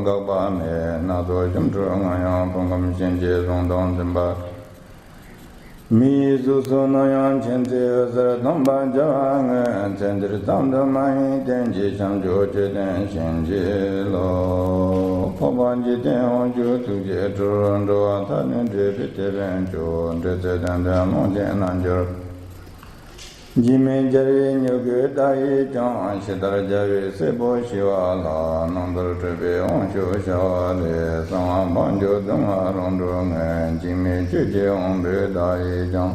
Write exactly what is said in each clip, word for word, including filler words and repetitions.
འགག་པ་མེད། སྣ་ཚོགས་སྐྱབས་འགྲོ་ལྔ་ཡང་། ཕུང་ཁམས་གཤིན་རྗེའི་གཟུངས་དང་འཛིན་པ། མིའི་གཟུགས་སུ་སྣང་ཡང་མཁྱེན་བརྩེའི་འོད་ཟེར་སྟོང་པར་འཇའ་བ་ངོས། ཚེ་འདིར་ཙམ་དུ་མ་ཡིན་གཏན་གྱི་བྱམས་སྐྱོང་མཆོད་རྟེན་བྱིན་གྱིས་རློབས། འཕགས་པ་འཇིག་རྟེན་དབང་ཕྱུག་ཐུགས་རྗེའི་སྤྲུལ། འགྲོ་བ་མཐའ་ནི་འདྲེན་པའི་དེད་དཔོན་མཆོག་འབྲེལ་ཚད་དོན་ལྡན་ཀློང་ཆེན་རྣལ་འབྱོར། འཇིགས་མེད་རྒྱལ་བའི་མྱུ་གུ་བདག་ཡིས་ཀྱང་། ཇི་ལྟར་རྒྱལ་བའི་སྲས་པོ་ཞི་བ་ལྷ། རྣམ་པར་སྤྲུལ་པའི་དབང་ཕྱུག་ཞི་བ་ལྷས། གསང་བ་འཕགས་མཆོག་སྡུག་བསྔལ་རང་གྲོལ་ངོས། འཇིགས་མེད་ཆོས་ཀྱི་དབང་པོ་བདག་ཡིས་ཀྱང་།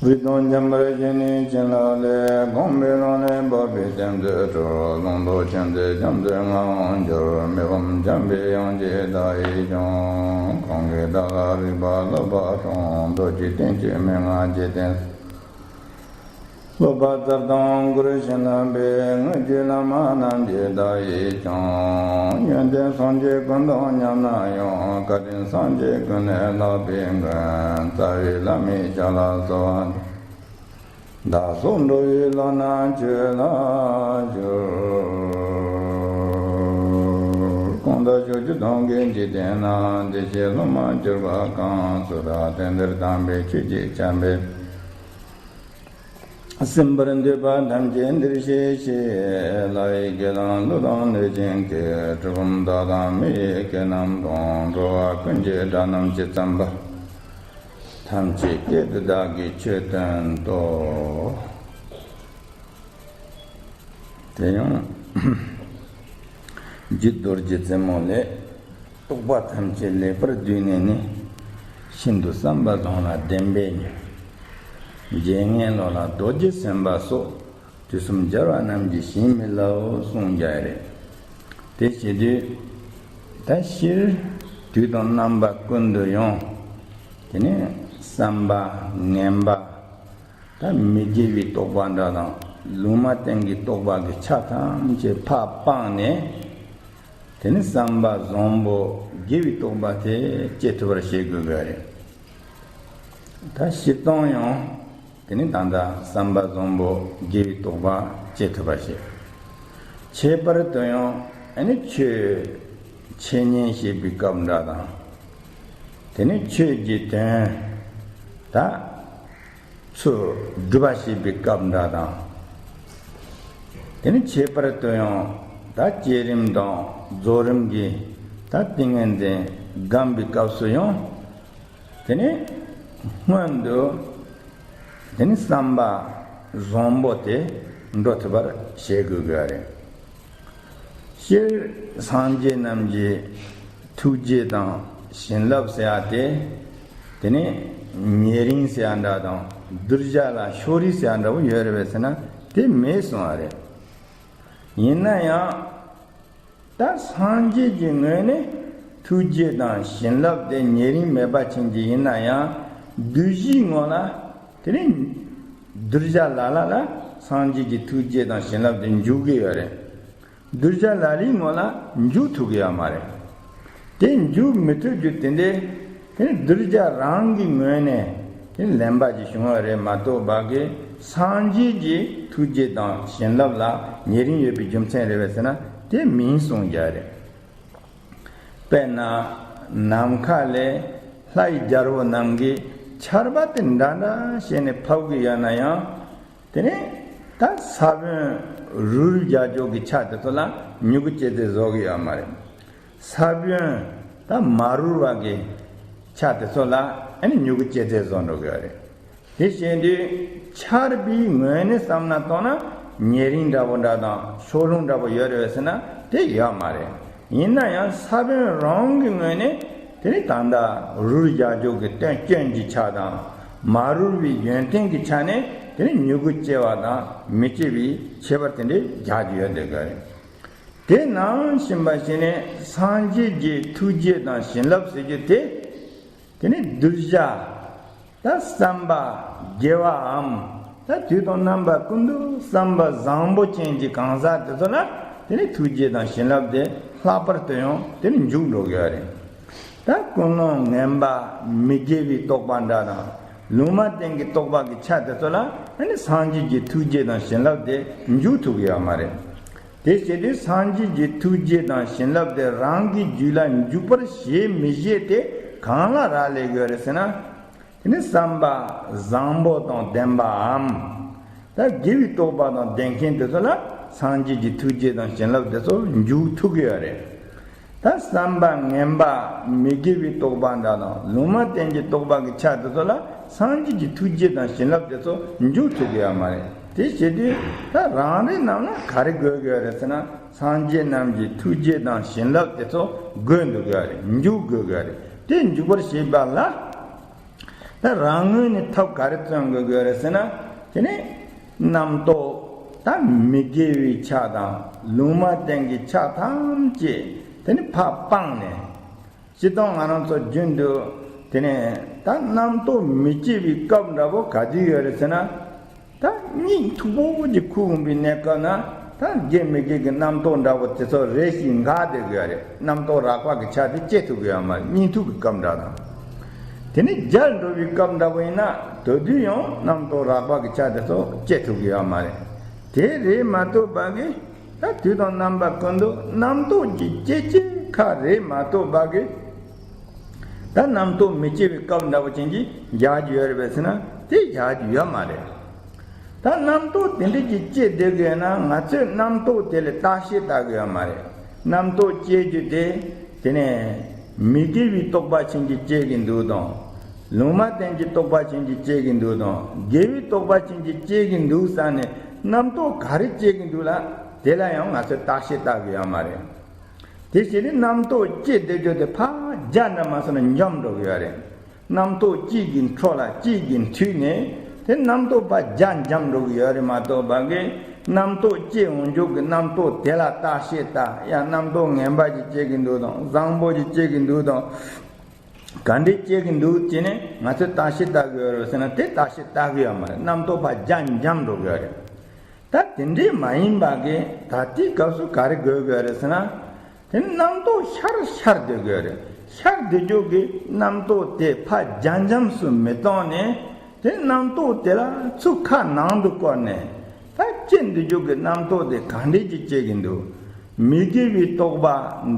དབུས་དང་འཇམ་དཔལ་བཞི་ནི་བྱིན་རླབས་ལས། དགོངས་པའི་ཀློང་ནས་འབབ་པའི་གཏེར་མཛོད་སྤྲུལ། ཀློང་རྡོལ་ཆེན་མཛོད་རྒྱ་མཚོའི་ངང་དུ་གྱུར། མི་ཕམ་འཇམ་པའི་དབྱངས་ཀྱིས་བདག་ཡིས་ཀྱང་། གང་གིས་བདག་ལ་རིག་པ་བསླབ་པ་ཕྲོངས། མདོ་རྒྱུད་བསྟན་བཅོས་མན་ངག་རྒྱས་བསྟན། སློབ་པ་རྩལ་དང་གུ་རུ་བྱིན་རླབས་པའི། དངོས་བརྒྱུད་བླ་མ་རྣམས་ཀྱིས་བདག་ཡིས་ཀྱང་། ཡོན་ཏན་སངས་རྒྱས་ཀུན་དང་མཉམ་ན་ཡང་། བཀའ་དྲིན་སངས་རྒྱས་ཀུན་ལས་ལྷག་པའི་མགོན། རྩ་བའི་བླ་མའི་ཞབས་ལ་གསོལ་བ། བདག་སོགས་འགྲོ་བའི་བླ་ན་ཁྱོད་ལ་ཞུ། གང་དག་ཕྱོགས་བཅུ་སྟོང་གི་འཇིག་རྟེན་ན། བདེ་གཤེགས་སློབ་མར་གྱུར་པ་གང་སུ་དག། དེང་འདིར་དམ་པའི་ཆོས་ཀྱི་ཆར་འབེབས། གསན་པར་འདོད་པ་ཐམས་ཅད་འདིར་གཤེགས་ཤིག། ལྷ་ཡི་སྐད་དང་ཀླུ་དང་གནོད་སྦྱིན་སྐད། གྲུལ་བུམ་དག་དང་མི་ཡི་སྐད་རྣམས་དང་། འགྲོ་བ་ཀུན་གྱི་སྒྲ་རྣམས་ཇི་ཙམ་པ། ཐམས་ཅད་སྐད་དུ་བདག་གིས་ཆོས་བསྟན་ཏོ། དེ་ཡང་རྒྱུད་རྡོ་རྗེ་རྩེ་མོ་ལས། རྟོག་པ་ཐམས་ཅད་ལེགས་པར་བསྡུས་ནས་ནི། ཤིན་ཏུ་བསམ་པ་བཟང་ལ་བདེན་པས་མྱུར། འཇལ་ངེས་བློ་ལ་རྡོ་རྗེ་སེམས་དཔའ་སོགས། དུས་གསུམ་སྦྱར་བ་རྣམས་ཀྱིས་ཞིང་མི་བསླབ་གསུངས་ཀྱང་རེད། དེ་བྱེད་དུས་ད་སྤྱིར་དུས་དང་རྣམ་པ་ཀུན་ཏུ་ཡང་། དེ་ནས་བསམ་པ་ངན་པ། ད་མི་དགེ་བའི་རྟོག་པ་འདྲ་དང་ལུང་མ་བསྟན་གྱི་རྟོག་པ་གི་ཆ་ཐམས་ཅད་ཕར་སྤངས་ནས། དེ་ནི་བསམ་པ་བཟང་པོ་དགེ་བའི་རྟོག་པ་དེ་སྐྱེ་ཐུབ་པར་བྱེད་དགོས་པ་རེད། ད་སྤྱིར་བཏང་ཡང་དེ་ནི་ད་ལྟ་བསམ་པ་བཟང་པོ་དགེ་བའི་རྟོག་པ་སྐྱེ་ཐུབ་པར་བྱེད། ཁྱད་པར་དུ་ཡང་ཨ་ནི་ཆོས་འཆད་ཉན་བྱེད་པའི་སྐབས་འདྲ་དང་། དེ་ནི་ཆོས་ཀྱི་དོན་ད། ཚུལ་སྒྲུབ་པ་བྱེད་པའི་སྐབས་འདྲ་དང་། དེ་ནི་ཁྱད་པར་དུ་ཡང་ད་བསྐྱེད་རིམ་དང་རྫོགས་རིམ་གྱི་ད་ཏིང་ངེ་འཛིན་སྒོམ་པའི་སྐབས་སུ་ཡང་། དེ་ནི་སྔོན་དུ་དེ་ནི་བསམ་པ་བཟང་པོ་དེ་འགྲོ་ཐུབ་པར་བྱེད་དགོས་དགོས་རེད། སྤྱིར་སངས་རྒྱས་རྣམས་ཀྱི་ཐུགས་རྗེ་དང་བྱིན་རླབས་ཟེར་ཡ་དེ། དེ་ནས་ཉེ་རིང་ཟེར་ཡ་འདྲ་དང་གདུལ་བྱ་ལ་ཕྱོགས་རིས་ཟེར་ཡ་འདྲ་བོ་ཡོད་རེད་པས་ཟེར་ན་དེ་མེད་གསུང་བ་རེད། ཡིན་ན་ཡང་ད་སངས་རྒྱས་ཀྱི་ངོས་ནས་ཐུགས་རྗེ་དང་བྱིན་རླབས་དེ་ཉེ་རིང་མེད་པ་ཅན་གྱི་ཡིན་ན་ཡང་གདུལ་བྱའི་ངོ་ལ་དེ་ནས་གདུལ་བྱ་ལ་ལ་ལ་སངས་རྒྱས་ཀྱི་ཐུགས་རྗེ་དང་བྱིན་རླབས་དེ་འཇུག་གི་ཡོད་རེད། གདུལ་བྱ་ལ་ལའི་ངོ་ལ་འཇུག་ཐུབ་ཀྱི་ཡོད་མ་རེད། དེ་འཇུག་མི་ཐུབ་རྒྱུ་དེ་འདྲའི་དེ་ནི་གདུལ་བྱ་རང་གི་ངོས་ནས་དེ་ནི་ལེན་པ་ཅིག་བྱུང་བ་རེད་མ་གཏོགས་བ་གི་སངས་རྒྱས་ཀྱི་ཐུགས་རྗེ་དང་བྱིན་རླབས་ལ་ཉེ་རིང་ཡོད་པའི་རྒྱུ་མཚན་རེད་པས་ཟེར་ན་དེ་མིན་གསུང་རྒྱུ་རེད། དཔེར་ན་ནམ་མཁའ་ལས་ལྷ་ཡི་རྒྱལ་པོ་རྣམས་ཀྱིས་ཆར་པ་དེ་འདྲ་འདྲ་བྱས་ནས་ཕབ་གི་ཡོད་ན་ཡང་། དེ་ནས་ད་ས་བོན་རུལ་རྒྱག་ཕྱོགས་ཀྱི་ཆ་དེ་ཚོ་ལ་མྱུ་གུ་སྐྱེ་ཚད་བཟོ་གི་ཡོད་མ་རེད། ས་བོན་ད་མ་རུལ་བ་གི་ཆ་དེ་ཚོ་ལ་ཨ་ནི་མྱུ་གུ་སྐྱེ་ཚད་བཟོ་འགྲོ་གི་ཡོད་རེད། དེ་བྱས་དུས་ཆར་པའི་ངོས་ནས་བསམ་ན་ཐོག་ན་ཉེ་རིང་འདྲ་པོ་འདྲ་དང་ཕྱོགས་ལྷུང་འདྲ་པོ་ཡོད་རེད་ཟེར་ན་དེ་ཡོད་མ་རེད། ཡིན་ན་ཡང་ས་བོན་རང་གི་ངོས་ནས་དེ་ནི་ད་ལྟ་རུལ་རྒྱག་ཕྱོགས་ཀྱི་སྟོན་སྐྱོན་གྱི་ཆ་དང་། མ་རུལ་བའི་ཡོན་ཏན་གྱི་ཆ་ནས་དེ་ནི་མྱུ་གུ་སྐྱེ་བ་དང་མི་སྐྱེ་བའི་ཁྱད་པར་དེ་འདྲའི་རྒྱག་རྒྱུ་ཡོད་འདོད་གི་རེད། དེ་ནང་བཞིན་པ་ཞིག་ནས་སངས་རྒྱས་ཀྱི་ཐུགས་རྗེ་དང་བྱིན་རླབས་ཟེར་རྒྱུ་དེ། དེ་ནི་གདུལ་བྱ་ད་བསམ་པ་དགེ་བའམ་ད་དུས་དང་རྣམ་པ་ཀུན་ཏུ་བསམ་པ་བཟང་པོ་ཅན་གྱི་གང་ཟག་དེ་ཚོ་ལ་དེ་ནི་ཐུགས་རྗེ་དང་བྱིན་རླབས་དེ་ལྷག་པར་དུ་ཡང་དེ་ནི་འཇུག་འགྲོ་གི་ཡོད་རེད། ད་ཀུན་སློང་ངན་པ་མི་དགེ་བའི་རྟོག་པ་འདྲ་དང་ལུང་མ་བསྟན་གྱི་རྟོག་པ་གི་ཆ་དེ་ཚོ་ལ་ཨ་ནི་སངས་རྒྱས་ཀྱི་ཐུགས་རྗེ་དང་བྱིན་རླབས་དེ་འཇུག་ཐུབ་ཀྱི་ཡོད་མ་རེད། དེ་བྱས་དུས་སངས་རྒྱས་ཀྱི་ཐུགས་རྗེ་དང་བྱིན་རླབས་དེ་རང་གི་རྒྱུད་ལ་འཇུག་པར་བྱེད་མི་བྱེད་དེ་གང་ལ་རག་ལས་ཡོད་རེད་ཟེར་ན། དེ་ནི་བསམ་པ་བཟང་པོ་དང་ལྡན་པའམ། ད་དགེ་བའི་རྟོགས་པ་དང་ལྡན་མཁན་དེ་ཚོ་ལ་སངས་རྒྱས་ཀྱི་ཐུགས་རྗེ་དང་བྱིན་རླབས་དེ་ཚོ་འཇུག་ཐུབ་ཀྱི་ཡོད་རེད། ད་བསམ་པ་ངན་པ་མི་དགེ་བའི་རྟོག་པ་འདྲ་དང་ལུང་མ་བསྟན་གྱི་རྟོག་པ་གི་ཆ་དེ་ཚོ་ལ་སངས་རྒྱས་ཀྱི་ཐུགས་རྗེ་དང་བྱིན་རླབས་དེ་ཚོ་འཇུག་ཐུབ་ཀྱི་ཡོད་མ་རེད། དེ་བྱེད་དུས་ད་རང་རེ་རྣམས་ལ་ག་རེ་དགོས་ཀྱི་ཡོད་རེད་ཟེར་ན། སངས་རྒྱས་རྣམས་ཀྱི་ཐུགས་རྗེ་དང་བྱིན་རླབས་དེ་ཚོ་དགོས་འདུག་གི་ཡོད་རེད། འཇུག་དགོས་ཀྱི་ཡོད་རེད། དེ་འཇུག་པར་བྱེད་པ་ལ། ད་རང་ངོས་ནས་ཐབས་ག་རེ་བརྩོན་དགོས་ཀྱི་ཡོད་རེད་ཟེར་ན། དེ་ནི་རྣམ་རྟོག་ད་མི་དགེ་བའི་ཆ་དང་ལུང་མ་བསྟན་གྱི་ཆ་ཐམས་ཅད་དེ་ནི་ཕར་སྤངས་ནས། སྤྱིར་བཏང་ང་རང་ཚོ་རྒྱུན་དུ་དེ་ནི་ད་རྣམ་རྟོག་མི་སྐྱེ་བའི་སྐབས་འདྲ་པོ་ག་དུས་ཡོད་རེད་ཟེར་ན། ད་གཉིད་མཐུག་པོ་ཅིག་ཁུག་འོང་བའི་གནས་སྐབས་ན། ད་དགེ་མི་དགེ་གི་རྣམ་རྟོག་འདྲ་པོ་དེ་ཚོ་རེ་ཞིག་འགག་བསྡད་ཀྱི་ཡོད་རེད། རྣམ་རྟོག་རགས་པ་གི་ཆ་དེ་སྐྱེ་ཐུབ་ཀྱི་ཡོད་མ་རེད། གཉིད་མཐུག་གི་སྐབས་འདྲ་དང་། དེ་ནས་རྒྱལ་འགྲོ་བའི་སྐབས་འདྲ་པོ་ཡིན་ན་དེ་དུས་ཡང་རྣམ་རྟོག་རགས་པ་གི་ཆ་དེ་ཚོ་སྐྱེ་ཐུབ་ཀྱི་ཡོད་མ་རེད། དེ་རེད་མ་གཏོགས་པ་གི་ད་དུས་དང་རྣམ་པ་ཀུན་ཏུ་རྣམ་རྟོག་གི་སྐྱེ་སྐྱེ་ཁ་རེད་མ་གཏོགས་པ་གི། ད་རྣམ་རྟོག་མི་སྐྱེ་བའི་སྐབས་འདྲ་པོ་ཅན་གྱི་རྒྱག་རྒྱུ་ཡོད་རེད་པས་ཟེར་ན་དེ་རྒྱག་རྒྱུ་ཡོད་མ་རེད། ད་རྣམ་རྟོག་དེ་འདྲ་ཅིག་སྐྱེ་བསྡད་དགོས་ན་ང་ཚོས་རྣམ་རྟོག་དེ་ལ་བརྟག་ཞིབ་བལྟ་དགོས་ཡོད་མ་རེད། རྣམ་རྟོག་སྐྱེ་རྒྱུ་དེ་དེ་ནས་མི་དགེ་བའི་རྟོག་པ་ཅན་གྱིས་སྐྱེ་གི་འདུག་དང་། ལུང་མ་བསྟན་གྱི་རྟོག་པ་ཅན་གྱིས་སྐྱེ་གི་འདུག་དང་དགེ་བའི་རྟོག་པ་ཅན་གྱིས་སྐྱེ་གི་འདུག་བསམ་ནས་རྣམ་རྟོག་ག་རེ་སྐྱེ་གི་འདུག་ལ་དེ་ལ་ཡང་ང་ཚོས་བརྟག་ཞིབ་བལྟ་དགོས་ཡོད་མ་རེད། དེ་བཞིན་རྣམ་རྟོག་སྐྱེ་བསྡད་རྒྱུ་དེ་ཕར་རྒྱ་འདྲ་མ་སོང་ན་འཇམ་འགྲོ་གི་ཡོད་རེད། རྣམ་རྟོག་གཅིག་གི་འཕྲོ་ལ་གཅིག་གི་མཐུད་ནས་དེ་རྣམ་རྟོག་ཕར་རྒྱ་འཇམ་འགྲོ་གི་ཡོད་རེད་མ་གཏོགས་པ་གི་རྣམ་རྟོག་སྐྱེ་འོང་རྒྱུ་གི་རྣམ་རྟོག་དེ་ལ་བརྟག་ཞིབ་བལྟ་ཡང་རྣམ་རྟོག་ངན་པ་ཞིག་སྐྱེ་གི་འདུག་དང་བཟང་པོ་ཞིག་སྐྱེ་གི་འདུག་དང་ག་འདྲས་སྐྱེ་གི་འདུག་ཅེས་ནས་ང་ཚོས་བརྟག་ཞིབ་བལྟ་གི་ཡོད་རེད་ཟེར་ན་དེ་བརྟག་ཞིབ་བལྟ་གི་ཡོད་མ་རེད། རྣམ་རྟོག་ཕར་རྒྱ་འཇམ་འགྲོ་གི་ཡོད་རེད། ད་དེ་འདྲས་མ་ཡིན་པ་གི་ད་ལྟའི་སྐབས་སུ་ག་རེ་དགོས་དགོས་རེད་ཟེར་ན། དེ་ནི་རྣམ་རྟོག་ཤར་ཤར་སྡོད་དགོས་རེད། ཤར་སྡོད་རྒྱུ་གི་རྣམ་རྟོག་དེ་ཕར་རྒྱ་འཇམ་སུ་མི་གཏོང་ནས་དེ་རྣམ་རྟོག་དེ་ལ་ཚུར་ཁ་ནང་དུ་བསྐོར་ནས་ད་སྐྱེ་འདོད་རྒྱུ་གི་རྣམ་རྟོག་དེ་ག་འདྲས་ཀྱིས་སྐྱེ་གི་འདུག་མི་དགེ་བའི་རྟོག་པ་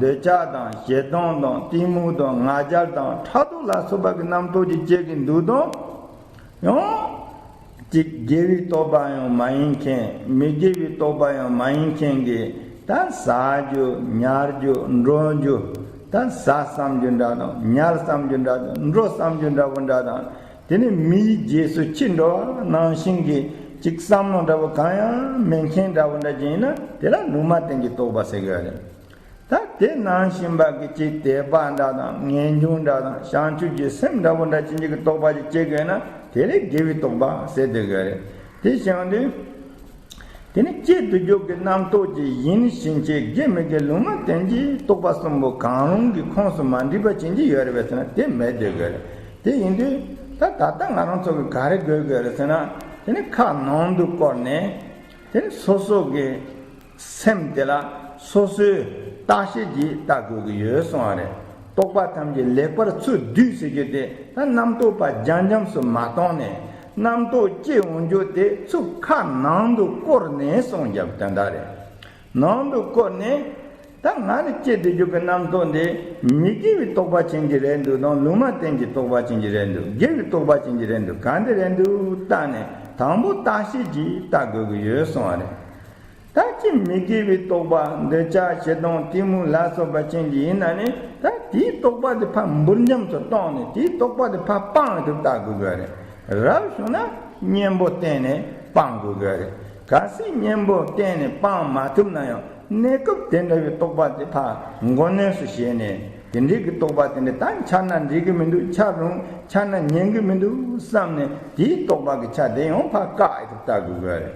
འདོད་ཆགས་དང་ཞེ་སྡང་དང་གཏི་མུག་དང་ང་རྒྱལ་དང་ཕྲག་དོག་ལ་སོགས་པ་གི་རྣམ་རྟོག་ཅིག་སྐྱེ་གི་འདུག་དང་། ཡང་། གཅིག་དགེ་བའི་རྟོག་པ་ཡང་མ་ཡིན་མཁན་མི་དགེ་བའི་རྟོག་པ་ཡང་མ་ཡིན་མཁན་གྱི་ད་ཟ་རྒྱུ་ཉར་རྒྱུ་འགྲོ་རྒྱུ་ད་ཟ་བསམ་རྒྱུ་འདྲ་དང་ཉར་བསམ་རྒྱུ་འདྲ་དང་འགྲོ་བསམ་རྒྱུ་འདྲ་བོ་འདྲ་དང་དེ་ནི་མིའི་རྗེས་སུ་ཁྱི་འགྲོ་བ་ནང་བཞིན་གྱི་གཅིག་བསམ་བློ་འདྲ་བོ་གང་ཡང་མེད་མཁན་འདྲ་བོ་འདྲ་ཅིག་ཡིན་ན་དེ་ལ་ལུང་མ་བསྟན་གྱི་རྟོག་པ་ཟེར་གི་ཡོད་རེད། ད་དེ་ནང་བཞིན་པ་གི་ཅིག་དད་པ་འདྲ་དང་ངེས་འབྱུང་འདྲ་དང་བྱང་ཆུབ་ཀྱི་སེམས་འདྲ་བོ་འདྲ་ཅན་གྱི་རྟོག་པ་ཅིག་སྐྱེ་དགོས་ན་དེ་ལས་དགེ་བའི་རྟོག་པ་ཟེར་སྡོད་དགོས་རེད། དེ་བྱུང་དུས་དེ་ནི་སྐྱེ་འདོད་རྒྱུ་གི་རྣམ་རྟོག་ཅིག་ཡིན་ཕྱིན་ཆད་དགེ་མི་དགེ་ལུང་མ་བསྟན་གྱི་རྟོག་པ་གསུམ་པོ་གང་རུང་གི་ཁོངས་སུ་མ་འགྲིག་པ་ཅན་གྱི་ཡོད་རེད་པས་ཟེར་ན་དེ་མེད་སྡོད་དགོས་རེད། དེ་ཡིན་དུས་ད་ད་ལྟ་ང་རང་ཚོ་གི་ག་རེ་དགོས་དགོས་རེད་ཟེར་ན་དེ་ནི་ཁ་ནང་དུ་བསྐོར་ནས་དེ་ནི་སོ་སོ་གི་སེམས་དེ་ལ་སོ་སོས་བརྟག་དཔྱད་ཀྱིས་བལྟ་དགོས་ཀྱི་ཡོད་གསུངས་པ་རེད། རྟོག་པ་ཐམས་ཅད་ལེགས་པར་ཚུར་བསྡུས་ཟེར་རྒྱུ་དེ་ད་རྣམ་རྟོག་པ་རྒྱ་འབྱམས་སུ་མ་བཏང་ནས་རྣམ་རྟོག་སྐྱེ་འོང་རྒྱུ་དེ་ཚུར་ཁ་ནང་དུ་བསྐོར་ནས་གསུངས་རྒྱབ་དོན་དག་རེད། ནང་དུ་བསྐོར་ནས་ད་ང་ནི་སྐྱེ་བདེ་རྒྱུ་གི་རྣམ་རྟོག་འདི་མི་དགེ་བའི་རྟོག་པ་ཅན་གྱི་རེད་འདུག་དང་ལུང་མ་བསྟན་གྱི་རྟོག་པ་ཅན་གྱི་རེད་འདུག་དགེ་བའི་རྟོག་པ་ཅན་གྱི་རེད་འདུག་ག་འདི་རེད་འདུག་བལྟ་ནས་དང་པོ་བརྟག་དཔྱད་ཀྱིས་བལྟ་དགོས་ཀྱི་ཡོད་གསུངས་པ་རེད། ད་ཅི་མི་དགེ་བའི་རྟོག་པ་འདོད་ཆགས་ཞེ་སྡང་གཏི་མུག་ལ་སོགས་པ་ཅན་གྱི་ཡིན་ན་ནི་ད་དེའི་རྟོག་པ་དེ་ཕར་འབུར་འཇམ་དུ་བཏང་ནས་དེའི་རྟོག་པ་དེ་ཕར་སྤང་དུ་བལྟ་དགོས་ཀྱི་རེད། རབ་བྱུང་ན་གཉེན་པོ་བསྟེན་ནས་སྤང་དགོས་ཀྱི་རེད། གལ་སྲིད་གཉེན་པོ་བསྟེན་ནས་སྤང་མ་ཐུབ་ན་ཡང་གནས་སྐབས་དེ་འདྲ་བའི་རྟོག་པ་དེ་ཕར་མགོ་གནོན་སུ་བྱས་ནས་དེ་འདྲའི་གི་རྟོག་པ་དེ་འདྲ་ད་འཆར་ན་འགྲིག་གི་མི་འདུག་འཆར་རུང་འཆར་ན་ཉན་གི་མི་འདུག་བསམ་ནས་དེའི་རྟོག་པ་གི་ཆ་དེ་ཡང་ཕར་བཀག་ཡི་དུ་བལྟ་དགོས་ཀྱི་རེད།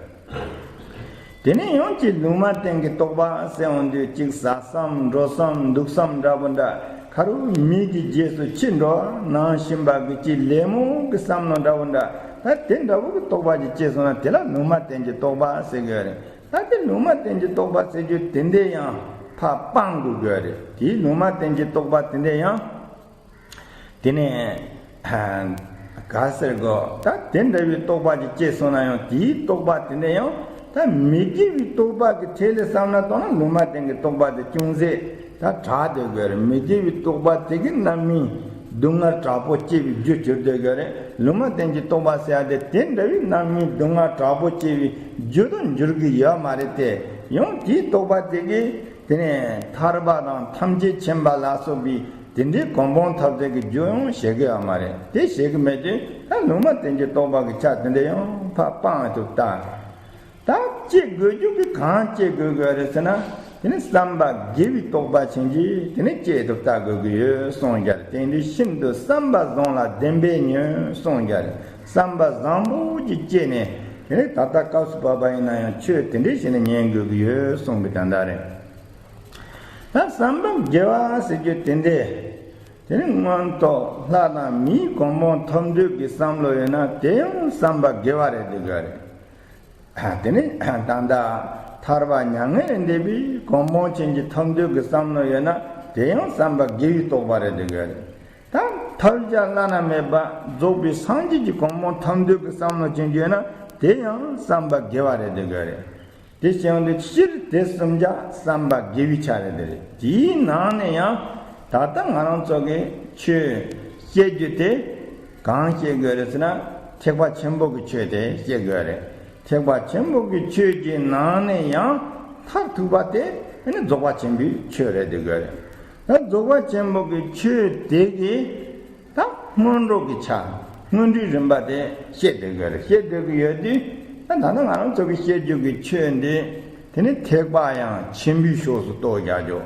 དེ་ནས་ཡང་ཅིག་ལུང་མ་བསྟན་གྱི་རྟོག་པ་ཟེར་འོང་དུས་ཅིག་ཟ་བསམ་འགྲོ་བསམ་འདུག་བསམ་འདྲ་པོ་འདྲ་ཁ་རུ་མིག་གི་རྗེས་སུ་ཕྱི་འགྲོ་ནང་བཞིན་པ་གི་ཅིག་ལད་མོ་གི་བསམ་མནོ་འདྲ་པོ་འདྲ་ད་དེ་འདྲ་བོ་གི་རྟོག་པ་ཅིག་སྐྱེས་སོང་ན་དེ་ལ་ལུང་མ་བསྟན་གྱི་རྟོག་པ་ཟེར་གི་ཡོད་རེད། ད་དེ་ལུང་མ་བསྟན་གྱི་རྟོག་པ་ཟེར་རྒྱུ་དེ་འདྲས་ཡང་ཕར་སྤང་དགོས་གི་ཡོད་རེད། དེའི་ལུང་མ་བསྟན་གྱི་རྟོག་པ་དེ་འདྲས་ཡང་དེ་ནས་ག་ཟེར་གོ་ད་དེ་འདྲ་བའི་རྟོག་པ་ཅིག་སྐྱེས་སོང་ན་ཡང་དེའི་རྟོག་པ་དེ་འདྲ་ཡང་ ད་མི་དགེ་བའི་རྟོག་པ་གི་ཐད་ལ་བསམ་བློ་བཏང་ན་ལུང་མ་བསྟན་གྱི་རྟོག་པ་དེ་ཅུང་ཟད་ད་དྲག་སྡོད་དགོས་རེད། མི་དགེ་བའི་རྟོག་པ་དེ་གི་རྣམ་སྨིན་སྡུག་བསྔལ་དྲག་པོ་སྐྱེ་བའི་རྒྱུ་གྱུར་སྡོད་དགོས་རེད། ལུང་མ་བསྟན་གྱི་རྟོག་པ་ཟེར་ཡ་དེ་དེ་འདྲ་བའི་རྣམ་སྨིན་སྡུག་བསྔལ་དྲག་པོ་སྐྱེ་བའི་རྒྱུ་དུ་འགྱུར་གྱི་ཡོད་མ་རེད་དེ། ཡང་དེའི་རྟོག་པ་དེ་གིས་དེ་ནས་ཐར་པ་དང་ཐམས་ཅད་མཁྱེན་པ་ལ་སོགས་པའི་དེ་འདྲའི་གོ་འཕང་ཐོབ་ཚད་ཀྱི་རྒྱུ་ཡང་བཤད་ཀྱི་ཡོད་མ་རེད། དེ་བཤད་ཀྱི་མེད་དུས་ད་ལུང་མ་བསྟན་གྱི་རྟོག་པ་གི་ཆ་དེ་འདྲ་ཡང་ཕར་སྤང་ཐུབ་ལྟ། ད་སྐྱེ་དགོས་རྒྱུ་གི་གང་སྐྱེ་དགོས་དགོས་རེད་ཟེར་ན། དེ་ནི་བསམ་པ་དགེ་བའི་རྟོག་པ་ཅན་གྱིས་དེ་ནི་སྐྱེ་ཐུབ་ལྟ་དགོས་ཀྱི་ཡོད་གསུངས་ཀྱང་། དེང་དུས་ཤིན་ཏུ་བསམ་པ་བཟང་ལ་བདེན་པས་ཉོན་གསུངས་ཀྱང་། བསམ་པ་བཟང་པོ་ཅིག་སྐྱེས་ནས་དེ་ནི་ད་ལྟ་སྐབས་སུ་བབ་པ་ཡིན་ན་ཡང་ཆོས་དེ་འདྲའི་ཞིག་ནི་ཉན་དགོས་ཀྱི་ཡོད་གསུངས་པའི་དོན་དག་རེད། ད་བསམ་པ་དགེ་བ་ཟེར་རྒྱུ་དེ་འདྲས། དེ་ནི་མངོན་རྟོགས་ལྷ་དང་མིའི་གོ་འཕང་ཐོབ་འདོད་ཀྱི་བསམ་བློ་ཡོད་ན་དེ་ཡང་བསམ་པ་དགེ་བ་རེད་འདུག་ག་རེད། དེ་ནི་ད་ལྟ་ཐར་པ་མྱ་ངན་ལས་འདས་པའི་གོ་འཕང་ཅན་གྱི་ཐོབ་འདོད་ཀྱི་བསམ་བློ་ཡོད་ན་དེ་ཡང་བསམ་པ་དགེ་བའི་རྟོག་པ་རེད་འདུག་ག་རེད། ད་ཐབས་བརྒྱ་བླ་ན་མེད་པ་རྫོགས་པའི་སངས་རྒྱས་ཀྱི་གོ་འཕང་ཐོབ་འདོད་ཀྱི་བསམ་བློ་ཅན་གྱི་ཡོད་ན་དེ་ཡང་བསམ་པ་དགེ་བ་རེད་འདུག་ག་རེད། དེ་བྱས་ཡོང་དུས་སྤྱིར་དེ་གསུམ་ཀ་བསམ་པ་དགེ་བའི་ཆ་རེད་དེ་རེད། དེའི་ནང་ནས་ཡང་ད་ལྟ་ང་རང་ཚོ་གི་ཆོས་བཤད་རྒྱུ་དེ་གང་བཤད་དགོས་རེད་ཟེར་ན་ཐེག་པ་ཆེན་པོ་གི་ཆོས་དེ་བཤད་དགོས་རེད། ཐེག་པ་ཆེན་པོ་གི་ཆོས་ཀྱི་ནང་ནས་ཡང་མཐར་ཐུག་པ་དེ་ནི་རྫོགས་པ་ཆེན་པོའི་ཆོས་རེད་དེ་དགོས་རེད། ད་རྫོགས་པ་ཆེན་པོ་གི་ཆོས་དེ་གི་ད་སྔོན་འགྲོ་གི་ཆ། སྔོན་འགྲོའི་རིམ་པ་དེ་བཤད་བསྡད་དགོས་རེད། བཤད་བསྡད་ཀྱི་ཡོད་དུས་ད་ད་ལྟ་ང་རང་ཚོ་གི་བཤད་རྒྱུ་གི་ཆོས་འདི་དེ་ནི་ཐེག་པ་ཡང་ཆེན་པོའི་ཕྱོགས་སུ་གཏོགས་རྒྱག་རྒྱུ།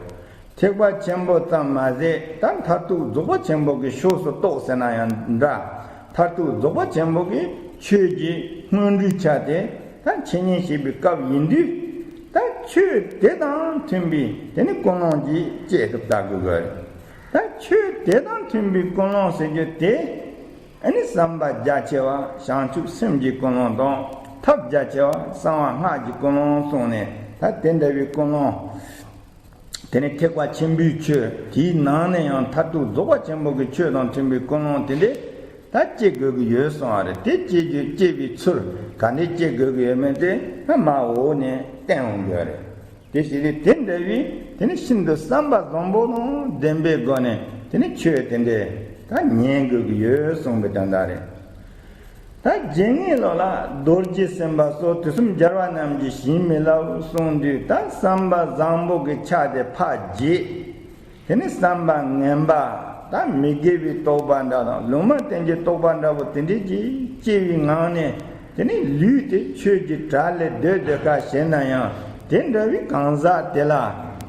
ཐེག་པ་ཆེན་པོ་ཙམ་མ་ཟད་ད་མཐར་ཐུག་རྫོགས་པ་ཆེན་པོ་གི་ཕྱོགས་སུ་གཏོགས་ཟེར་ན་ཡང་འདྲ། མཐར་ཐུག་རྫོགས་པ་ཆེན་པོ་གི་ཆོས་ཀྱི་སྔོན་འགྲོའི་ཆ་དེ་ད་འཆད་ཉན་བྱེད་པའི་སྐབས་ཡིན་དུས་ད་ཆོས་དེ་དང་མཐུན་པའི་དེ་ནི་ཀུན་སློང་གིས་དཔྱད་ཐུབ་ལྟ་དགོས་དགོས་རེད། ད་ཆོས་དེ་དང་མཐུན་པའི་ཀུན་སློང་ཟེར་རྒྱུ་དེ་ཨ་ནི་བསམ་པ་རྒྱ་ཆེ་བ་བྱང་ཆུབ་སེམས་ཀྱི་ཀུན་སློང་དང་ཐབས་རྒྱ་ཆེ་བ་གསང་བ་སྔགས་ཀྱི་ཀུན་སློང་གསུངས་ནས། ད་དེ་འདྲ་བའི་ཀུན་སློང་དེ་ནི་ཐེག་པ་ཆེན་པོའི་ཆོས་དེའི་ནང་ནས་ཡང་མཐར་ཐུག་རྫོགས་པ་ཆེན་པོ་གི་ཆོས་དང་མཐུན་པའི་ཀུན་སློང་དེ་འདྲས་ད་སྐྱེ་དགོས་ཀྱི་ཡོད་གསུངས་པ་རེད། དེ་སྐྱེ་རྒྱུ་སྐྱེ་བའི་ཚུལ་ག་འདྲས་སྐྱེ་དགོས་ཀྱི་ཡོད་མེད་དེ་ད་མར་འོག་ནས་བསྟན་འོང་གི་ཡོད་རེད། དེ་བྱས་ཏེ་དེ་འདྲ་བའི་དེ་ནི་ཤིན་ཏུ་བསམ་པ་བཟང་པོ་དང་ལྡན་པའི་སྒོ་ནས་དེ་ནི་ཆོས་དེ་འདྲས་ད་ཉན་དགོས་ཀྱི་ཡོད་གསུངས་པའི་དོན་དག་རེད། ད་རྗེ་ངེས་ལོ་ལ་རྡོ་རྗེ་སེམས་དཔའ་སོགས་དུས་གསུམ་རྒྱལ་བ་རྣམས་ཀྱིས་བྱིན་མི་ལབ་གསུངས་དུས་ད་བསམ་པ་བཟང་པོ་གི་ཆ་དེ་ཕར་བརྗེད། དེ་ནི་བསམ་པ་ངན་པ་ད་མི་དགེ་བའི་རྟོག་པ་འདྲ་དང་ལུང་མ་བསྟན་གྱི་རྟོག་པ་འདྲ་བོ་དེ་འདྲས་ཀྱིས་སྐྱེ་བའི་ངང་ནས། དེ་ནི་ལུས་དེ་ཆོས་ཀྱི་གྲལ་ལས་སྡོད་སྡོད་ཁ་ཞེ་ན་ཡང་དེ་འདྲ་བའི་གང་ཟག་དེ་ལ་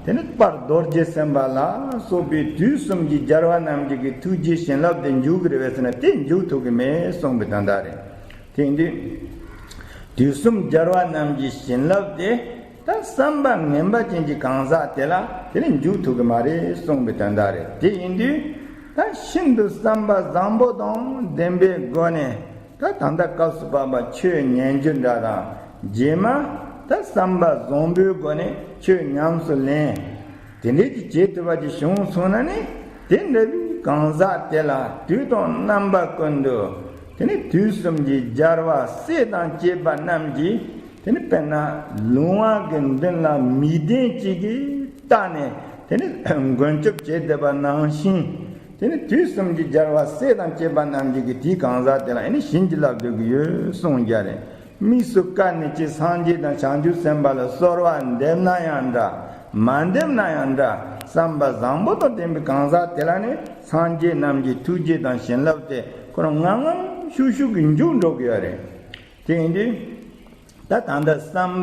དེ་ནི་དཔལ་རྡོ་རྗེ་སེམས་དཔའ་ལ་སོགས་པའི་དུས་གསུམ་གྱི་རྒྱལ་བ་རྣམས་ཀྱི་གི་ཐུགས་རྗེ་བྱིན་རླབས་དེ་འཇུག་གི་རེད་པས་ཟེར་ན་དེ་འཇུག་ཐུབ་ཀྱི་མེད་གསུངས་པའི་དོན་དག་རེད། དེ་ཡིན་དུས་དུས་གསུམ་རྒྱལ་བ་རྣམས་ཀྱི་བྱིན་རླབས་དེ་ད་བསམ་པ་ངན་པ་ཅན་གྱི་གང་ཟག་དེ་ལ་དེ་ནི་འཇུག་ཐུབ་ཀྱི་མ་རེད་གསུངས་པའི་དོན་དག་རེད། དེ་ཡིན་དུས་ད་ཤིན་ཏུ་བསམ་པ་བཟང་པོ་དང་ལྡན་པའི་སྒོ་ནས། ད་ད་ལྟ་སྐབས་སུ་བབ་པ་ཆོས་ཉན་རྒྱུ་འདྲ་དང་རྗེས་མ་ད་བསམ་པ་བཟང་པོའི་སྒོ་ནས་ཆོས་ཉམས་སུ་ལེན། དེ་འདྲའི་གི་བྱེད་ཐུབ་པ་ཅིག་བྱུང་སོང་ན་ནི་དེ་འདྲ་བའི་གང་ཟག་དེ་ལ་དུས་དང་རྣམ་པ་ཀུན་ཏུ་དེ་ནི་དུས་གསུམ་གྱི་རྒྱལ་བ་སྲས་དང་བཅས་པ་རྣམས་ཀྱིས་དེ་ནི་དཔེར་ན་ལུང་བ་གི་མདུན་ལ་མིག་ལྡན་གཅིག་གིས་བལྟས་ནས་དེ་ནི་མགོན་སྐྱོབ་བྱེད་བསྡད་པ་ནང་བཞིན། དེ་ནི་དུས་གསུམ་གྱི་རྒྱལ་བ་སྲས་དང་བཅས་པ་རྣམས་ཀྱིས་ཀྱི་དེའི་གང་ཟག་དེ་ལ་ཨེ་ནི་བྱིན་གྱིས་བརླབ་སྡོད་ཀྱི་ཡོད་གསུངས་རྒྱུ་རེད། དམིགས་སུ་བཀར་ནས་ཀྱི་སངས་རྒྱས་དང་བྱང་ཆུབ་སེམས་དཔའ་ལ་གསོལ་བ་འདེབས་ན་ཡང་འདྲ། མ་འདེབས་ན་ཡང་འདྲ། བསམ་པ་བཟང་པོ་དང་ལྡན་པའི་གང་ཟག་དེ་ལ་ནི་སངས་རྒྱས་རྣམས་ཀྱི་ཐུགས་རྗེ་དང་བྱིན་རླབས་དེ་ཁོ་རང་ངང་ངམ་ཤུགས་ཤུགས་ཀྱིས་འཇུག་འགྲོ་གི་ཡོད་རེད། དེ་ཡིན་དུས་ད་ད་ལྟ་བསམ།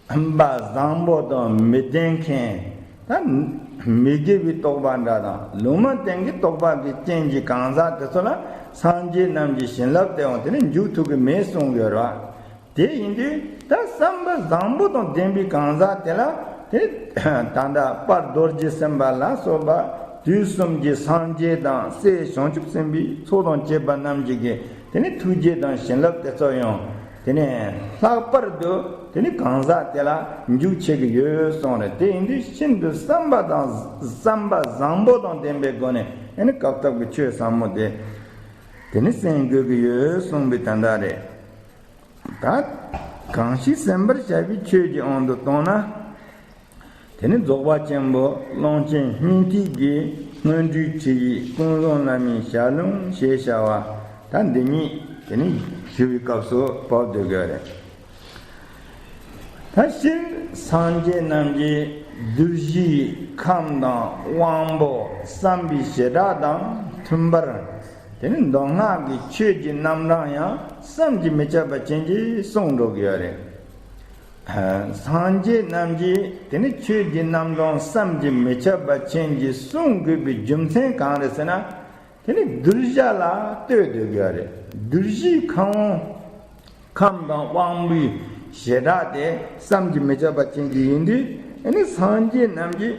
བསམ་པ་བཟང་པོ་དང་མི་ལྡན་མཁན། ད་མི་དགེ་བའི་རྟོག་པ་འདྲ་དང་ལུང་མ་བསྟན་གྱི་རྟོག་པ་གི་རྐྱེན་གྱི་གང་ཟག་དེ་ཚོ་ལ་སངས་རྒྱས་རྣམས་ཀྱི་བྱིན་རླབས་དེའང་དེ་ནི་འཇུག་ཐུབ་ཀྱི་མེད་གསུངས་ཡོད་རེད་བ། དེ་ཡིན་དུས་ད་བསམ་པ་བཟང་པོ་དང་ལྡན་པའི་གང་ཟག་དེ་ལ་དེ་ད་ལྟ་དཔལ་རྡོ་རྗེ་སེམས་དཔའ་ལ་སོགས་པ་དུས་གསུམ་གྱི་སངས་རྒྱས་དང་སྲས་བྱང་ཆུབ་སེམས་དཔའི་ཚོགས་དང་བཅས་པ་རྣམས་ཀྱི་གི་དེ་ནི་ཐུགས་རྗེ་དང་བྱིན་རླབས་དེ་ཚོ་ཡང་། དེ་ནས་ལྷག་པར་དུ་དེ་ནི་གང་ཟག་དེ་ལ་འཇུག་བྱེད་ཀྱི་ཡོད་གསུངས་རེད། དེ་ཡིན་དུས་ཤིན་ཏུ་བསམ་པ་དང་བསམ་པ་བཟང་པོ་དང་ལྡན་པའི་སྒོ་ནས་ཨེ་ནི་བཀའ་བཏབ་ཀྱི་ཆོས་ཟབ་མོ་དེ་དེ་ནི་གསན་དགོས་ཀྱི་ཡོད་གསུངས་པའི་དོན་དག་རེད། ད་ གང་ཞིག་གསན་པར་བྱ་བའི་ཆོས་ཀྱི་དབང་དུ་བཏང་ན། དེ་ནི་རྫོགས་པ་ཆེན་པོ་ཀློང་ཆེན་སྙིང་ཐིག་གི་སྔོན་འགྲོའི་ཁྲིད་ཡིག་ཀུན་བཟང་བླ་མའི་ཞལ་ལུང་ཞེས་བྱ་བ་ད་འདི་ཉིད་དེ་ནི་ཞུ་བའི་སྐབས་སུ་བབ་སྡོད་དགོས་རེད། ད་སྤྱིར་སངས་རྒྱས་རྣམས་ཀྱི་གདུལ་བྱའི་ཁམས་དང་དབང་པོ་བསམ་པའི་བྱེ་བྲག་དང་མཐུན་པར་དེ་ནི་མདོ་སྔགས་ཀྱི་ཆོས་ཀྱི་རྣམ་གྲངས་ཡང་བསམ་གྱིས་མི་ཁྱབ་པ་ཅན་གྱིས་གསུངས་འགྲོ་གི་ཡོད་རེད། སངས་རྒྱས་རྣམས་ཀྱིས་དེ་ནི་ཆོས་ཀྱི་རྣམ་གྲངས་བསམ་གྱིས་མི་ཁྱབ་པ་ཅན་གྱིས་གསུང་དགོས་པའི་རྒྱུ་མཚན་གང་རེད་ཟེར་ན། དེ་ནི་གདུལ་བྱ་ལ་ལྟོས་དགོས་ཀྱི་ཡོད་རེད། གདུལ་བྱའི་ཁམས་ཁམས་དང་དབང་པོའི་བྱེ་བྲག་དེ་བསམ་གྱིས་མི་ཁྱབ་པ་ཅན་གྱི་ཡིན་དུས། ཨ་ནི་སངས་རྒྱས་རྣམས་ཀྱིས་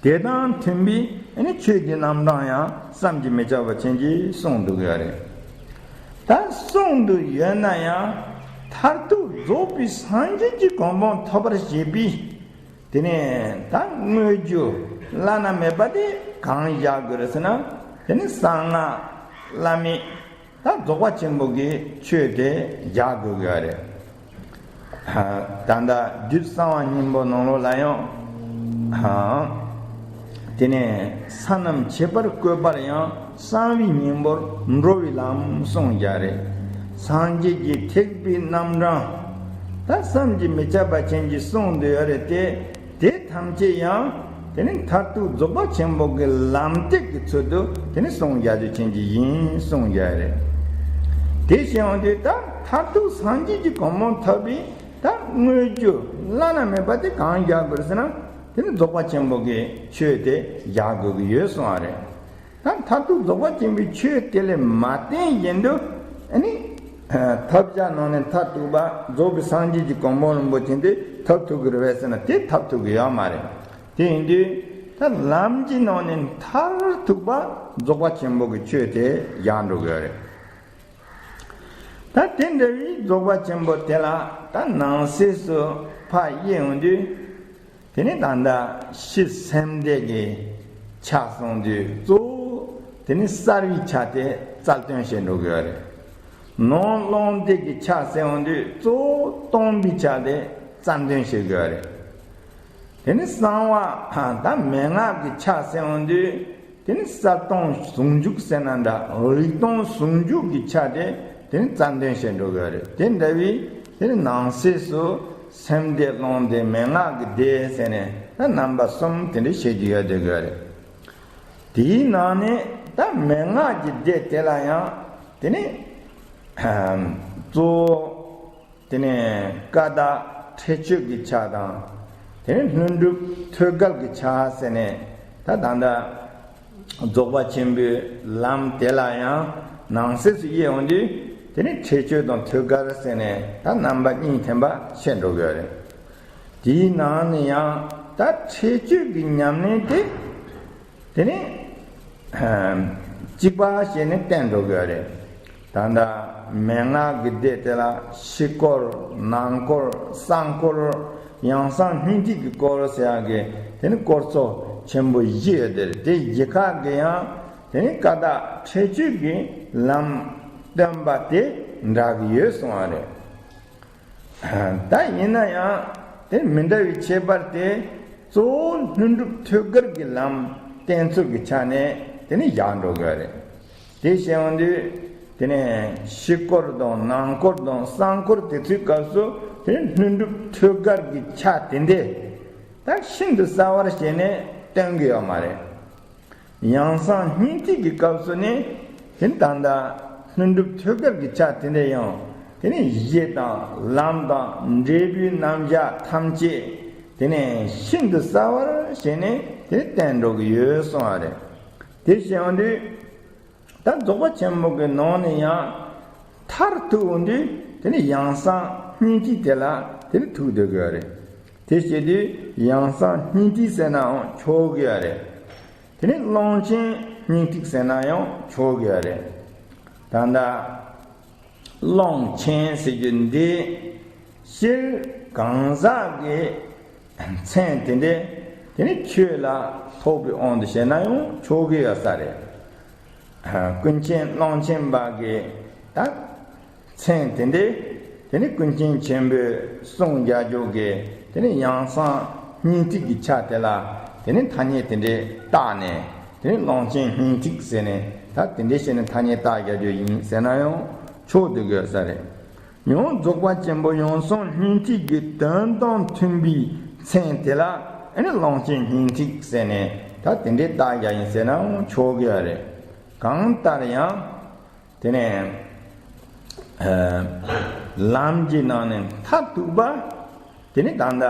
དེ་དང་མཐུན་པའི་ཨ་ནི་ཆོས་ཀྱི་རྣམ་གྲངས་ཡང་བསམ་གྱིས་མི་ཁྱབ་པ་ཅན་གྱིས་གསུངས་འདུག་ཡོད་རེད། ད་གསུངས་འདུག་ཡོད་ན་ཡང་མཐར་ཐུག་རྫོགས་པའི་སངས་རྒྱས་ཀྱི་གོ་འཕང་ཐོབ་པར་བྱེད་པའི་དེ་ནས་ད་དངོས་རྒྱུ་བླ་ན་མེད་པ་དེ་གང་བཞག་དགོས་རེད་ཟེར་ན། དེ་ནི་གསང་སྔགས་བླ་མེད་ད་རྫོགས་པ་ཆེན་པོ་གི་ཆོས་དེ་བཞག་དགོས་ཀྱི་ཡོད་རེད། ད་ལྟ་རྒྱུད་གསང་བ་སྙིང་པོ་ནང་ལོགས་ལ་ཡང་དེ་ནས་ས་རྣམས་འཆད་པར་བཀོད་པར་ཡང་གསང་བའི་སྙིང་པོར་འགྲོ་བའི་ལམ་གསུངས་བཞག་རེད། སངས་རྒྱས་ཀྱི་ཐེག་པའི་རྣམ་གྲངས་ད་བསམ་གྱིས་མི་ཁྱབ་པ་ཅན་གྱིས་གསུངས་འདུག་ཡོད་རེད་དེ། དེ་ཐམས་ཅད་ཡང་དེ་ནི་མཐར་ཐུག་རྫོགས་པ་ཆེན་པོ་གི་ལམ་སྟེགས་ཀྱི་ཚུལ་དུ་དེ་ནི་གསུངས་བཞག་རྒྱུ་ཅན་གྱི་ཡིན་གསུངས་བཞག་རེད། དེ་བྱས་འོང་དུས་ད་མཐར་ཐུག་སངས་རྒྱས་ཀྱི་གོ་འཕང་ཐོབ་པའི་ད་དངོས་རྒྱུ་བླ་ན་མེད་པ་དེ་གང་བཞག་དགོས་ཟེར་ན། དེ་ནི་རྫོགས་པ་ཆེན་པོ་གི་ཆོས་དེ་བཞག་དགོས་ཀྱི་ཡོད་གསུངས་པ་རེད། ད་མཐར་ཐུག་རྫོགས་པ་ཆེན་པོའི་ཆོས་དེ་ལས་མ་བརྟེན་བཞིན་དུ་ཨ་ནི་ཐབས་བརྒྱ་ནང་ནས་མཐར་ཐུག་པ་རྫོགས་པའི་སངས་རྒྱས་ཀྱི་གོ་འཕང་རིན་པོ་ཆེ་དེ་ཐོབ་ཐུབ་ཀྱི་རེད་པས་ཟེར་ན། དེ་ཐོབ་ཐུབ་ཀྱི་ཡོད་མ་རེད། དེ་ཡིན་དུས་ད་ལམ་གྱི་ནང་ནས་མཐར་ཐུག་པ་རྫོགས་པ་ཆེན་པོ་གི་ཆོས་དེ་བཞག་འགྲོ་གི་ཡོད་རེད། ད་དེ་འདྲ་བའི་རྫོགས་པ་ཆེན་པོ་དེ་ལ་ད་ནང་གསེས་སུ་ཕར་དབྱེ་ཡོང་དུས། དེ་ནས་ད་ལྟ་ཕྱི་སེམས་སྡེ་གི་ཆ་གསུངས་དུས་གཙོ་བོ་དེ་ནི་གསལ་བའི་ཆ་དེ་རྩལ་འདོན་བྱེད་འགྲོ་གི་ཡོད་རེད། ནང་རླུང་སྡེ་གི་ཆ་ཟེར་འོང་དུས་གཙོ་བོ་སྟོང་པའི་ཆ་དེ་རྩལ་འདོན་བྱེད་དགོས་རེད། དེ་ནི་གསང་བ་ད་མན་ངག་གི་ཆ་ཟེར་འོང་དུས་དེ་ནི་གསལ་སྟོང་ཟུང་འཇུག་ཟེར་ན་འདྲ། རིག་སྟོང་ཟུང་འཇུག་གི་ཆ་དེ་དེ་ནི་རྩལ་འདོན་བྱེད་འགྲོ་གི་ཡོད་རེད། དེ་འདྲ་བའི་དེ་ནི་ནང་གསེས་སུ་སེམས་སྡེ་རླུང་སྡེ་མན་ངག་གི་སྡེ་ཟེར་ནས་ད་རྣམ་པ་གསུམ་དེ་འདྲ་བྱེད་ཀྱི་ཡོད་དེ་གི་རེད། དེའི་ནང་ནས་ད་མན་ངག་གི་སྡེ་དེ་ལ་ཡང་དེ་ནི་གཙོ་བོ་དེ་ནས་ཀ་དག་ཁྲེགས་ཆོད་ཀྱི་ཆ་དང་། དེ་ནས་ལྷུན་གྲུབ་ཐོད་རྒལ་གྱི་ཆ་ཟེར་ནས་ད་ད་ལྟ་རྫོགས་པ་ཆེན་པོའི་ལམ་དེ་ལ་ཡང་ནང་གསེས་སུ་དབྱེ་འོང་དུས་དེ་ནི་ཁྲེགས་ཆོད་དང་ཐོད་རྒལ་ཟེར་ནས་ད་རྣམ་པ་གཉིས་ཐོན་པ་བཤད་འགྲོ་གི་ཡོད་རེད། དེའི་ནང་ནས་ཡང་ད་ཁྲེགས་ཆོད་ཀྱི་ཉམས་ལེན་དེ་དེ་ནི་གཅིག་པ་བྱས་ནས་བསྟན་འགྲོ་གི་ཡོད་རེད། ད་ལྟ་མན་ངག་གི་སྡེ་དེ་ལ་ཕྱི་སྐོར་ནང་སྐོར་གསང་སྐོར་ཡང་གསང་སྙིང་ཐིག་གི་སྐོར་ཟེར་ཡག་གི་དེ་ནི་སྐོར་ཚོ་ཆེན་པོ་བཞི་ཡོད་དེ། དེ་བཞི་ཁག་གི་ཡང་དེ་ནི་ཀ་དག་ཁྲེགས་ཆོད་ཀྱི་ལམ་སྟོན་པ་དེ་འདྲ་གི་ཡོད་གསུངས་པ་རེད། ད་ཡིན་ན་ཡང་དེ་མི་འདྲ་བའི་ཁྱད་པར་དེ་གཙོ་བོ་ལྷུན་གྲུབ་ཐོད་རྒལ་གྱི་ལམ་བསྟན་ཚུལ་གྱི་ཆ་ནས་དེ་ནི་བཞག་འགྲོ་གི་རེད། དེ་བཤད་འོང་དུས་དེ་ནས་ཕྱི་སྐོར་དང་ནང་སྐོར་དང་གསང་སྐོར་དེ་ཚོའི་སྐབས་སུ་དེ་ནི་ལྷུན་གྲུབ་ཐོད་རྒལ་གྱི་ཆ་དེ་འདྲས་ད་ཤིན་ཏུ་གསལ་བར་བྱས་ནས་སྟོན་གྱི་ཡོད་མ་རེད། ཡང་གསང་སྙིང་ཐིག་གི་སྐབས་སུ་ནི་དེ་ནི་ད་ལྟ་ལྷུན་གྲུབ་ཐོད་རྒལ་གྱི་ཆ་དེ་འདྲ་ཡང་དེ་ནི་གཞི་དང་ལམ་དང་འབྲས་བུའི་རྣམ་གཞག་ཐམས་ཅད་དེ་ནི་ཤིན་ཏུ་གསལ་བར་བྱས་ནས་དེ་ནི་བསྟན་འགྲོ་གི་ཡོད་གསུངས་པ་རེད། དེ་བཤད་འོང་དུས་ད་རྫོགས་པ་ཆེན་པོ་གི་ནང་ནས་ཡང་མཐར་ཐུག་འོང་དུས་དེ་ནི་ཡང་གསང་སྙིང་ཐིག་དེ་ལ་དེ་ནི་ཐུག་སྡོད་དགོས་རེད། དེ་བྱེད་དུས་ཡང་གསང་སྙིང་ཐིག་ཟེར་ནའང་ཆོག་གི་ཡོད་རེད། དེ་ནི་ཀློང་ཆེན་སྙིང་ཐིག་ཟེར་ན་ཡང་ཆོག་གི་ཡོད་རེད། ད་ལྟ་ཀློང་ཆེན་ཟེར་རྒྱུ་འདི་སྤྱིར་གང་ཟག་གི་མཚན་དེ་འདྲ་དེ་ནི་ཆོས་ལ་ཐོགས་པའི་དབང་དུ་བྱས་ན་ཡང་ཆོག་གི་ཡོད་ས་རེད། ཀུན་མཁྱེན་ཀློང་ཆེན་པ་གི་ད་མཚན་དེ་འདྲ་ དེ་ནི་ཀུན་མཁྱེན་ཆེན་པོས་གསུང་རྒྱག་རྒྱུ་གི་དེ་ནི་ཡང་གསང་སྙིང་ཐིག་གི་ཆ་དེ་ལ་དེ་ནི་ཐ་སྙད་དེ་འདྲས་བཏགས་ནས། དེ་ནི་ཀློང་ཆེན་སྙིང་ཐིག་ཟེར་ནས་ད་དེ་འདྲས་བྱས་ནས་ཐ་སྙད་བཏགས་རྒྱག་རྒྱུ་ཡིན་ཟེར་ན་ཡང་ཆོག་འདུག་གི་ས་རེད། ཡང་རྫོགས་པ་ཆེན་པོ་ཡང་གསང་སྙིང་ཐིག་གི་དོན་དང་མཐུན་པའི་མཚན་དེ་ལ་ཨ་ནི་ཀློང་ཆེན་སྙིང་ཐིག་ཟེར་ནས་ད་དེ་འདྲས་བཏགས་རྒྱག་ཡིན་ཟེར་ནའང་ཆོག་གི་རེད། གང་ལྟར་ཡང་དེ་ནས་ཨ་ལམ་གྱི་ནང་ནས་མཐར་ཐུག་པ་དེ་ནི་ད་ལྟ་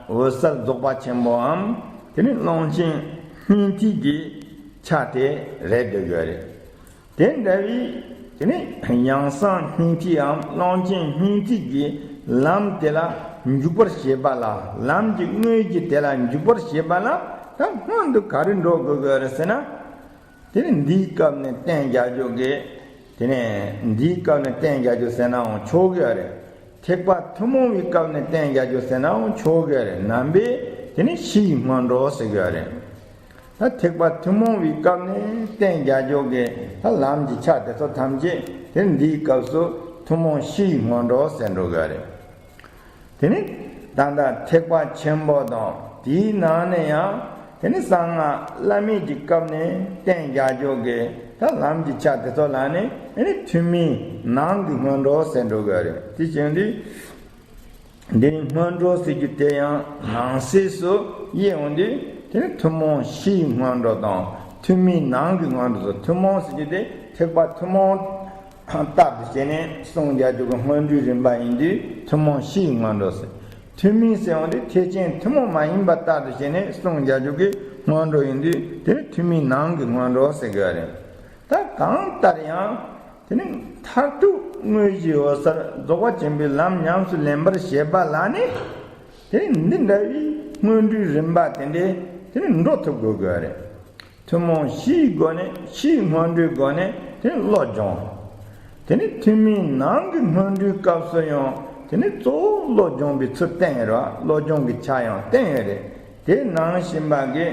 འོད་གསལ་རྫོགས་པ་ཆེན་པོའམ་དེ་ནི་ཀློང་ཆེན་སྙིང་ཐིག་གི་ཆ་དེ་རེད་འདུག་གི་རེད། དེ་འདྲ་བའི་དེ་ནི་ཡང་གསང་སྙིང་ཐིག་གམ་ཀློང་ཆེན་སྙིང་ཐིག་གི་ལམ་དེ་ལ་འཇུག་པར་བྱེད་པ་ལ། ལམ་གྱི་དངོས་གཞི་དེ་ལ་འཇུག་པར་བྱེད་པ་ལ་ད་སྔོན་དུ་ག་རེ་འགྲོ་དགོས་ཀྱི་རེད་ཟེར་ན། དེ་ནི་འདིའི་སྐབས་ནས་བསྟན་རྒྱག་རྒྱུ་གི། དེ་ནས་འདིའི་སྐབས་ནས་བསྟན་རྒྱག་རྒྱུ་ཟེར་ནའང་ཆོག་གི་རེད། ཐེག་པ་ཐུན་མོང་བའི་སྐབས་ནས་བསྟན་རྒྱག་རྒྱུ་ཟེར་ནའང་ཆོག་གི་རེད། ནང་པའི་དེ་ནི་ཕྱིའི་སྔོན་འགྲོ་ཟེར་གི་རེད། ད་ཐེག་པ་ཐུན་མོང་བའི་སྐབས་ནས་བསྟན་རྒྱག་རྒྱུ་གི་ད་ལམ་གྱི་ཆ་དེ་ཚོ་ཐམས་ཅད་དེ་འདིའི་སྐབས་སུ་ཐུན་མོང་ཕྱིའི་སྔོན་འགྲོ་ཟེར་འགྲོ་གི་རེད། དེ་ནི་ད་ལྟ་ཐེག་པ་ཆེན་པོ་དང་དེའི་ནང་ནས་ཡང་དེ་ནི་གསང་སྔགས་བླ་མེད་ཀྱི་སྐབས་ནས་བསྟན་རྒྱག་རྒྱུ་གི་ད་ལམ་གྱི་ཆ་དེ་ཚོ་ལ་ནི་དེ་ནི་ཐུན་མིན་ནང་གི་སྔོན་འགྲོ་ཟེར་འགྲོ་གི་རེད། དེ་བྱས་དུས། འདི་ནི་སྔོན་འགྲོ་ཟེར་རྒྱུ་དེ་ཡང་ནང་གསེས་སུ་དབྱེ་འོང་དུས་དེ་ནི་ཐུན་མོང་ཕྱིའི་སྔོན་འགྲོ་དང་ཐུན་མིན་ནང་གི་སྔོན་འགྲོ་སོགས། ཐུན་མོང་ཟེར་རྒྱུ་དེ་ཐེག་པ་ཐུན་མོང་ལྟར་དུ་བྱས་ནས་གསུང་རྒྱག་རྒྱུ་གི་སྔོན་འགྲོའི་རིམ་པ་ཡིན་དུས་ཐུན་མོང་ཕྱིའི་སྔོན་འགྲོ་ཟེར། ཐུན་མིན་ཟེར་འོང་དུས་ཐེག་ཆེན་ཐུན་མོང་མ་ཡིན་པ་ལྟར་དུ་བྱས་ནས་གསུང་རྒྱག་རྒྱུ་གི་སྔོན་འགྲོ་ཡིན་དུས་དེ་ནི་ཐུན་མིན་ནང་གི་སྔོན་འགྲོ་ཟེར་དགོས་རེད། ད་གང་ལྟར་ཡང་། དེ་ནི་མཐར་ཐུག་དངོས་གཞི་འོད་གསལ་རྫོགས་པ་ཆེན་པོའི་ལམ་ཉམས་སུ་ལེན་པར་བྱེད་པ་ལ་ནི། དེ་ནི་འདི་འདྲ་བའི་སྔོན་འགྲོའི་རིམ་པ་དེ་འདྲས་དེ་ནི་འགྲོ་ཐུབ་དགོས་དགོས་རེད། ཐུན་མོང་ཕྱིའི་སྒོ་ནས་ཕྱིའི་སྔོན་འགྲོའི་སྒོ་ནས་དེ་ནི་བློ་སྦྱོང་། དེ་ནི་ཐུན་མིན་ནང་གི་སྔོན་འགྲོའི་སྐབས་སུ་ཡང་དེ་ནི་གཙོ་བོ་བློ་སྦྱོང་བའི་ཚུལ་བསྟན་ཡོད་རེད་བ། བློ་སྦྱོང་གི་ཆ་ཡང་བསྟན་ཡོད་རེད། དེ་ནང་བཞིན་པ་གི།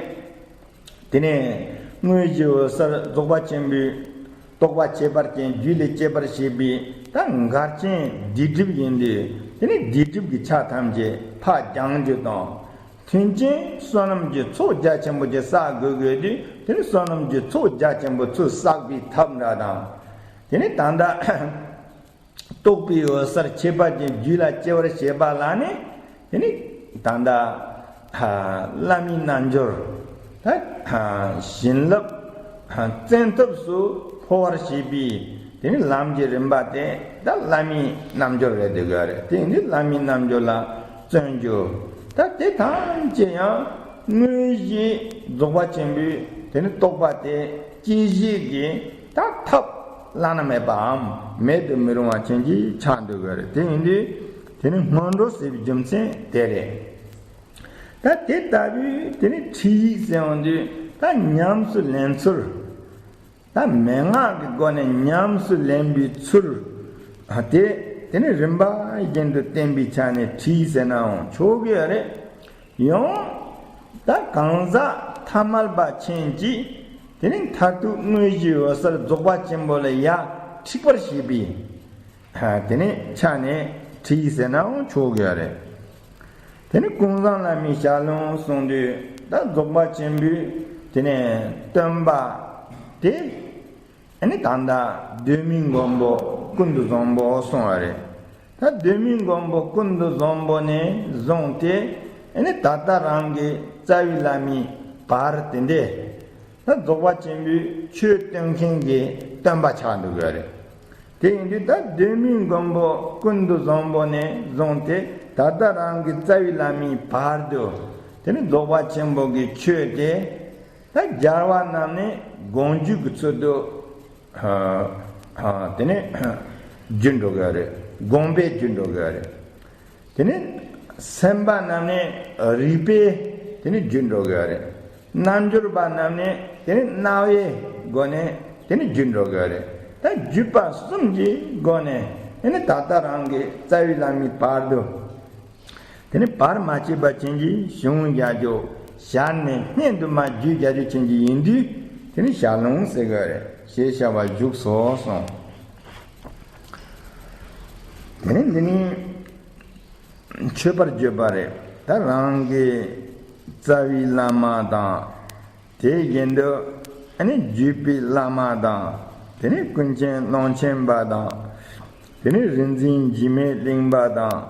དེ་ནས་དངོས་གཞི་འོད་གསལ་རྫོགས་པ་ཆེན་པོའི་རྟོགས་པ་ཁྱད་པར་ཅན་རྒྱུད་ལས་སྐྱེད་པར་བྱེད་པའི་ད་འགལ་རྐྱེན་སྡིག་སྒྲིབ་ཡིན་དུས་དེ་ནས་སྡིག་སྒྲིབ་ཀྱི་ཆ་ཐམས་ཅད་ཕར་སྦྱང་རྒྱུ་དང་། མཐུན་རྐྱེན་བསོད་ནམས་ཀྱི་ཚོགས་རྒྱ་ཆེན་པོ་ཅིག་བསགས་དགོས་དགོས་དུས་དེ་ནས་བསོད་ནམས་ཀྱི་ཚོགས་རྒྱ་ཆེན་པོ་ཚུར་བསགས་པའི་ཐབས་འདྲ་དང་། དེ་ནས་ད་ལྟ། རྟོགས་པའི་འོད་གསལ་ཁྱད་པར་ཅན་རྒྱུད་ལ་སྐྱེ་བར་བྱེད་པ་ལ་ནི། དེ་ནི་ད་ལྟ་བླ་མའི་རྣལ་འབྱོར། ད་བྱིན་རླབས་བཙན་ཐབས་སུ་འཕོ་བར་བྱེད་པའི་དེ་ནི་ལམ་གྱི་རིམ་པ་དེ་ད་བླ་མའི་རྣལ་འབྱོར་རེད་འདུག་ག་རེད། དེ་ནི་བླ་མའི་རྣལ་འབྱོར་ལ་བརྩོན་རྒྱུ། ད་དེ་ཐམས་ཅད་ཡང་དངོས་གཞི་རྫོགས་པ་ཆེན་པོའི་དེ་ནི་རྟོགས་པ་དེ་སྐྱེད་བྱེད་ཀྱི་ད་ཐབས་བླ་ན་མེད་པའམ་མེད་དུ་མི་རུང་བ་ཅན་གྱི་ཆགས་འདུག་གི་རེད། དེ་ཡིན་དུས་དེ་ནི་སྔོན་འགྲོ་ཟེར་བའི་རྒྱུ་མཚན་དེ་རེད། ད་དེ་ལྟ་བུའི་དེ་ནི་ཁྲིད་ཡིག་ཟེར་ཡོང་དུས་ད་ཉམས་སུ་ལེན་ཚུལ། ད་མན་ངག་གི་སྒོ་ནས་ཉམས་སུ་ལེན་པའི་ཚུལ། དེ་དེ་ནི་རིམ་པ་བཞིན་དུ་བསྟན་པའི་ཆ་ནས་ཁྲིད་ཟེར་ནའང་ཆོག་གི་རེད། ཡང་ད་གང་ཟག་ཐ་མལ་པ་ཅན་གྱིས་དེ་ནི་མཐར་ཐུག་དངོས་གཞི་འོད་གསལ་རྫོགས་པ་ཆེན་པོ་ལ་ཡར་འཁྲིད་པར་བྱེད་པའི་དེ་ནི་ཆ་ནས་ཁྲིད་ཟེར་ནའང་ཆོག་གི་རེད། དེ་ནི་ཀུན་བཟང་བླ་མའི་ཞལ་ལུང་གསུང་དུས་ད་རྫོགས་པ་ཆེན་པོའི་དེ་ནི་སྟོན་པ་དེ། ཨ་ནི་ད་ལྟ་གདོད་མའི་མགོན་པོ་ཀུན་ཏུ་བཟང་པོ་གསུངས་པ་རེད། ད་གདོད་མའི་མགོན་པོ་ཀུན་ཏུ་བཟང་པོ་ནས་བཟུང་སྟེ་ཨ་ནི་ད་ལྟ་རང་གི་རྩ་བའི་བླ་མའི་བར་དེ་འདྲས་ད་རྫོགས་པ་ཆེན་པོའི་ཆོས་སྟོན་མཁན་གྱི་སྟོན་པ་ཆགས་འདུག་གི་རེད། དེ་ཡིན་དུས་ད་གདོད་མའི་མགོན་པོ་ཀུན་ཏུ་བཟང་པོ་ནས་བཟུང་སྟེ་ད་ལྟ་རང་གི་རྩ་བའི་བླ་མའི་བར་དུ་དེ་ནི་རྫོགས་པ་ཆེན་པོ་གི་ཆོས་དེ། ད་རྒྱལ་བ་རྣམས་ནི་དགོངས་བརྒྱུད་ཀྱི་ཚུལ་དུ་དེ་ནས་བརྒྱུད་འགྲོ་གི་རེད། དགོངས་པས་བརྒྱུད་འགྲོ་གི་རེད། དེ་ནས་སེམས་དཔའ་རྣམས་ནི་རིགས་པས་དེ་ནས་བརྒྱུད་འགྲོ་གི་རེད། རྣལ་འབྱོར་པ་རྣམས་ནི་དེ་ནས་རྣ་བའི་སྒོ་ནས་དེ་ནས་བརྒྱུད་འགྲོ་གི་རེད། ད་བརྒྱུད་པ་གསུམ་གྱི་སྒོ་ནས་དེ་ནས་ད་ལྟ་རང་གི་རྩ་བའི་བླ་མའི་བར་དུ། དེ་ནི་བར་མ་ཆད་པ་ཅན་གྱི་གཞུང་ཡ་ཇོ་ཞལ་ནས་སྙན་དུ་མ་བརྒྱུད་རྒྱ་ཇོ་ཅན་གྱི་ཡིན་དུས་དེ་ནི་ཞལ་ལུང་ཟེར་གི་རེད། ཞེས་བྱ་བ་བཞུགས་སོ་གསུངས། དེ་ནས་འདི་ནི་མཆོད་པར་བརྗོད་པ་རེད། ད་རང་གི་རྩ་བའི་བླ་མ་དང་། དེ་བཞིན་དུ་ཨ་ནི་བརྒྱུད་པའི་བླ་མ་དང་། དེ་ནས་ཀུན་མཁྱེན་ཀློང་ཆེན་པ་དང་། དེ་ནས་རིག་འཛིན་འཇིགས་མེད་གླིང་པ་དང་།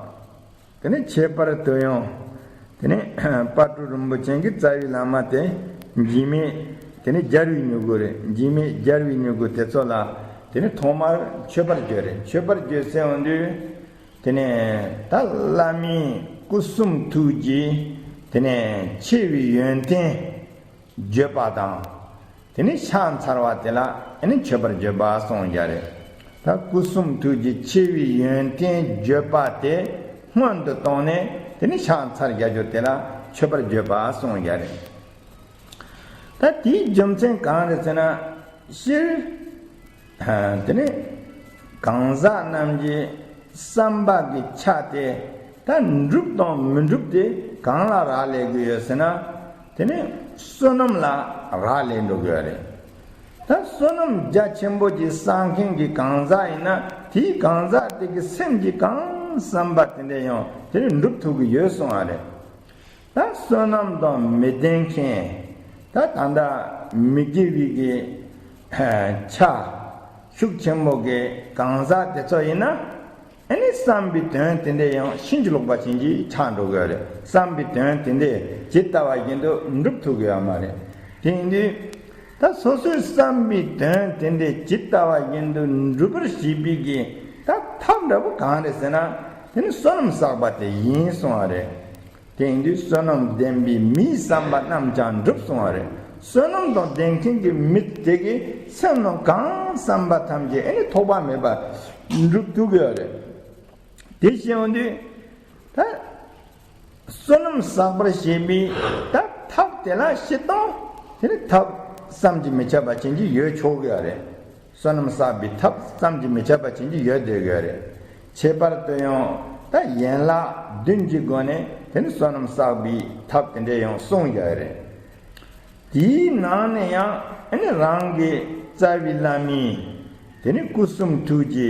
དེ་ནས་ཁྱད་པར་དུ་ཡང་། དེ་ནས་དཔལ་སྤྲུལ་རིན་པོ་ཆེ་གི་རྩ་བའི་བླ་མ་དེ་འཇིགས་མེད། དེ་ནས་རྒྱལ་བའི་མྱུ་གུ་རེད། འཇིགས་མེད་རྒྱལ་བའི་མྱུ་གུ་དེ་ཚོ་ལ་དེ་ནས་ཐོག་མར་མཆོད་པར་བརྗོད་རེད། མཆོད་པར་བརྗོད་ཟེར་འོང་དུས། དེ་ནས་ད་བླ་མའི་སྐུ་གསུང་ཐུགས་ཀྱི་དེ་ནས་ཆེ་བའི་ཡོན་ཏན་བརྗོད་པ་དང་། དེ་ནས་ཕྱག་འཚལ་བ་དེ་ལ་ཨ་ནི་མཆོད་པར་བརྗོད་པ་གསུངས་ཡ་རེད། ད་སྐུ་གསུང་ཐུགས་ཀྱི་ཆེ་བའི་ཡོན་ཏན་བརྗོད་པ་དེ་སྔོན་དུ་བཏང་ནས། དེ་ནས་ཕྱག་འཚལ་རྒྱ་མཚོ་དེ་ལ་མཆོད་པར་བརྗོད་པ་གསུངས་ཡ་རེད། ད་དེའི་རྒྱུ་མཚན་གང་རེད་ཟེར་ན། སྤྱིར། དེ་ནས་གང་ཟག་རྣམས་ཀྱི་བསམ་པ་གི་ཆ་དེ་ད་འགྲུབ་དང་མི་འགྲུབ་དེ་གང་ལ་རག་ལས་ཀྱི་ཡོད་ཟེར་ན། དེ་ནས་བསོད་ནམས་ལ་རག་ལས་འགྲོ་གི་ཡོད་རེད། ད་བསོད་ནམས་རྒྱ་ཆེན་པོ་ཅིག་བསགས་མཁན་གྱི་གང་ཟག་ཡིན་ན། དེའི་གང་ཟག་དེ་གི་སེམས་ཀྱི་གང་བསམ་པ་དེ་འདྲ་ཡང་དེ་ནས་འགྲུབ་ཐུབ་ཀྱི་ཡོད་གསུངས་པ་རེད། ད་བསོད་ནམས་དང་མི་ལྡན་མཁན། ད་ད་ལྟ་མི་དགེ་བའི་གི་ཆ་ཤུགས་ཆེན་པོ་གི་གང་ཟག་དེ་ཚོ་ཡིན་ན། ཨ་ནི་བསམ་པའི་དོན་དེ་འདྲ་ཡང་ཕྱིན་ཅི་ལོག་པ་ཅན་གྱི་ཆགས་འགྲོ་གི་ཡོད་རེད། བསམ་པའི་དོན་དེ་འདྲ་ཇི་ལྟ་བ་བཞིན་དུ་འགྲུབ་ཐུབ་ཀྱི་ཡོད་མ་རེད། དེ་ཡིན་དུས་ད་སོ་སོའི་བསམ་པའི་དོན་དེ་འདྲ་ཇི་ལྟ་བ་བཞིན་དུ་འགྲུབ་པར་བྱེད་པའི་གི་ད་ཐབས་འདྲ་པོ་གང་རེད་ཟེར་ན། དེ་ནི་བསོད་ནམས་བསགས་པ་དེ་ཡིན་གསུངས་པ་རེད། དེ་ཡིན་དུས་བསོད་ནམས་ལྡན་པའི་མིའི་བསམ་པ་རྣམས་ཀྱང་འགྲུབ་གསུངས་པ་རེད། བསོད་ནམས་དང་ལྡན་མཁན་གྱི་མི་དེ་གི་སེམས་ནང་གང་བསམ་པ་ཐམས་ཅད་ཨ་ནི་ཐོགས་པ་མེད་པར་འགྲུབ་ཐུབ་ཀྱི་ཡོད་རེད། དེ་བཤད་འོང་དུས་ད་བསོད་ནམས་བསགས་པར་བྱེད་པའི་ད་ཐབས་དེ་ལ་སྤྱིར་བཏང་དེ་ནི་ཐབས་བསམ་གྱིས་མི་ཁྱབ་པ་ཅན་གྱི་ཡོད་ཆོག་གི་ཡོད་རེད། བསོད་ནམས་བསགས་པའི་ཐབས་བསམ་གྱིས་མི་ཁྱབ་པ་ཅན་གྱི་ཡོད་བསྡད་ཀྱི་ཡོད་རེད། ཁྱད་པར་དུ་ཡང་ད་ཡན་ལག་བདུན་གྱི་སྒོ་ནས་དེ་ནི་བསོད་ནམས་བསགས་པའི་ཐབས་དེ་འདྲ་ཡང་གསུངས་ཀྱི་ཡོད་རེད། དེའི་ནང་ནས་ཡང་ཨ་ནི་རང་གི་རྩ་བའི་བླ་མའི་དེ་ནི་སྐུ་གསུང་ཐུགས་ཀྱི་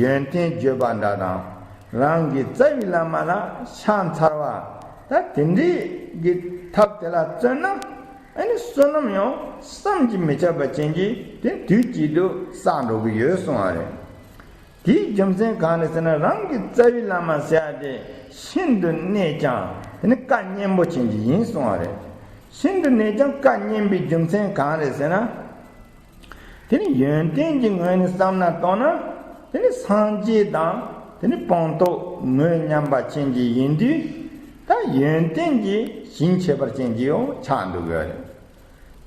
ཡོན་ཏན་བརྗོད་པ་འདྲ་དང་། རང་གི་རྩ་བའི་བླ་མ་ལ་ཕྱག་འཚལ་བ། ད་དེ་འདྲའི་གི་ཐབས་དེ་ལ་བརྩོན་ན། ཨ་ནི་བསོད་ནམས་ཡང་བསམ་གྱིས་མི་ཁྱབ་པ་ཅན་གྱིས་དེ་དུས་གཅིག་ཏུ་བསགས་འགྲོ་གི་ཡོད་གསུངས་པ་རེད། དེའི་རྒྱུ་མཚན་གང་རེད་ཟེར་ན། རང་གི་རྩ་བའི་བླ་མ་ཟེར་ཡ་དེ་ཤིན་ཏུ་གནད་ཀྱང་དེ་ནི་བཀའ་གཉན་པོ་ཅན་གྱི་ཡིན་གསུངས་པ་རེད། ཤིན་ཏུ་གནད་ཀྱང་བཀའ་གཉན་པའི་རྒྱུ་མཚན་གང་རེད་ཟེར་ན། དེ་ནི་ཡོན་ཏན་གྱི་ངོས་ནས་བསམ་ན་བཏང་ན། དེ་ནི་སངས་རྒྱས་དང་དེ་ནི་སྤངས་རྟོགས་ངོས་མཉམ་པ་ཅན་གྱི་ཡིན་དུས། ད་ཡོན་ཏན་གྱི་ཞིང་ཁྱད་པར་ཅན་གྱི་ཡང་ཆགས་འདུག་གི་རེད།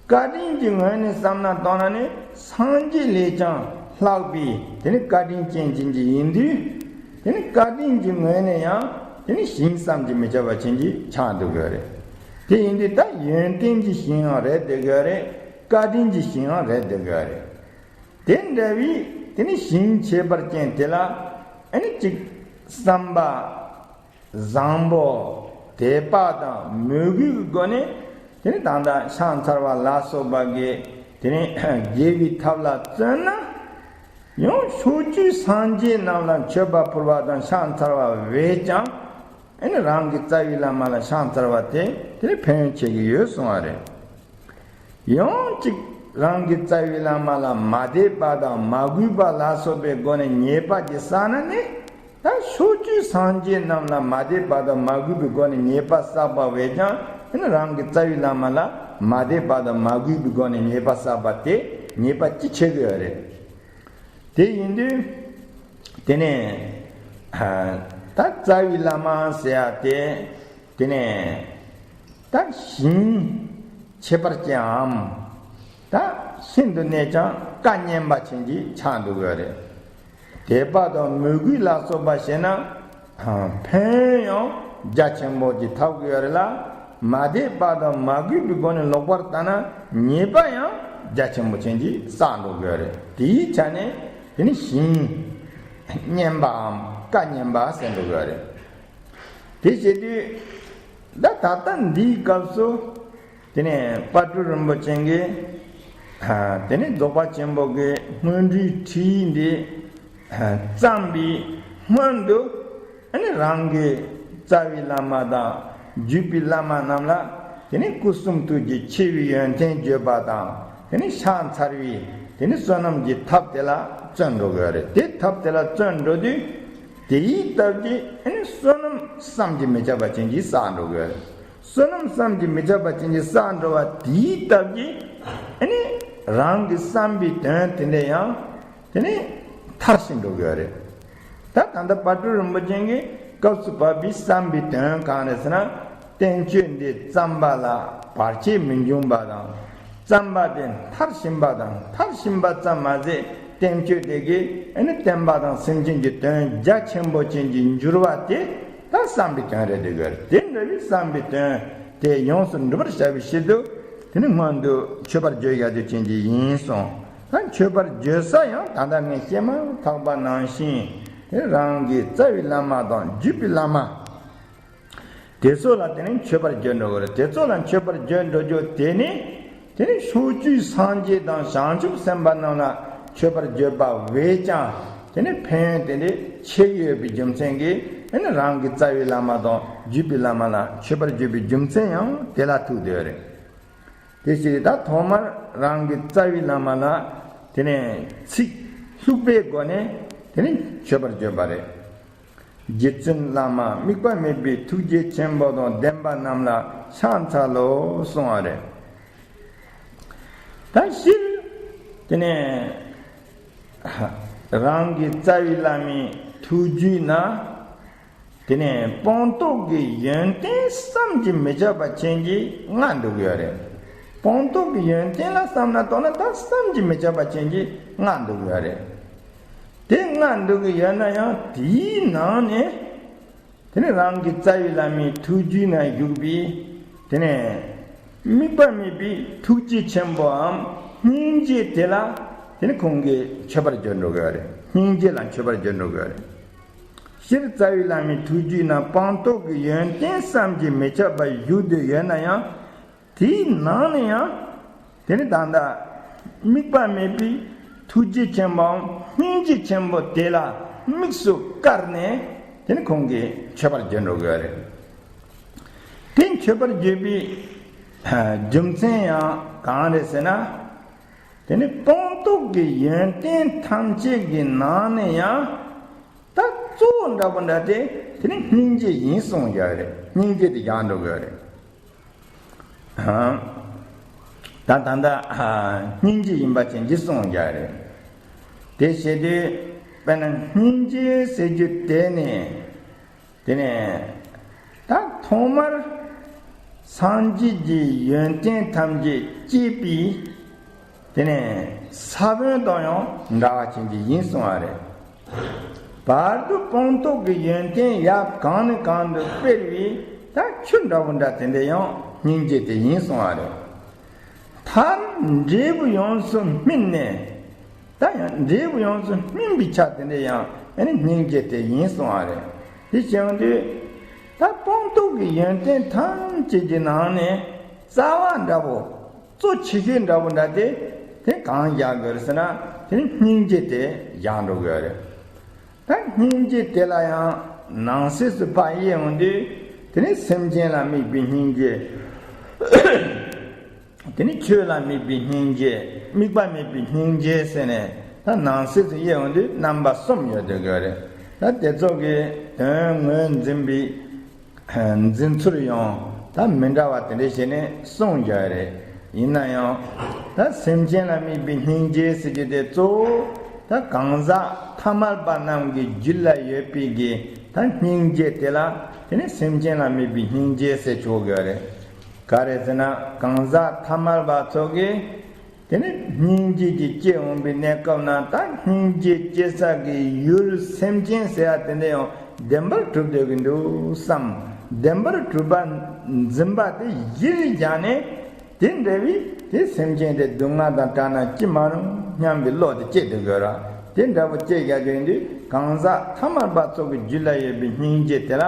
བཀའ་དྲིན་གྱི་ངོས་ནས་བསམ་ན་བཏང་ན་ནི་སངས་རྒྱས་ལས་ཀྱང་ལྷག་པའི་དེ་ནི་བཀའ་དྲིན་ཅན་ཅན་གྱི་ཡིན་དུས། དེ་ནི་བཀའ་དྲིན་གྱི་ངོས་ནས་ཡང་དེ་ནི་ཞིང་བསམ་གྱིས་མི་ཁྱབ་པ་ཅན་གྱི་ཆགས་འདུག་གི་རེད། དེ་ཡིན་དུས་ད་ཡོན་ཏན་གྱི་ཞིང་ཡང་རེད་བསྡད་ཀྱི་རེད། བཀའ་དྲིན་གྱི་ཞིང་ཡང་རེད་བསྡད་ཀྱི་རེད། དེ་འདྲ་བའི་དེ་ནི་ཞིང་ཁྱད་པར་ཅན་དེ་ལ་ཨ་ནི་གཅིག་བསམ་པ་བཟང་པོ་དད་པ་དང་མོས་གུས་ཀྱི་སྒོ་ནས་དེ་ནི་ད་ལྟ་ཕྱག་འཚལ་བ་ལ་སོགས་པ་གི་དེ་ནི་དགེ་བའི་ཐབས་ལ་བརྩོན་ན། ཡང་ཕྱོགས་བཅུའི་སངས་རྒྱས་རྣམས་ལ་མཆོད་པ་ཕུལ་བ་དང་ཕྱག་འཚལ་བ་བས་ཀྱང་། ཨ་ནི་རང་གི་རྩ་བའི་བླ་མ་ལ་ཕྱག་འཚལ་བ་དེ་དེ་ནི་ཕན་ཡོན་ཆེ་གི་ཡོད་གསུངས་པ་རེད། ཡང་གཅིག་རང་གི་རྩ་བའི་བླ་མ་ལ་མ་དད་པ་དང་མ་གུས་པ་ལ་སོགས་པའི་སྒོ་ནས་ཉེས་པ་ཅིག་བསགས་ན་ནི། ད་ཕྱོགས་བཅུའི་སངས་རྒྱས་རྣམས་ལ་མ་དད་པ་དང་མ་གུས་པའི་སྒོ་ནས་ཉེས་པ་བསགས་པ་བས་ཀྱང་། ཨ་ནི་རང་གི་རྩ་བའི་བླ་མ་ལ་མ་དད་པ་དང་མ་གུས་པའི་སྒོ་ནས་ཉེས་པ་བསགས་པ་དེ་ཉེས་པ་ཅི་ཆེ་གི་ཡོད་རེད། དེ་ཡིན་དུས། དེ་ནས་ད་རྩ་བའི་བླ་མ་ཟེར་ཡ་དེ། དེ་ནས་ད་ཞིང་ཁྱད་པར་ཅན་འམ། ད་ཤིན་ཏུ་གནད་ཀྱང་བཀའ་གཉན་པ་ཅན་གྱི་ཆགས་འདུག་གི་རེད། དད་པ་དང་མོས་གུས་ལ་སོགས་པ་བྱས་ན། ཕན་ཡོན་ཡང་རྒྱ་ཆེན་པོ་ཅིག་ཐོབ་ཀྱི་ཡོད་རེད་ལ། མ་དད་པ་དང་མ་གུས་པའི་སྒོ་ནས་ལོག་པར་ལྟ་ན་ཉེས་པ་ཡང་རྒྱ་ཆེན་པོ་ཅན་གྱིས་བསགས་འགྲོ་གི་ཡོད་རེད། དེའི་ཆ་ནས་དེ་ནི་ཞིང་གཉན་པའམ་བཀའ་གཉན་པ་ཟེར་འགྲོ་གི་ཡོད་རེད། དེ་བྱེད་དུས་ད་ད་ལྟ་འདིའི་སྐབས་སུ། དེ་ནས་དཔལ་སྤྲུལ་རིན་པོ་ཆེ་གིས། དེ་ནས་རྫོགས་པ་ཆེན་པོ་གི་སྔོན་འགྲོའི་ཁྲིད་ཡིག་འདི་བརྩམས་པའི་ སྔོན་དུ་ཨ་ནི་རང་གི་རྩ་བའི་བླ་མ་དང་བརྒྱུད་པའི་བླ་མ་རྣམས་ལ་དེ་ནི་སྐུ་གསུང་ཐུགས་ཀྱི་ཆེ་བའི་ཡོན་ཏན་བརྗོད་པ་དང་དེ་ནི་ཕྱག་འཚལ་བའི་དེ་ནི་བསོད་ནམས་ཀྱི་ཐབས་དེ་ལ་བརྩོན་འགྲོ་དགོས་རེད། དེ་ཐབས་དེ་ལ་བརྩོན་འགྲོ་དུས་དེའི་སྟབས་ཀྱིས་ཨ་ནི་བསོད་ནམས་བསམ་གྱིས་མི་ཁྱབ་པ་ཅན་གྱིས་བསགས་འགྲོ་དགོས་རེད། བསོད་ནམས་བསམ་གྱིས་མི་ཁྱབ་པ་ཅན་གྱིས་བསགས་འགྲོ་བ་དེའི་སྟབས་ཀྱིས་ཨ་ནི་རང་གི་བསམ་པའི་དོན་དེ་འདྲ་ཡང་དེ་ནི་མཐར་ཕྱིན་འགྲོ་དགོས་རེད། ད་ད་ལྟ་དཔལ་སྤྲུལ་རིན་པོ་ཆེ་གིས་སྐབས་སུ་བབ་པའི་བསམ་པའི་དོན་གང་རེད་ཟེར་ན། བསྟན་བཅོས་འདི་བརྩམས་པ་ལ་བར་ཆད་མི་འབྱུང་བ་དང་། བརྩམས་པ་དེ་མཐར་ཕྱིན་པ་དང་མཐར་ཕྱིན་པ་ཙམ་མ་ཟད་བསྟན་བཅོས་དེ་གིས་ཨ་ནི་བསྟན་པ་དང་སེམས་ཅན་གྱི་དོན་རྒྱ་ཆེན་པོ་ཅན་གྱི་འགྱུར་བ་དེ་ད་བསམ་པའི་དོན་རེད་འདུག་གི། དེ་འདྲ་བའི་བསམ་པའི་དོན་དེ་ཡོངས་སུ་འགྲུབ་པར་བྱ་བའི་ཕྱིར་དུ་དེ་ནི་སྔོན་དུ་མཆོད་པར་བརྗོད་བཞག་རྒྱུ་ཅན་གྱི་ཡིན་གསུངས། ད་མཆོད་པར་བརྗོད་ས་ཡང་ད་ལྟ་ངས་བཤད་མ་ཐག་པ་ནང་བཞིན་དེ་རང་གི་རྩ་བའི་བླ་མ་དང་བརྒྱུད་པའི་བླ་མ། དེ་ཚོ་ལ་དེ་ནི་མཆོད་པར་བརྗོད་འགྲོ་གི་རེད། དེ་ཚོ་ལ་མཆོད་པར་བརྗོད་འགྲོ་རྒྱུ་དེ་ནི་དེ་ནི་ཕྱོགས་བཅུའི་སངས་རྒྱས་དང་བྱང་ཆུབ་སེམས་དཔའ་རྣམས་ལ་མཆོད་པར་བརྗོད་པ་བས་ཀྱང་དེ་ནི་ཕན་ཡོན་དེ་འདྲ་ཆེ་གི་ཡོད་པའི་རྒྱུ་མཚན་གྱིས་དེ་ནི་རང་གི་རྩ་བའི་བླ་མ་དང་བརྒྱུད་པའི་བླ་མ་ལ་མཆོད་པར་བརྗོད་པའི་རྒྱུ་མཚན་ཡང་དེ་ལ་ཐུག་བསྡད་ཡོད་རེད། དེ་ཕྱིར་ད་ཐོག་མར་རང་གི་རྩ་བའི་བླ་མ་ལ་དེ་ནས་ཚིག་ལྷུག་པའི་སྒོ་ནས་དེ་ནས་མཆོད་པར་བརྗོད་པ་རེད། རྗེ་བཙུན་བླ་མ་དམིགས་པ་མེད་པའི་ཐུགས་རྗེ་ཆེན་པོ་དང་ལྡན་པ་རྣམས་ལ་ཕྱག་འཚལ་ལོ་གསུང་བ་རེད། ད་སྤྱིར་དེ་ནས་རང་གི་རྩ་བའི་བླ་མའི་ཐུགས་རྒྱུད་ན། དེ་ནས་སྤངས་རྟོགས་ཀྱི་ཡོན་ཏན་བསམ་གྱིས་མི་ཁྱབ་པ་ཅན་གྱིས་མངའ་འདུག་ཡོད་རེད། སྤངས་རྟོགས་ཀྱི་ཡོན་ཏན་ལ་བསམ་ན་དོ་ན་ད་བསམ་གྱིས་མི་ཁྱབ་པ་ཅན་གྱིས་མངའ་འདུག་ཡོད་རེད། དེ་མངའ་འདུག་གི་ཡོད་ན་ཡང་དེའི་ནང་ནས་དེ་ནས་རང་གི་རྩ་བའི་བླ་མའི་ཐུགས་རྒྱུད་ན་བཞུགས་པའི་དེ་ནས་དམིགས་པ་མེད་པའི་ཐུགས་རྗེ་ཆེན་པོའམ་སྙིང་རྗེ་དེ་ལ་དེ་ནས་ཁོང་གིས་མཆོད་པར་བརྗོད་འགྲོ་གི་ཡོད་རེད། སྙིང་རྗེ་ལ་མཆོད་པར་བརྗོད་འགྲོ་གི་ཡོད་རེད། སྤྱིར་རྩ་བའི་བླ་མའི་ཐུགས་རྒྱུད་ན་སྤངས་རྟོགས་ཀྱི་ཡོན་ཏན་བསམ་གྱིས་མི་ཁྱབ་པ་བཞུགས་བསྡད་ཡོད་ན་ཡང་དེའི་ནང་ནས་ཡང་དེ་ནི་ད་ལྟ་དམིགས་པ་མེད་པའི་ཐུགས་རྗེ་ཆེན་པོའམ་སྙིང་རྗེ་ཆེན་པོ་དེ་ལ་དམིགས་སུ་བཀར་ནས་དེ་ནི་ཁོང་གིས་མཆོད་པར་བརྗོད་འགྲོ་གི་ཡོད་རེད། དེ་མཆོད་པར་བརྗོད་པའི་རྒྱུ་མཚན་ཡང་གང་རེད་ཟེར་ན། དེ་ནི་སྤངས་རྟོགས་ཀྱི་ཡོན་ཏན་ཐམས་ཅད་ཀྱི་ནང་ནས་ཡང་ད་གཙོ་བོ་འདྲ་པོ་འདྲ་དེ་དེ་ནི་སྙིང་རྗེ་ཡིན་གསུངས་ཡོད་རེད། སྙིང་རྗེ་དེ་སྦྱང་འགྲོ་གི་ཡོད་རེད། ད་ད་ལྟ་སྙིང་རྗེ་ཡིན་པ་ཅན་གྱིས་གསུངས་ཡོད་རེད། དེ་བྱེད་དུས་དཔེར་ན་སྙིང་རྗེ་ཟེར་རྒྱུ་དེ་ནི། དེ་ནས་ད་ཐོག་མར་སངས་རྒྱས་ཀྱི་ཡོན་ཏན་ཐམས་ཅད་བསྐྱེད་པའི་དེ་ནས་ས་བོན་དང་ཡང་འདྲ་བ་ཅན་གྱི་ཡིན་གསུང་བ་རེད། བར་དུ་སྤངས་རྟོགས་ཀྱི་ཡོན་ཏན་ཡབ་གང་ནས་གང་དུ་སྤེལ་བའི་ད་ཆུ་འདྲ་བོ་འདྲ་དེ་འདྲ་ཡང་སྙིང་རྗེ་དེ་ཡིན་གསུང་བ་རེད། མཐར་འབྲས་བུ་ཡོངས་སུ་སྨིན་ནས། ད་ཡང་འབྲས་བུ་ཡོངས་སུ་སྨིན་པའི་ཆ་དེ་འདྲ་ཡང་ཨ་ནི་སྙིང་རྗེ་དེ་ཡིན་གསུང་བ་རེད། དེ་བྱུང་དུས་ད་སྤངས་རྟོགས་ཀྱི་ཡོན་ཏན་ཐམས་ཅད་ཀྱི་ནང་ནས་རྩ་བ་འདྲ་བོ་གཙོ་ཆེ་ཤོས་འདྲ་བོ་འདྲ་དེ་དེ་གང་སྦྱང་དགོས་རེད་ཟེར་ན་དེ་ནི་སྙིང་རྗེ་དེ་སྦྱང་འགྲོ་དགོས་རེད། ད་སྙིང་རྗེ་དེ་ལ་ཡང་ནང་གསེས་སུ་ཕར་དབྱེ་ཡོང་དུས་དེ་ནི་སེམས་ཅན་ལ་དམིགས་པའི་སྙིང་རྗེ། དེ་ནི་ཆོས་ལ་དམིགས་པའི་སྙིང་རྗེ། དམིགས་པ་མེད་པའི་སྙིང་རྗེ་ཟེར་ནས་ད་ནང་གསེས་སུ་དབྱེ་ཡོང་དུས་རྣམ་པ་གསུམ་ཡོད་དགོས་ཀྱི་རེད། ད་དེ་ཚོ་གི་དོན་ངོས་འཛིན་པའི་འཛིན་ཚུལ་ཡང་ད་མི་འདྲ་བ་དེ་འདྲ་བྱས་ནས་གསུངས་ཀྱི་རེད། ཡིན་ན་ཡང་ད་སེམས་ཅན་ལ་དམིགས་པའི་སྙིང་རྗེ་ཟེར་རྒྱུ་དེ་གཙོ་བོ་ད་གང་ཟག་ཐ་མལ་པ་རྣམས་ཀྱི་རྒྱུད་ལ་ཡོད་པའི་གི་ད་སྙིང་རྗེ་དེ་ལ་དེ་ནི་སེམས་ཅན་ལ་དམིགས་པའི་སྙིང་རྗེ་ཟེར་ཆོག་གི་རེད། ག་རེ་ཟེར་ན་གང་ཟག་ཐ་མལ་པ་ཚོ་གིས་དེ་ནི་སྙིང་རྗེ་གི་སྐྱེ་འོང་པའི་གནས་སྐབས་ན་ད་སྙིང་རྗེ་སྐྱེ་ས་གི་ཡུལ་སེམས་ཅན་ཟེར་ཡ་དེ་འདྲ་ཡང་བདེན་པར་གྲུབ་སྡོད་ཀྱི་འདུག་བསམ། བདེན་པར་གྲུབ་པ་འཛིན་པ་དེ་གཞིར་བཞག་ནས་དེ་འདྲ་བའི་དེ་སེམས་ཅན་དེ་སྡུག་བསྔལ་དང་བྲལ་ན་ཅི་མ་རུང་སྙམ་པའི་བློ་དེ་སྐྱེ་སྡོད་དགོས་ར། དེ་འདྲ་པོ་སྐྱེ་བཞག་རྒྱུ་ཡིན་དུས་གང་ཟག་ཐ་མལ་པ་ཚོ་གི་རྒྱུད་ལ་ཡོད་པའི་སྙིང་རྗེ་དེ་ལ་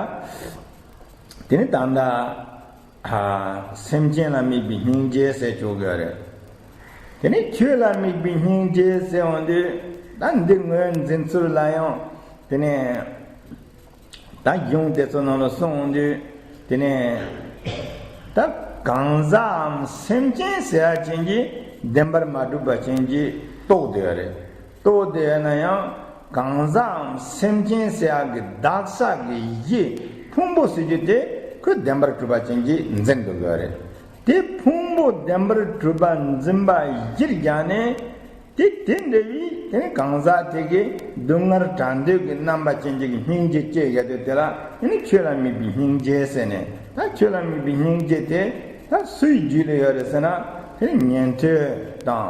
དེ་ནི་ད་ལྟ། སེམས་ཅན་ལ་དམིགས་པའི་སྙིང་རྗེ་ཟེར་ཆོག་གི་རེད། དེ་ནས་ཆོས་ལ་དམིགས་པའི་སྙིང་རྗེ་ཟེར་འོང་དུས་ད་འདི་ངོས་འཛིན་ཚུལ་ལ་ཡང་དེ་ནས་ ད་གཞུང་དེ་ཚོ་ནང་ལ་གསུངས་དུས། དེ་ནས་ད་གང་ཟག་གམ་སེམས་ཅན་ཟེར་ཡ་ཅན་གྱི་བདེན་པར་མ་གྲུབ་པ་ཅན་གྱི་རྟོགས་བསྡད་ཡོད་རེད། རྟོགས་བསྡད་ཡོད་ན་ཡང་གང་ཟག་གམ་སེམས་ཅན་ཟེར་ཡ་གི་བདག་ཆགས་ཀྱི་གཞི་ཕུང་པོ་ཟེར་རྒྱུ་དེ་ཁོས་བདེན་པར་གྲུབ་པ་ཅན་གྱིས་འཛིན་འགྲོ་གི་ཡོད་རེད། དེ་ཕུང་པོ་བདེན་པར་གྲུབ་པ་འཛིན་པ་གཞིར་བཞག་ནས། དེ་དེ་འདྲ་བའི་དེ་ནི་གང་ཟག་དེ་གིས་སྡུག་བསྔལ་བྲལ་འདོད་ཀྱི་རྣམ་པ་ཅན་གྱི་སྙིང་རྗེ་སྐྱེ་ཡོད་དུས་དེ་ལ་དེ་ནི་ཆོས་ལ་དམིགས་པའི་སྙིང་རྗེ་ཟེར་ནས། ད་ཆོས་ལ་དམིགས་པའི་སྙིང་རྗེ་དེ་ད་སུའི་རྒྱུད་ལ་ཡོད་རེད་ཟེར་ན། དེ་ནི་ཉན་ཐོས་དང་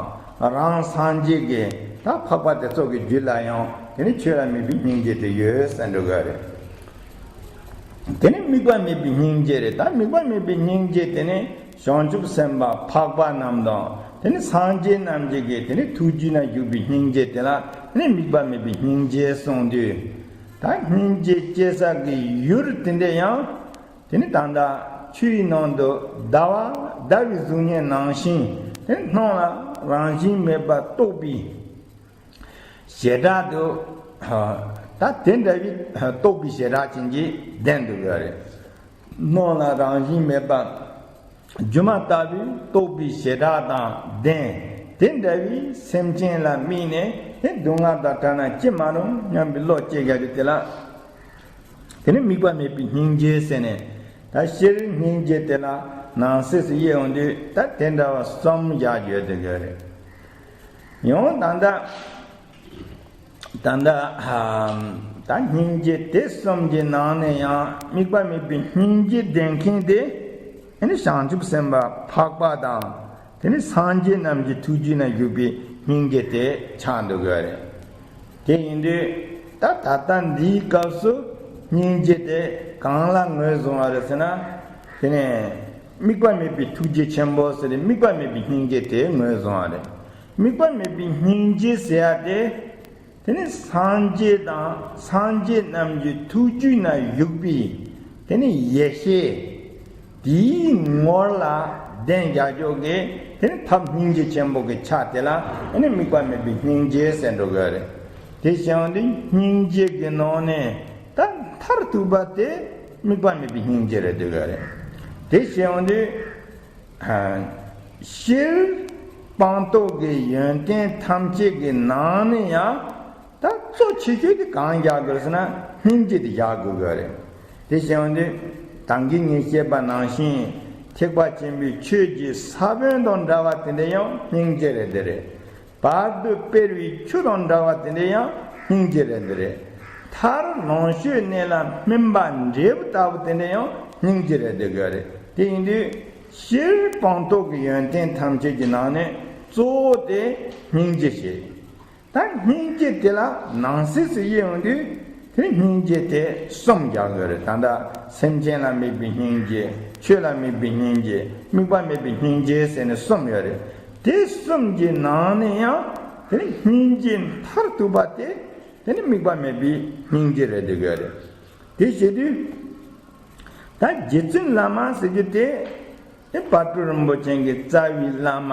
རང་སངས་རྒྱས་ཀྱི་ད་འཕགས་པ་དེ་ཚོ་གི་རྒྱུད་ལ་ཡང་དེ་ནི་ཆོས་ལ་དམིགས་པའི་སྙིང་རྗེ་དེ་ཡོད་ཟེར་འགྲོ་གི་རེད། དེ་ནི་དམིགས་པ་མེད་པའི་སྙིང་རྗེ་རེད། ད་དམིགས་པ་མེད་པའི་སྙིང་རྗེ་དེ་ནི་བྱང་ཆུབ་སེམས་དཔའ་འཕགས་པ་རྣམས་དང་དེ་ནི་སངས་རྒྱས་རྣམས་ཀྱི་གི་དེ་ནི་ཐུགས་རྒྱུད་ན་བཞུགས་པའི་སྙིང་རྗེ་དེ་ལ་དེ་ནི་དམིགས་པ་མེད་པའི་སྙིང་རྗེ་གསུངས་དུས། ད་སྙིང་རྗེ་སྐྱེ་ས་གི་ཡུལ་དེ་འདྲ་ཡང་དེ་ནི་ད་ལྟ་ཆུའི་ནང་དུ་ཟླ་བ་ཟླ་བའི་གཟུགས་བརྙན་ནང་བཞིན་དེ་ནི་སྣང་ལ་རང་བཞིན་མེད་པར་རྟོགས་པའི་བྱེ་བྲག་ཏུ། ད་དེ་འདྲ་བའི་རྟོགས་པའི་བྱེ་བྲག་ཅན་གྱི་ལྡན་དུ་ཡོད་རེད། སྣང་ལ་རང་བཞིན་མེད་པ་སྒྱུ་མ་ལྟ་བུའི་རྟོགས་པའི་བྱེ་བྲག་དང་ལྡན། དེ་འདྲ་བའི་སེམས་ཅན་ལ་དམིགས་ནས་དེ་སྡུག་བསྔལ་དང་བྲལ་ན་ཅི་མ་རུང་སྙམ་པའི་བློ་སྐྱེ་ཡོད་དུས་དེ་ལ། དེ་ནི་དམིགས་པ་མེད་པའི་སྙིང་རྗེ་ཟེར་ནས། ད་སྤྱིར་སྙིང་རྗེ་དེ་ལ་ནང་གསེས་སུ་དབྱེ་ཡོང་དུས་ད་དེ་འདྲ་བ་གསུམ་བཞག་ཡོད་དེ་ཡོད་རེད། ཡང་ད་ལྟ་ད་ལྟ་ད་སྙིང་རྗེ་དེ་གསུམ་གྱི་ནང་ནས་ཡང་དམིགས་པ་མེད་པའི་སྙིང་རྗེ་ལྡན་མཁན་དེ་ཨ་ནི་བྱང་ཆུབ་སེམས་དཔའ་འཕགས་པ་དང་། དེ་ནི་སངས་རྒྱས་རྣམས་ཀྱི་ཐུགས་རྒྱུད་ན་བཞུགས་པའི་སྙིང་རྗེ་དེ་ཆགས་འདུག་གི་རེད། དེ་ཡིན་དུས་ད་ད་ལྟ་འདིའི་སྐབས་སུ་སྙིང་རྗེ་དེ་གང་ལ་ངོས་བཟུང་བ་རེད་ཟེར་ན། དེ་ནས་དམིགས་པ་མེད་པའི་ཐུགས་རྗེ་ཆེན་པོ་ཟེར་ཏེ་དམིགས་པ་མེད་པའི་སྙིང་རྗེ་དེ་ངོས་བཟུང་བ་རེད། དམིགས་པ་མེད་པའི་སྙིང་རྗེ་ཟེར་ཡ་དེ། དེ་ནི་སངས་རྒྱས་དང་སངས་རྒྱས་རྣམས་ཀྱི་ཐུགས་རྒྱུད་ན་བཞུགས་པའི་དེ་ནི་ཡེ་ཤེས་དེའི་ངོར་ལ་ལྡན་རྒྱ་མཚོ་གི་དེ་ནི་ཐབས་སྙིང་རྗེ་ཆེན་པོ་གི་ཆ་དེ་ལ་དེ་ནི་དམིགས་པ་མེད་པའི་སྙིང་རྗེ་ཟེར་འགྲོ་གི་རེད། དེ་བྱས་ཡོང་དུས་སྙིང་རྗེ་གི་ནང་ནས་ད་མཐར་ཐུག་པ་དེ་དམིགས་པ་མེད་པའི་སྙིང་རྗེ་རེད་འདུག་གི་རེད། དེ་བྱས་ཡོང་དུས། སྤྱིར་སྤངས་རྟོགས་ཀྱི་ཡོན་ཏན་ཐམས་ཅད་ཀྱི་ནང་ནས་ཡང་ད་གཙོ་ཆེ་ཤོས་དེ་གང་བཞག་དགོས་ཟེར་ན་སྙིང་རྗེ་དེ་བཞག་དགོས་ཀྱི་རེད། དེ་བྱས་ཡོང་དུས་ད་གིན་ངས་བཤད་པ་ནང་བཞིན་ཐེག་པ་ཆེན་པོའི་ཆོས་ཀྱི་ས་བོན་དང་འདྲ་བ་དེ་འདྲ་ཡང་སྙིང་རྗེ་རེད་དེ་རེད། བར་དུ་སྤེལ་བའི་ཆུ་དང་འདྲ་བ་དེ་འདྲ་ཡང་སྙིང་རྗེ་རེད་དེ་རེད། མཐར་ནང་ཤོས་གནད་ལ་སྨིན་པ་འབྲས་བུ་ལྟ་བུ་དེ་འདྲ་ཡང་སྙིང་རྗེ་རེད་དེ་ག་རེད། དེ་ཡིན་དུས། སྤྱིར་སྤངས་རྟོགས་ཀྱི་ཡོན་ཏན་ཐམས་ཅད་ཀྱི་ནང་ནས་གཙོ་བོ་དེ་སྙིང་རྗེ་ཞེས། ད་སྙིང་རྗེ་དེ་ལ་ནང་གསེས་སུ་དབྱེ་ཡོང་དུས་དེ་སྙིང་རྗེ་དེ་གསུམ་རྒྱག་དགོས་རེད། ད་ལྟ་སེམས་ཅན་ལ་དམིགས་པའི་སྙིང་རྗེ། ཆོས་ལ་དམིགས་པའི་སྙིང་རྗེ། དམིགས་པ་མེད་པའི་སྙིང་རྗེ་ཟེར་ནས་གསུམ་ཡོད་རེད། དེ་གསུམ་གྱི་ནང་ནས་ཡང་དེ་ནི་སྙིང་རྗེ་མཐར་ཐུག་པ་དེ་དེ་ནི་དམིགས་པ་མེད་པའི་སྙིང་རྗེ་རེད་དེ་ག་རེད། དེ་བྱེད་དུས། ད་རྗེ་བཙུན་བླ་མ་ཟེར་རྒྱུ་དེ། དེ་དཔལ་སྤྲུལ་རིན་པོ་ཆེ་གི་རྩ་བའི་བླ་མ།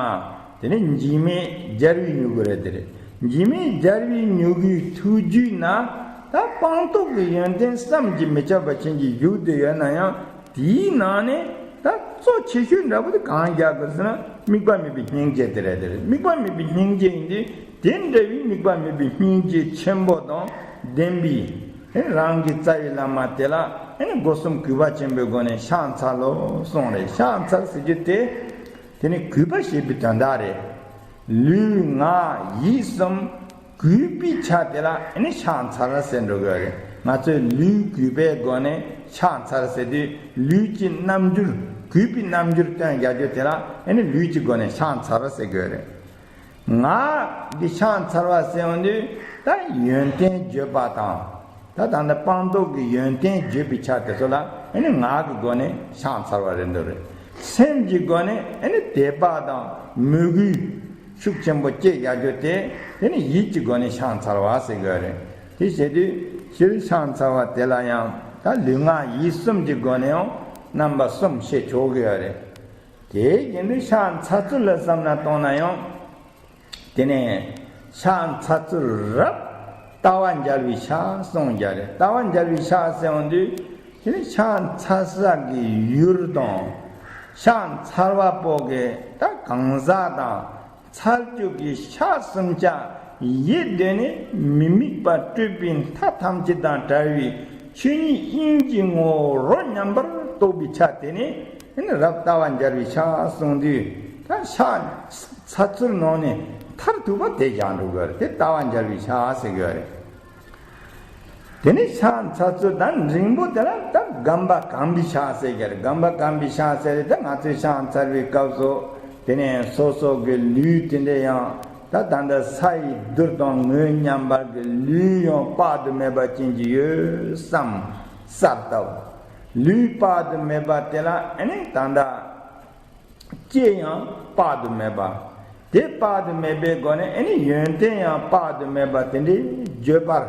དེ་ནི་འཇིགས་མེད་རྒྱལ་བའི་མྱུ་གུ་རེད་དེ་རེད། འཇིགས་མེད་རྒྱལ་བའི་མྱུ་གུའི་ཐུགས་རྒྱུད་ན། ད་སྤངས་རྟོགས་ཀྱི་ཡོན་ཏན་བསམ་གྱིས་མི་ཁྱབ་པ་ཅན་གྱི་བཞུགས་བསྡད་ཡོད་ན་ཡང་། དེའི་ནང་ནས་ད་གཙོ་ཆེ་ཤོས་འདྲ་པོ་དེ་གང་རྒྱག་དགོས་ཟེར་ན་དམིགས་པ་མེད་པའི་སྙིང་རྗེ་དེ་རེད་དེ་རེད། དམིགས་པ་མེད་པའི་སྙིང་རྗེ་ཡིན་དུས་དེ་འདྲ་བའི་དམིགས་པ་མེད་པའི་སྙིང་རྗེ་ཆེན་པོ་དང་ལྡན་པའི། དེ་རང་གི་རྩ་བའི་བླ་མ་དེ་ལ་ཨེ་ནི་སྒོ་གསུམ་གུས་པ་ཆེན་པོའི་སྒོ་ནས་ཕྱག་འཚལ་ལོ་གསུངས་རེད། ཕྱག་འཚལ་ཟེར་རྒྱུ་དེ། དེ་ནི་གུས་པ་ཞེས་པའི་དོན་དག་རེད། ལུས་ངག་ཡིད་གསུམ་གུས་པའི་ཆ་དེ་ལ་ཨེ་ནི་ཕྱག་འཚལ་ཟེར་འགྲོ་གི་རེད། ང་ཚོས་ལུས་གུས་པའི་སྒོ་ནས་ཕྱག་འཚལ་ཟེར་དུས་ལུས་ཀྱི་རྣམ་འགྱུར་གུས་པའི་རྣམ་འགྱུར་སྟོན་རྒྱག་རྒྱུ་དེ་ལ་ཨེ་ནི་ལུས་ཀྱི་སྒོ་ནས་ཕྱག་འཚལ་ཟེར་དགོས་རེད། ངག་གི་ཕྱག་འཚལ་བ་ཟེར་ཡོང་དུས་ད་ཡོན་ཏན་བརྗོད་པ་དང་། ད་ད་ལྟ་སྤངས་རྟོགས་ཀྱི་ཡོན་ཏན་བརྗོད་པའི་ཆ་དེ་ཚོ་ལ་ཨེ་ནི་ངག་གི་སྒོ་ནས་ཕྱག་འཚལ་བ་རེད་འདུག་རེད། སེམས་ཀྱི་སྒོ་ནས་ཨེ་ནི་དད་པ་དང་མོས་གུས་ཤུགས་ཆེན་པོ་སྐྱེ་ཡག་རྒྱུ་དེ་ཨེ་ནི་ཡིད་ཀྱི་སྒོ་ནས་ཕྱག་འཚལ་བ་ཟེར་དགོས་རེད། དེ་བྱེད་དུས་སྤྱིར་ཕྱག་འཚལ་བ་དེ་ལ་ཡང་ད་ལུས་ངག་ཡིད་གསུམ་གྱི་སྒོ་ནས་ཡང་རྣམ་པ་གསུམ་བཤད་ཆོག་གི་ཡོད་རེད། དེ་ཡིན་དུས་ཕྱག་འཚལ་ཚུལ་ལ་བསམ་ན་གཏོང་ན་ཡང་། དེ་ནས་ཕྱག་འཚལ་ཚུལ་རབ་ ལྟ་བ་འཇལ་བའི་ཕྱག་གསུངས་རྒྱུ་རེད། ལྟ་བ་འཇལ་བའི་ཕྱག་ཟེར་ཡོང་དུས་དེ་ནི་ཕྱག་འཚལ་ས་གི་ཡུལ་དང་ཕྱག་འཚལ་བ་པོ་གི་ད་གང་ཟག་དང་འཚལ་རྒྱུ་གི་ཕྱག་གསུམ་ཆ་ཡིད་བདེ་ནས་མི་དམིགས་པ་སྤྲོས་པའི་མཐའ་ཐམས་ཅད་དང་བྲལ་བའི་ཆོས་ཉིད་དབྱིངས་ཀྱི་ངོ་བོ་རོ་མཉམ་པར་རྟོགས་པའི་ཆ་དེ་ནི་རབ་ལྟ་བ་འཇལ་བའི་ཕྱག་གསུངས་དུས། ད་ཕྱག་འཚལ་ཚུལ་ནང་ནས་མཐར་ཐུག་པ་དེ་བཞག་འགྲོ་གི་རེད། དེ་ལྟ་བ་འཇལ་བའི་ཕྱག་ཟེར་གི་རེད། དེ་ནས་ཕྱག་འཚལ་ཚུལ་དང་འབྲིང་པོ་དེ་ལ་ད་སྒོམ་པ་གོམས་པའི་ཕྱག་ཟེར་གི་རེད། སྒོམ་པ་གོམས་པའི་ཕྱག་ཟེར་རེད། ད་ང་ཚོས་ཕྱག་འཚལ་བའི་སྐབས་སུ་དེ་ནས་སོ་སོ་གི་ལུས་དེ་འདྲ་ཡང་ད་ད་ལྟ་ས་ཡི་རྡུལ་དང་ངོས་མཉམ་པར་གི་ལུས་ཡང་དཔག་ཏུ་མེད་པ་ཅན་གྱི་ཡོད་བསམ་གསལ་བཏབ། ལུས་དཔག་ཏུ་མེད་པ་དེ་ལ་ཨ་ནི་ད་ལྟ་ལྕེ་ཡང་དཔག་ཏུ་མེད་པ། དེ་དཔག་ཏུ་མེད་པའི་སྒོ་ནས་ཨ་ནི་ཡོན་ཏན་ཡང་དཔག་ཏུ་མེད་པ་དེ་འདྲའི་བརྗོད་པར་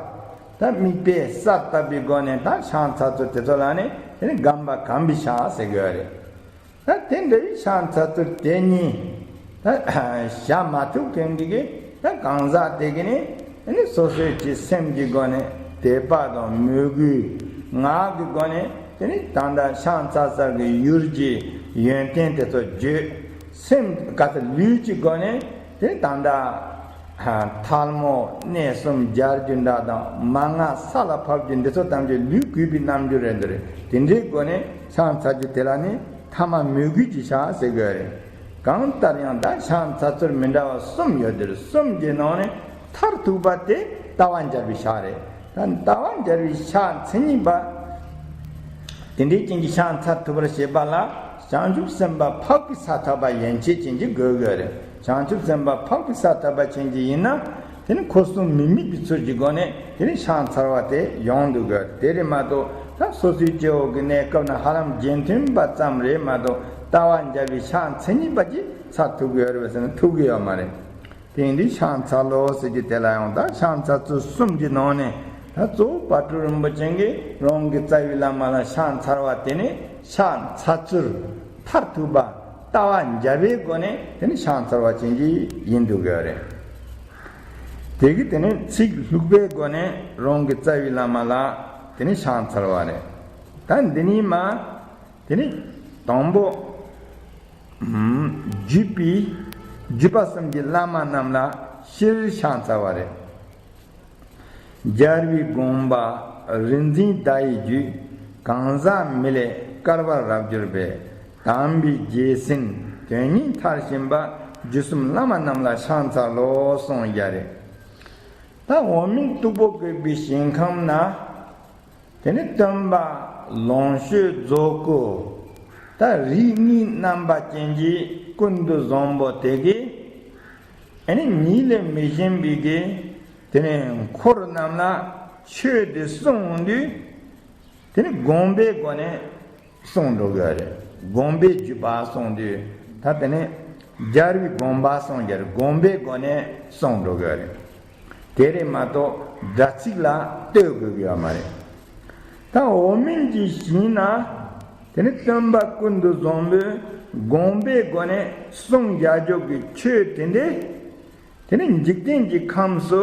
ད་དམིགས་པས་གསལ་བཏབ་པའི་སྒོ་ནས་ད་ཕྱག་འཚལ་ཚུལ་དེ་ཚོ་ལ་ནི་ཨ་ནི་སྒོམ་པ་གོམས་པའི་ཕྱག་ཟེར་གི་ཡོད་རེད། ད་དེ་འདྲ་བའི་ཕྱག་འཚལ་ཚུལ་དེ་གཉིས་ད་བྱ་མ་ཐུབ་མཁན་གྱི་གི་ད་གང་ཟག་དེ་གི་ནི་ཨ་ནི་སོ་སོའི་གི་སེམས་ཀྱི་སྒོ་ནས་དད་པ་དང་མོས་གུས་ངག་གི་སྒོ་ནས། དེ་ནི་ད་ལྟ་ཕྱག་འཚལ་ས་གི་ཡུལ་གྱི་ཡོན་ཏན་དེ་ཚོ་བརྗོད། སེམས་ག་ཚ་ལུས་ཀྱི་སྒོ་ནས་དེ་ནི་ད་ལྟ་ཐལ་མོ་གནས་གསུམ་སྦྱར་རྒྱུ་འདྲ་དང་མ་ང་ས་ལ་ཕབ་རྒྱུ་འདི་ཚོ་ཐམས་ཅད་ལུས་གུས་པའི་རྣམ་འགྱུར་རེད་འདུག་རེད། དེ་འདྲའི་སྒོ་ནས་ཕྱག་འཚལ་རྒྱུ་དེ་ལ་ནི་ཐ་མ་མོས་གུས་ཀྱི་ཕྱག་ཟེར་དགོས་རེད། གང་ལྟར་ཡང་ད་ཕྱག་འཚལ་ཚུལ་མི་འདྲ་བ་གསུམ་ཡོད་དེ་རེད། གསུམ་གྱི་ནང་ནས་མཐར་ཐུག་པ་དེ་ལྟ་བ་འཇལ་བའི་ཕྱག་རེད། ད་ལྟ་བ་འཇལ་བའི་ཕྱག་མཚན་ཉིད་པ། དེ་འདྲའི་ཅན་གྱི་ཕྱག་འཚལ་ཐུབ་པར་བྱེད་པ་ལ་བྱང་ཆུབ་སེམས་དཔའ་འཕགས་པའི་ས་ཐོབ་པ་ཡན་ཆད་ཅན་གྱི་དགོས་དགོས་རེད། བྱང་ཆུབ་སེམས་དཔའ་འཕགས་པའི་ས་ཐོབ་པ་ཅན་གྱི་ཡིན་ན་དེ་ནི་འཁོར་གསུམ་མི་དམིགས་པའི་ཚུལ་གྱི་སྒོ་ནས་དེ་ནི་ཕྱག་འཚལ་བ་དེ་ཡོང་འདུག་གི། དེ་རེད་མ་གཏོགས་ད་སོ་སོའི་སྐྱེ་བོ་གི་གནས་སྐབས་ན་ཧ་ལམ་རྗེས་མཐུན་པ་ཙམ་རེད་མ་གཏོགས་ལྟ་བ་འཇལ་བའི་ཕྱག་མཚན་ཉིད་པ་ཅིག་འཚལ་ཐུབ་ཀྱི་ཡོད་རེད་པས་ཟེར་ན་ཐུབ་ཀྱི་ཡོད་མ་རེད། དེ་ཡིན་དུས་ཕྱག་འཚལ་ལོ་ཟེར་རྒྱུ་དེ་ལ་ཡང་ད་ཕྱག་འཚལ་ཚུལ་གསུམ་གྱི་ནང་ནས་ད་གཙོ་བོ་བྷ་དྲུག་རིན་པོ་ཆེ་གིས་རང་གི་རྩ་བའི་བླ་མ་ལ་ཕྱག་འཚལ་བ་དེ་ནི་ཕྱག་འཚལ་ཚུལ་མཐར་ཐུག་པ་ལྟ་བ་འཇལ་བའི་སྒོ་ནས་དེ་ནི་ཕྱག་འཚལ་བ་ཅན་གྱི་ཡིན་འདུག་གི་རེད། དེ་གི་དེ་ནི་ཚིག་ལྷུག་པའི་སྒོ་ནས་རང་གི་རྩ་བའི་བླ་མ་ལ་དེ་ནི་ཕྱག་འཚལ་བ་རེད། ད་འདི་ནི་མ་དེ་ནི་དང་པོ། ཨུམ། བརྒྱུད་པའི་བརྒྱུད་པ་གསུམ་གྱི་བླ་མ་རྣམས་ལ་སྤྱིར་ཕྱག་འཚལ་བ་རེད། རྒྱལ་བའི་དགོངས་པ་རིག་འཛིན་བརྡ་ཡི་རྒྱུད། གང་ཟག་མི་ལས་བསྐལ་པར་རབ་གྱུར་པའི། དམ་པའི་རྗེས་ཟིན་དོན་གཉིས་མཐར་ཕྱིན་པ། བརྒྱུད་གསུམ་བླ་མ་རྣམས་ལ་ཕྱག་འཚལ་ལོ་གསུངས་རྒྱུ་རེད། ད་འོག་མིན་སྟུག་པོ་བཀོད་པའི་ཞིང་ཁམས་ན། དེ་ནི་སྟོན་པ་ལོངས་སྤྱོད་རྫོགས་སྐུ། ད་རིགས་གཉིས་རྣམ་པ་ཅན་གྱི་ཀུན་ཏུ་བཟང་པོ་དེ་གིས་ཨ་ནི་ཉིད་ལས་མི་གཞན་པའི་གི་དེ་ནི་འཁོར་རྣམས་ལ་ཆོས་དེ་གསུངས་དུས། དེ་ནི་དགོངས་པའི་སྒོ་ནས་གསུངས་འགྲོ་གི་རེད། དགོངས་པའི་བརྒྱུད་པ་གསུངས་དུས་ད་དེ་ནི་རྒྱལ་བའི་དགོངས་པ་གསུངས་རྒྱུ་རེད། དགོངས་པའི་སྒོ་ནས་གསུངས་འགྲོ་གི་རེད། དེ་རེད་མ་གཏོགས་སྒྲ་ཚིག་ལ་ལྟོས་དགོས་ཀྱི་ཡོད་མ་རེད། ད་འོག་མིན་གྱི་ཞིང་ན་དེ་ནི་སྟོན་པ་ཀུན་ཏུ་བཟང་པོས་དགོངས་པའི་སྒོ་ནས་གསུངས་རྒྱག་རྒྱུ་གི་ཆོས་དེ་འདྲས། དེ་ནི་འཇིག་རྟེན་གྱི་ཁམས་སུ་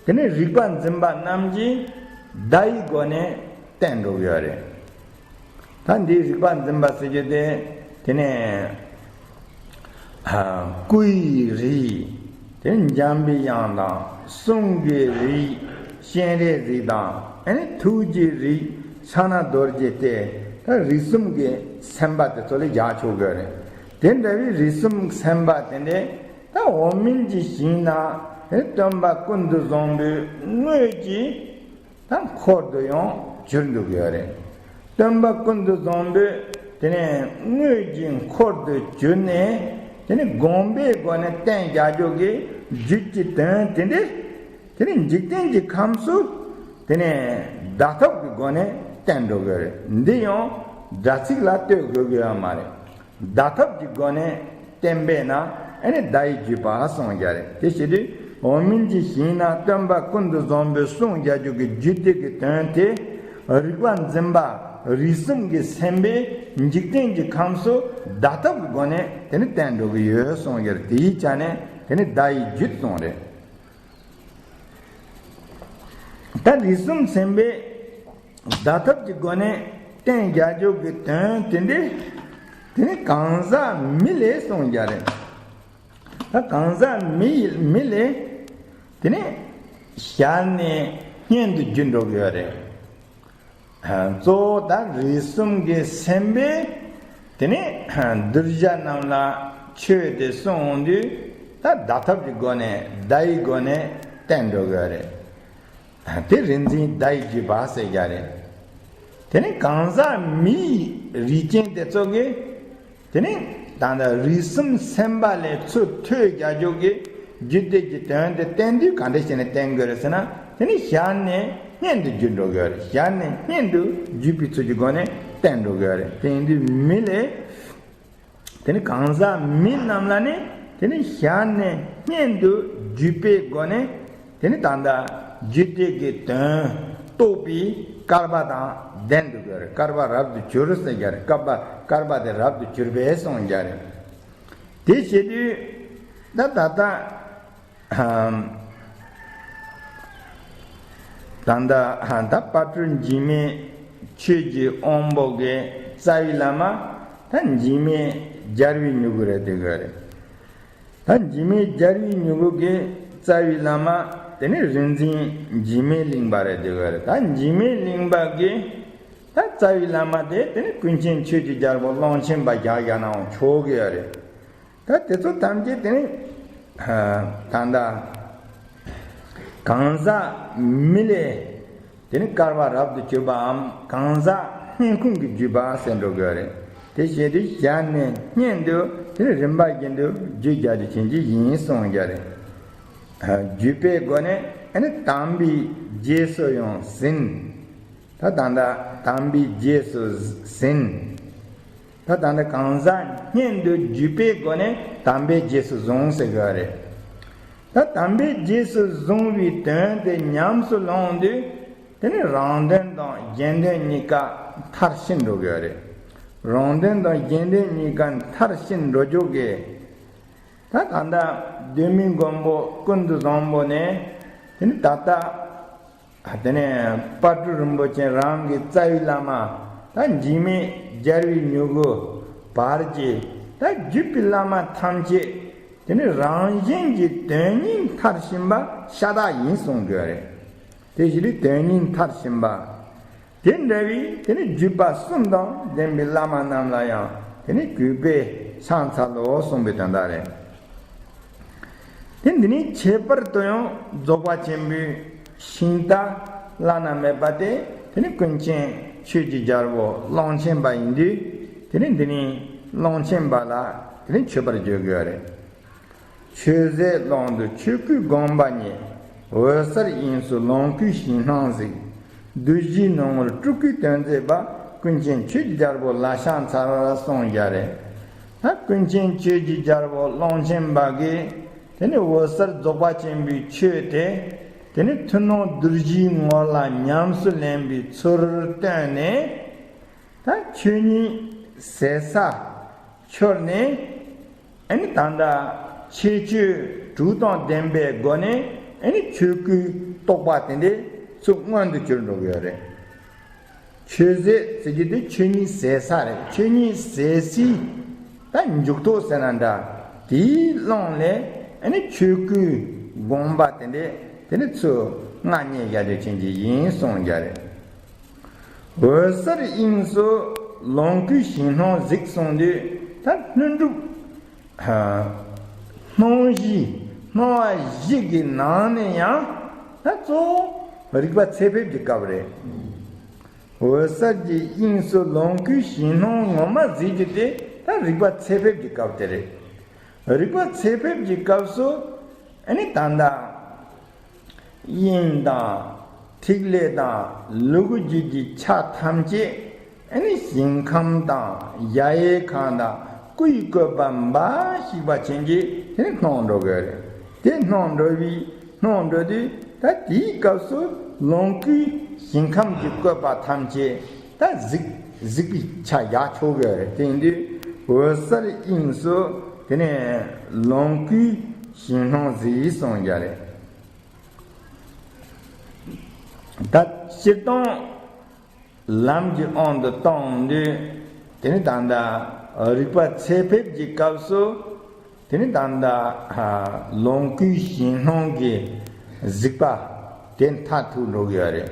དེ་ནི་རིག་པ་འཛིན་པ་རྣམས་ཀྱིས་བརྡ་ཡི་སྒོ་ནས་བསྟན་འགྲོ་གི་ཡོད་རེད། ད་འདིའི་རིག་པ་འཛིན་པ་ཟེར་རྒྱུ་དེ་དེ་ནི་ཨ་སྐུ་ཡི་རིགས། དེ་ནི་འཇམ་པའི་དབྱངས་དང་གསུང་གི་རིགས། སྤྱན་རས་གཟིགས་དང་ཨ་ནི་ཐུགས་རྗེའི་རིགས། ཕྱག་ན་རྡོ་རྗེ་སྟེ་ད་རིགས་གསུམ་གྱི་སེམས་དཔའ་དེ་ཚོ་ལ་རྒྱག་ཆོག་གི་ཡོད་རེད། དེ་འདྲ་བའི་རིགས་གསུམ་སེམས་དཔའ་དེ་འདྲས། ད་འོག་མིན་གྱི་ཞིང་ན་སྟོན་པ་ཀུན་ཏུ་བཟང་པོའི་དངོས་ཀྱི་ད་འཁོར་དུ་ཡང་གྱུར་འདུག་ཡོད་རེད། སྟོན་པ་ཀུན་ཏུ་བཟང་པོས་དེ་ནས་དངོས་ཀྱི་འཁོར་དུ་གྱུར་ནས་དེ་ནས་དགོངས་པའི་སྒོ་ནས་བསྟན་རྒྱག་རྒྱུ་གི་རྒྱུད་ཀྱི་དོན་དེ་འདྲས་དེ་ནས་འཇིག་རྟེན་གྱི་ཁམས་སུ་དེ་ནས་བརྡ་ཐབས་ཀྱི་སྒོ་ནས་བསྟན་འགྲོ་གི་ཡོད་རེད། འདི་ཡང་སྒྲ་ཚིག་ལ་ལྟོས་དགོས་ཀྱི་ཡོད་མ་རེད། བརྡ་ཐབས་ཀྱི་སྒོ་ནས་བསྟན་པས་ན་ཨ་ནི་བརྡ་ཡི་བརྒྱུད་པ་གསུངས་རྒྱུ་རེད། དེ་བྱེད་དུས་འོག་མིན་གྱི་ཞིང་ན་སྟོན་པ་ཀུན་ཏུ་བཟང་པོས་གསུངས་རྒྱག་རྒྱུ་གི་རྒྱུད་སྡེ་གི་དོན་དེ་རིག་པ་འཛིན་པ་རིགས་གསུམ་གྱི་སེམས་པས་འཇིག་རྟེན་གྱི་ཁམས་སུ་བརྡ་ཐབས་ཀྱི་སྒོ་ནས་དེ་ནི་བསྟན་འགྲོ་གི་ཡོད་གསུངས་རྒྱུ་རེད། དེའི་ཆ་ནས་དེ་ནི་བརྡ་ཡི་བརྒྱུད་གསུངས་རེད། ད་རིགས་གསུམ་སེམས་དཔའི་བརྡ་ཐབས་ཀྱི་སྒོ་ནས་བསྟན་རྒྱ་འཇུག་གི་དོན་དེ་འདི། དེ་ནི་གང་ཟག་མི་ལས་གསུངས་རྒྱ་རེད། ད་གང་ཟག་མི་མི་ལས་དེ་ནི་ཞར་ནས་སྔོན་དུ་བརྒྱུད་འགྲོ་གི་ཡོད་རེད། གཙོ་བོ་ད་རིགས་གསུམ་གྱི་སེམས་དཔའི་དེ་ནི་གདུལ་བྱ་རྣམས་ལ་ཆོས་དེ་གསུངས་འོང་དུས། ད་བརྡ་ཐབས་ཀྱི་སྒོ་ནས་བརྡ་ཡི་སྒོ་ནས་བསྟན་འགྲོ་གི་ཡོད་རེད། དེ་རིག་འཛིན་བརྡ་ཡི་བརྒྱུད་པ་ཟེར་རྒྱ་རེད། དེ་ནི་གང་ཟག་མིའི་རིགས་ཅན་དེ་ཚོ་གིས་དེ་ནི་ད་ལྟ་རིགས་གསུམ་སེམས་དཔའ་ལས་ཚུར་ཐོས་རྒྱ་འཇུག་གི་རྒྱུད་སྡེ་གི་དོན་དེ་བསྟན་དུས་ག་འདྲ་བྱས་ནས་བསྟན་དགོས་རེད་ཟེར་ན། དེ་ནི་ཞར་ནས་སྔོན་དུ་བརྒྱུད་འགྲོ་དགོས་རེད། ཞར་ནས་སྔོན་དུ་བརྒྱུད་པའི་ཚུལ་གྱི་སྒོ་ནས་བསྟན་འགྲོ་དགོས་རེད། དེ་ཡིན་དུས་མི་ལས། དེ་ནི་གང་ཟག་མི་རྣམས་ལ་ནི་དེ་ནི་ཞར་ནས་སྔོན་དུ་བརྒྱུད་པའི་སྒོ་ནས། དེ་ནི་ད་ལྟ་རྒྱུད་སྡེ་གི་དོན་རྟོགས་པའི་སྐལ་པ་དང་ལྡན་དུ་གྱུར། སྐལ་པ་རབ་ཏུ་གྱུར་ཟེར་རྒྱ་རེད། སྐལ་པ་སྐལ་པ་དེ་རབ་ཏུ་གྱུར་པས་གསུངས་རྒྱ་རེད། དེ་བྱེད་དུས་ད་ད་ལྟ། ད་ལྟ་ད་དཔལ་སྤྲུལ་འཇིགས་མེད་ཆོས་ཀྱི་དབང་པོ་གི་རྩ་བའི་བླ་མ་ད་འཇིགས་མེད་རྒྱལ་བའི་མྱུ་གུ་རེད། དེ་ག་རེད། ད་འཇིགས་མེད་རྒྱལ་བའི་མྱུ་གུ་གི་རྩ་བའི་བླ་མ་དེ་ནི་རིག་འཛིན་འཇིགས་མེད་གླིང་པ་རེད། དེ་ག་རེད། ད་འཇིགས་མེད་གླིང་པ་གི་ད་རྩ་བའི་བླ་མ་དེ་དེ་ནི་ཀུན་མཁྱེན་ཆོས་ཀྱི་རྒྱལ་པོ་ཀློང་ཆེན་པ་རྒྱག་རྒྱག་ནའང་ཆོག་གི་ཡོད་རེད། ད་དེ་ཚོ་ཐམས་ཅད་དེ་ནི་ད་ལྟ་གང་ཟག་མི་ལས་དེ་ནི་སྐལ་པ་རབ་ཏུ་གྱུར་པའམ་གང་ཟག་སྔོན་ཁུངས་ཀྱི་བརྒྱུད་པ་ཟེར་འགྲོ་དགོས་རེད། དེ་བྱེད་དུས་ཞལ་ནས་སྙན་དུ་དེ་ནི་རིམ་པ་བཞིན་དུ་བརྒྱུད་རྒྱ་རྒྱུ་ཅན་གྱི་ཡིན་གསུངས་རྒྱ་རེད། བརྒྱུད་པའི་སྒོ་ནས་ཨ་ནི་དམ་པའི་རྗེས་སུ་ཡང་ཟིན། ད་ད་ལྟ་དམ་པའི་རྗེས་སུ་ཟིན། ད་ད་ལྟ་གང་ཟག་སྔོན་དུ་བརྒྱུད་པའི་སྒོ་ནས་དམ་པའི་རྗེས་སུ་བཟུང་ཟེར་དགོས་རེད། ད་དམ་པའི་རྗེས་སུ་བཟུང་བའི་དོན་དེ་ཉམས་སུ་བླངས་དུས། དེ་ནི་རང་དོན་དང་གཞན་དོན་གཉིས་ཀ་མཐར་ཕྱིན་འགྲོ་གི་ཡོད་རེད། རང་དོན་དང་གཞན་དོན་གཉིས་ཀ་མཐར་ཕྱིན་འགྲོ་རྒྱུ་གི། ད་ད་ལྟ་གདོད་མའི་མགོན་པོ་ཀུན་ཏུ་བཟང་པོ་ནས་དེ་ནི་ད་ལྟ། དེ་ནས་དཔལ་སྤྲུལ་རིན་པོ་ཆེ་རང་གི་རྩ་བའི་བླ་མ་ད་འཇིགས་མེད་རྒྱལ་བའི་མྱུ་གུ་བར་གྱི་ད་བརྒྱུད་པའི་བླ་མ་ཐམས་ཅད་དེ་ནི་རང་བཞིན་གྱི་དོན་གཉིས་མཐར་ཕྱིན་པ་ཤ་སྟག་ཡིན་གསུང་གི་ཡོད་རེད། དེ་བཞིན་དུ་དོན་གཉིས་མཐར་ཕྱིན་པ་དེ་འདྲ་བའི་དེ་ནི་བརྒྱུད་པ་གསུམ་དང་ལྡན་པའི་བླ་མ་རྣམས་ལ་ཡང་དེ་ནི་གུས་པས་ཕྱག་འཚལ་ལོ་གསུངས་པའི་དོན་དག་རེད། དེ་འདི་ནི་ཁྱད་པར་དུ་ཡང་རྫོགས་པ་ཆེན་པོའི་ཤིང་རྟ་བླ་ན་མེད་པ་དེ་དེ་ནི་ཀུན་མཁྱེན་ཆོས་ཀྱི་རྒྱལ་པོ་ཀློང་ཆེན་པ་ཡིན་དུས། དེ་ནི་འདི་ནི་ཀློང་ཆེན་པ་ལ་དེ་ནི་མཆོད་པར་བརྗོད་དགོས་རེད། ཆོས་ཟད་ཀློང་དུ་ཆོས་སྐུའི་དགོངས་པ་རྙེད། འོད་གསལ་དབྱིངས་སུ་ལོངས་སྐུའི་ཞིང་སྣང་གཟིགས། བདུད་བཞིའི་སྣང་ངོར་སྤྲུལ་སྐུའི་དོན་མཛད་པ། ཀུན་མཁྱེན་ཆོས་ཀྱི་རྒྱལ་པོ་ལ་ཕྱག་འཚལ་བར་གསུངས་རྒྱ་རེད། ད་ཀུན་མཁྱེན་ཆོས་ཀྱི་རྒྱལ་པོ་ཀློང་ཆེན་པ་གིས་དེ་ནི་འོད་གསལ་རྫོགས་པ་ཆེན་པོའི་ཆོས་དེ་དེ་ནི་ཐུན་མོང་གདུལ་བྱའི་ངོ་ལ་ཉམས་སུ་ལེན་པའི་ཚུལ་བསྟན་ནས། ད་ཆོས་ཉིད་ཟད་ས་འཁྱོར་ནས། ཨ་ནི་ད་ལྟ་ཁྱད་ཆོས་དྲུག་དང་ལྡན་པའི་སྒོ་ནས་ཨ་ནི་ཆོས་སྐུའི་རྟོགས་པ་དེ་འདྲ་ཚུར་མངོན་དུ་གྱུར་འགྲོ་གི་ཡོད་རེད། ཆོས་ཟད་ཟེར་རྒྱུ་དེ་ཆོས་ཉིད་ཟད་ས་རེད། ཆོས་ཉིད་ཟད་སའི་ད་མཇུག་ཐོགས་ཟེར་ན་འདྲ། དེའི་ཀློང་ལས་ཨ་ནི་ཆོས་སྐུའི་དགོངས་པ་དེ་འདྲ་དེ་ནི་ཚུར་མངའ་བརྙེས་བཞག་རྒྱུ་ཅན་གྱི་ཡིན་གསུངས་རྒྱ་རེད། འོད་གསལ་དབྱིངས་སུ་ལོངས་སྐུའི་ཞིང་སྣང་གཟིགས་གསུངས་དུས། ད་ལྷུན་གྲུབ་སྣང་བཞི་སྣང་བ་བཞི་གི་ནང་ནས་ཡང་ད་གཙོ་བོ་རིག་པ་ཚད་ཕེབས་ཀྱི་སྐབས་རེད། འོད་གསལ་གྱི་དབྱིངས་སུ་ལོངས་སྐུའི་ཞིང་སྣང་ངོ་མ་གཟིགས་རྒྱུ་དེ་ད་རིག་པ་ཚད་ཕེབས་ཀྱི་སྐབས་དེ་རེད། རིག་པ་ཚད་ཕེབས་ཀྱི་སྐབས་སུ་ཨ་ནི་ད་ལྟ་དབྱིངས་དང་ཐིག་ལེ་དང་ལུ་གུ་རྒྱུད་ཀྱི་ཆ་ཐམས་ཅད་ཨ་ནི་ཞིང་ཁམས་དང་གཞལ་ཡས་ཁང་དང་སྐུ་ཡི་བཀོད་པ་འབའ་ཞིག་པ་ཅན་གྱིས་དེ་ནི་སྣང་འགྲོ་གི་རེད། དེ་སྣང་འགྲོ་བའི་སྣང་འགྲོ་དུས་ད་དེའི་སྐབས་སུ་ལོངས་སྐུའི་ཞིང་ཁམས་ཀྱི་བཀོད་པ་ཐམས་ཅད་ད་གཟིགས་གཟིགས་པའི་ཆ་བཞག་ཆོག་གི་རེད། དེ་ཡིན་དུས་འོད་གསལ་དབྱིངས་སུ་དེ་ནས་ལོངས་སྐུའི་ཞིང་སྣང་གཟིགས་གསུངས་རྒྱ་རེད། ད་སྤྱིར་བཏང་ལམ་གྱི་དབང་དུ་བཏང་དུས། དེ་ནི་ད་ལྟ་རིག་པ་ཚད་ཕེབས་ཀྱི་སྐབས་སུ། དེ་ནི་ད་ལྟ་ལོངས་སྐུའི་ཞེན་སྣང་གི་གཟིགས་པ་དེ་མཐར་ཐུག་འགྲོ་གི་ཡོད་རེད།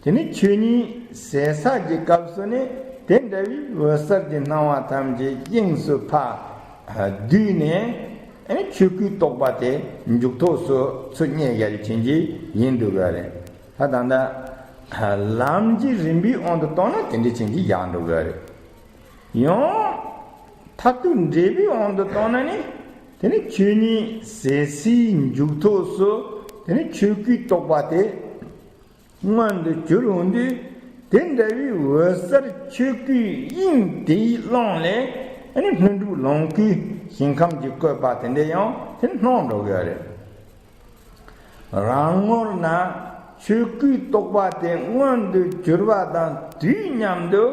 དེ་ནི་ཆོས་ཉིད་ཟད་ས་གི་སྐབས་སུ་ནི། དེ་འདྲ་བའི་འོད་གསལ་གྱི་སྣང་བ་ཐམས་ཅད་དབྱིངས་སུ་ཕར་བསྡུས་ནས། ཨ་ནི་ཆོས་སྐུའི་རྟོགས་པ་དེ་མཇུག་ཐོགས་སུ་ཚུར་རྙེད་ཡག་གི་ཕྱིན་ཅི་ཡིན་འདུག་ག་རེད། ད་ད་ལྟ་ལམ་གྱི་རིམ་པའི་དབང་དུ་བཏང་ན་དེ་འདྲའི་ཕྱིན་ཅི་ཡག་འགྲོ་གི་རེད། ཡང་མཐར་ཐུག་འབྲས་བུའི་དབང་དུ་བཏང་ན་ནི། དེ་ནི་ཆོས་ཉིད་ཟད་སའི་མཇུག་ཐོགས་སུ། དེ་ནི་ཆོས་སྐུའི་རྟོགས་པ་དེ་མངོན་དུ་གྱུར་འོང་དུས། དེ་འདྲ་བའི་འོད་གསལ་ཆོས་སྐུའི་དབྱིངས་དེའི་ཀློང་ལས། ཨ་ནི་ལྷུན་གྲུབ་ལོངས་སྐུའི་ཞིང་ཁམས་ཀྱི་བཀོད་པ་དེ་འདྲ་ཡང་དེ་སྣང་འགྲོ་གི་རེད། རང་ངོར་ན་ཆོས་སྐུའི་རྟོགས་པ་དེ་མངོན་དུ་གྱུར་པ་དང་དུས་མཉམ་དུ།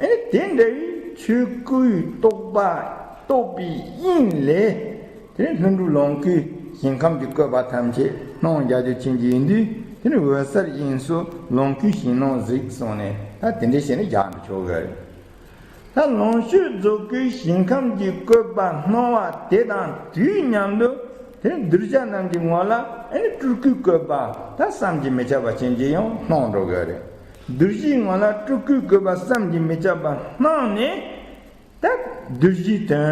ཨེ་དེ་འདྲ་བའི་ཆོས་སྐུའི་རྟོགས་པ་རྟོགས་པའི་དབྱིངས་ལས། དེ་ལྷུན་གྲུབ་ལོངས་སྐུའི་ཞིང་ཁམས་ཀྱི་བཀོད་པ་ཐམས་ཅད་སྣང་རྒྱ་ཆེར་ཕྱིན་གྱི་ཡིན་དུས། དེ་ནི་འོད་གསལ་དབྱིངས་སུ་ལོངས་སྐུའི་ཞིང་སྣང་གཟིགས་གསུངས་ནས། ད་དེ་འདྲའི་བྱས་ནས་རྒྱག་འགྲོ་ཆོག་གི་རེད། ད་ལོངས་སྤྱོད་རྫོགས་སྐུའི་ཞིང་ཁམས་ཀྱི་བཀོད་པ་སྣང་བ་དེ་དང་དུས་མཉམ་དུ། དེ་ནི་གདུལ་བྱ་རྣམས་ཀྱི་ངོ་ལ་ཨེ་ནི་སྤྲུལ་སྐུའི་བཀོད་པ་ད་བསམ་གྱིས་མི་ཁྱབ་པ་ཅན་གྱིས་ཡང་སྣང་འགྲོ་གི་རེད། གདུལ་བྱའི་ངོ་ལ་སྤྲུལ་སྐུའི་བཀོད་པ་བསམ་གྱིས་མི་ཁྱབ་པ་སྣང་ནས། ད་གདུལ་བྱའི་དོན་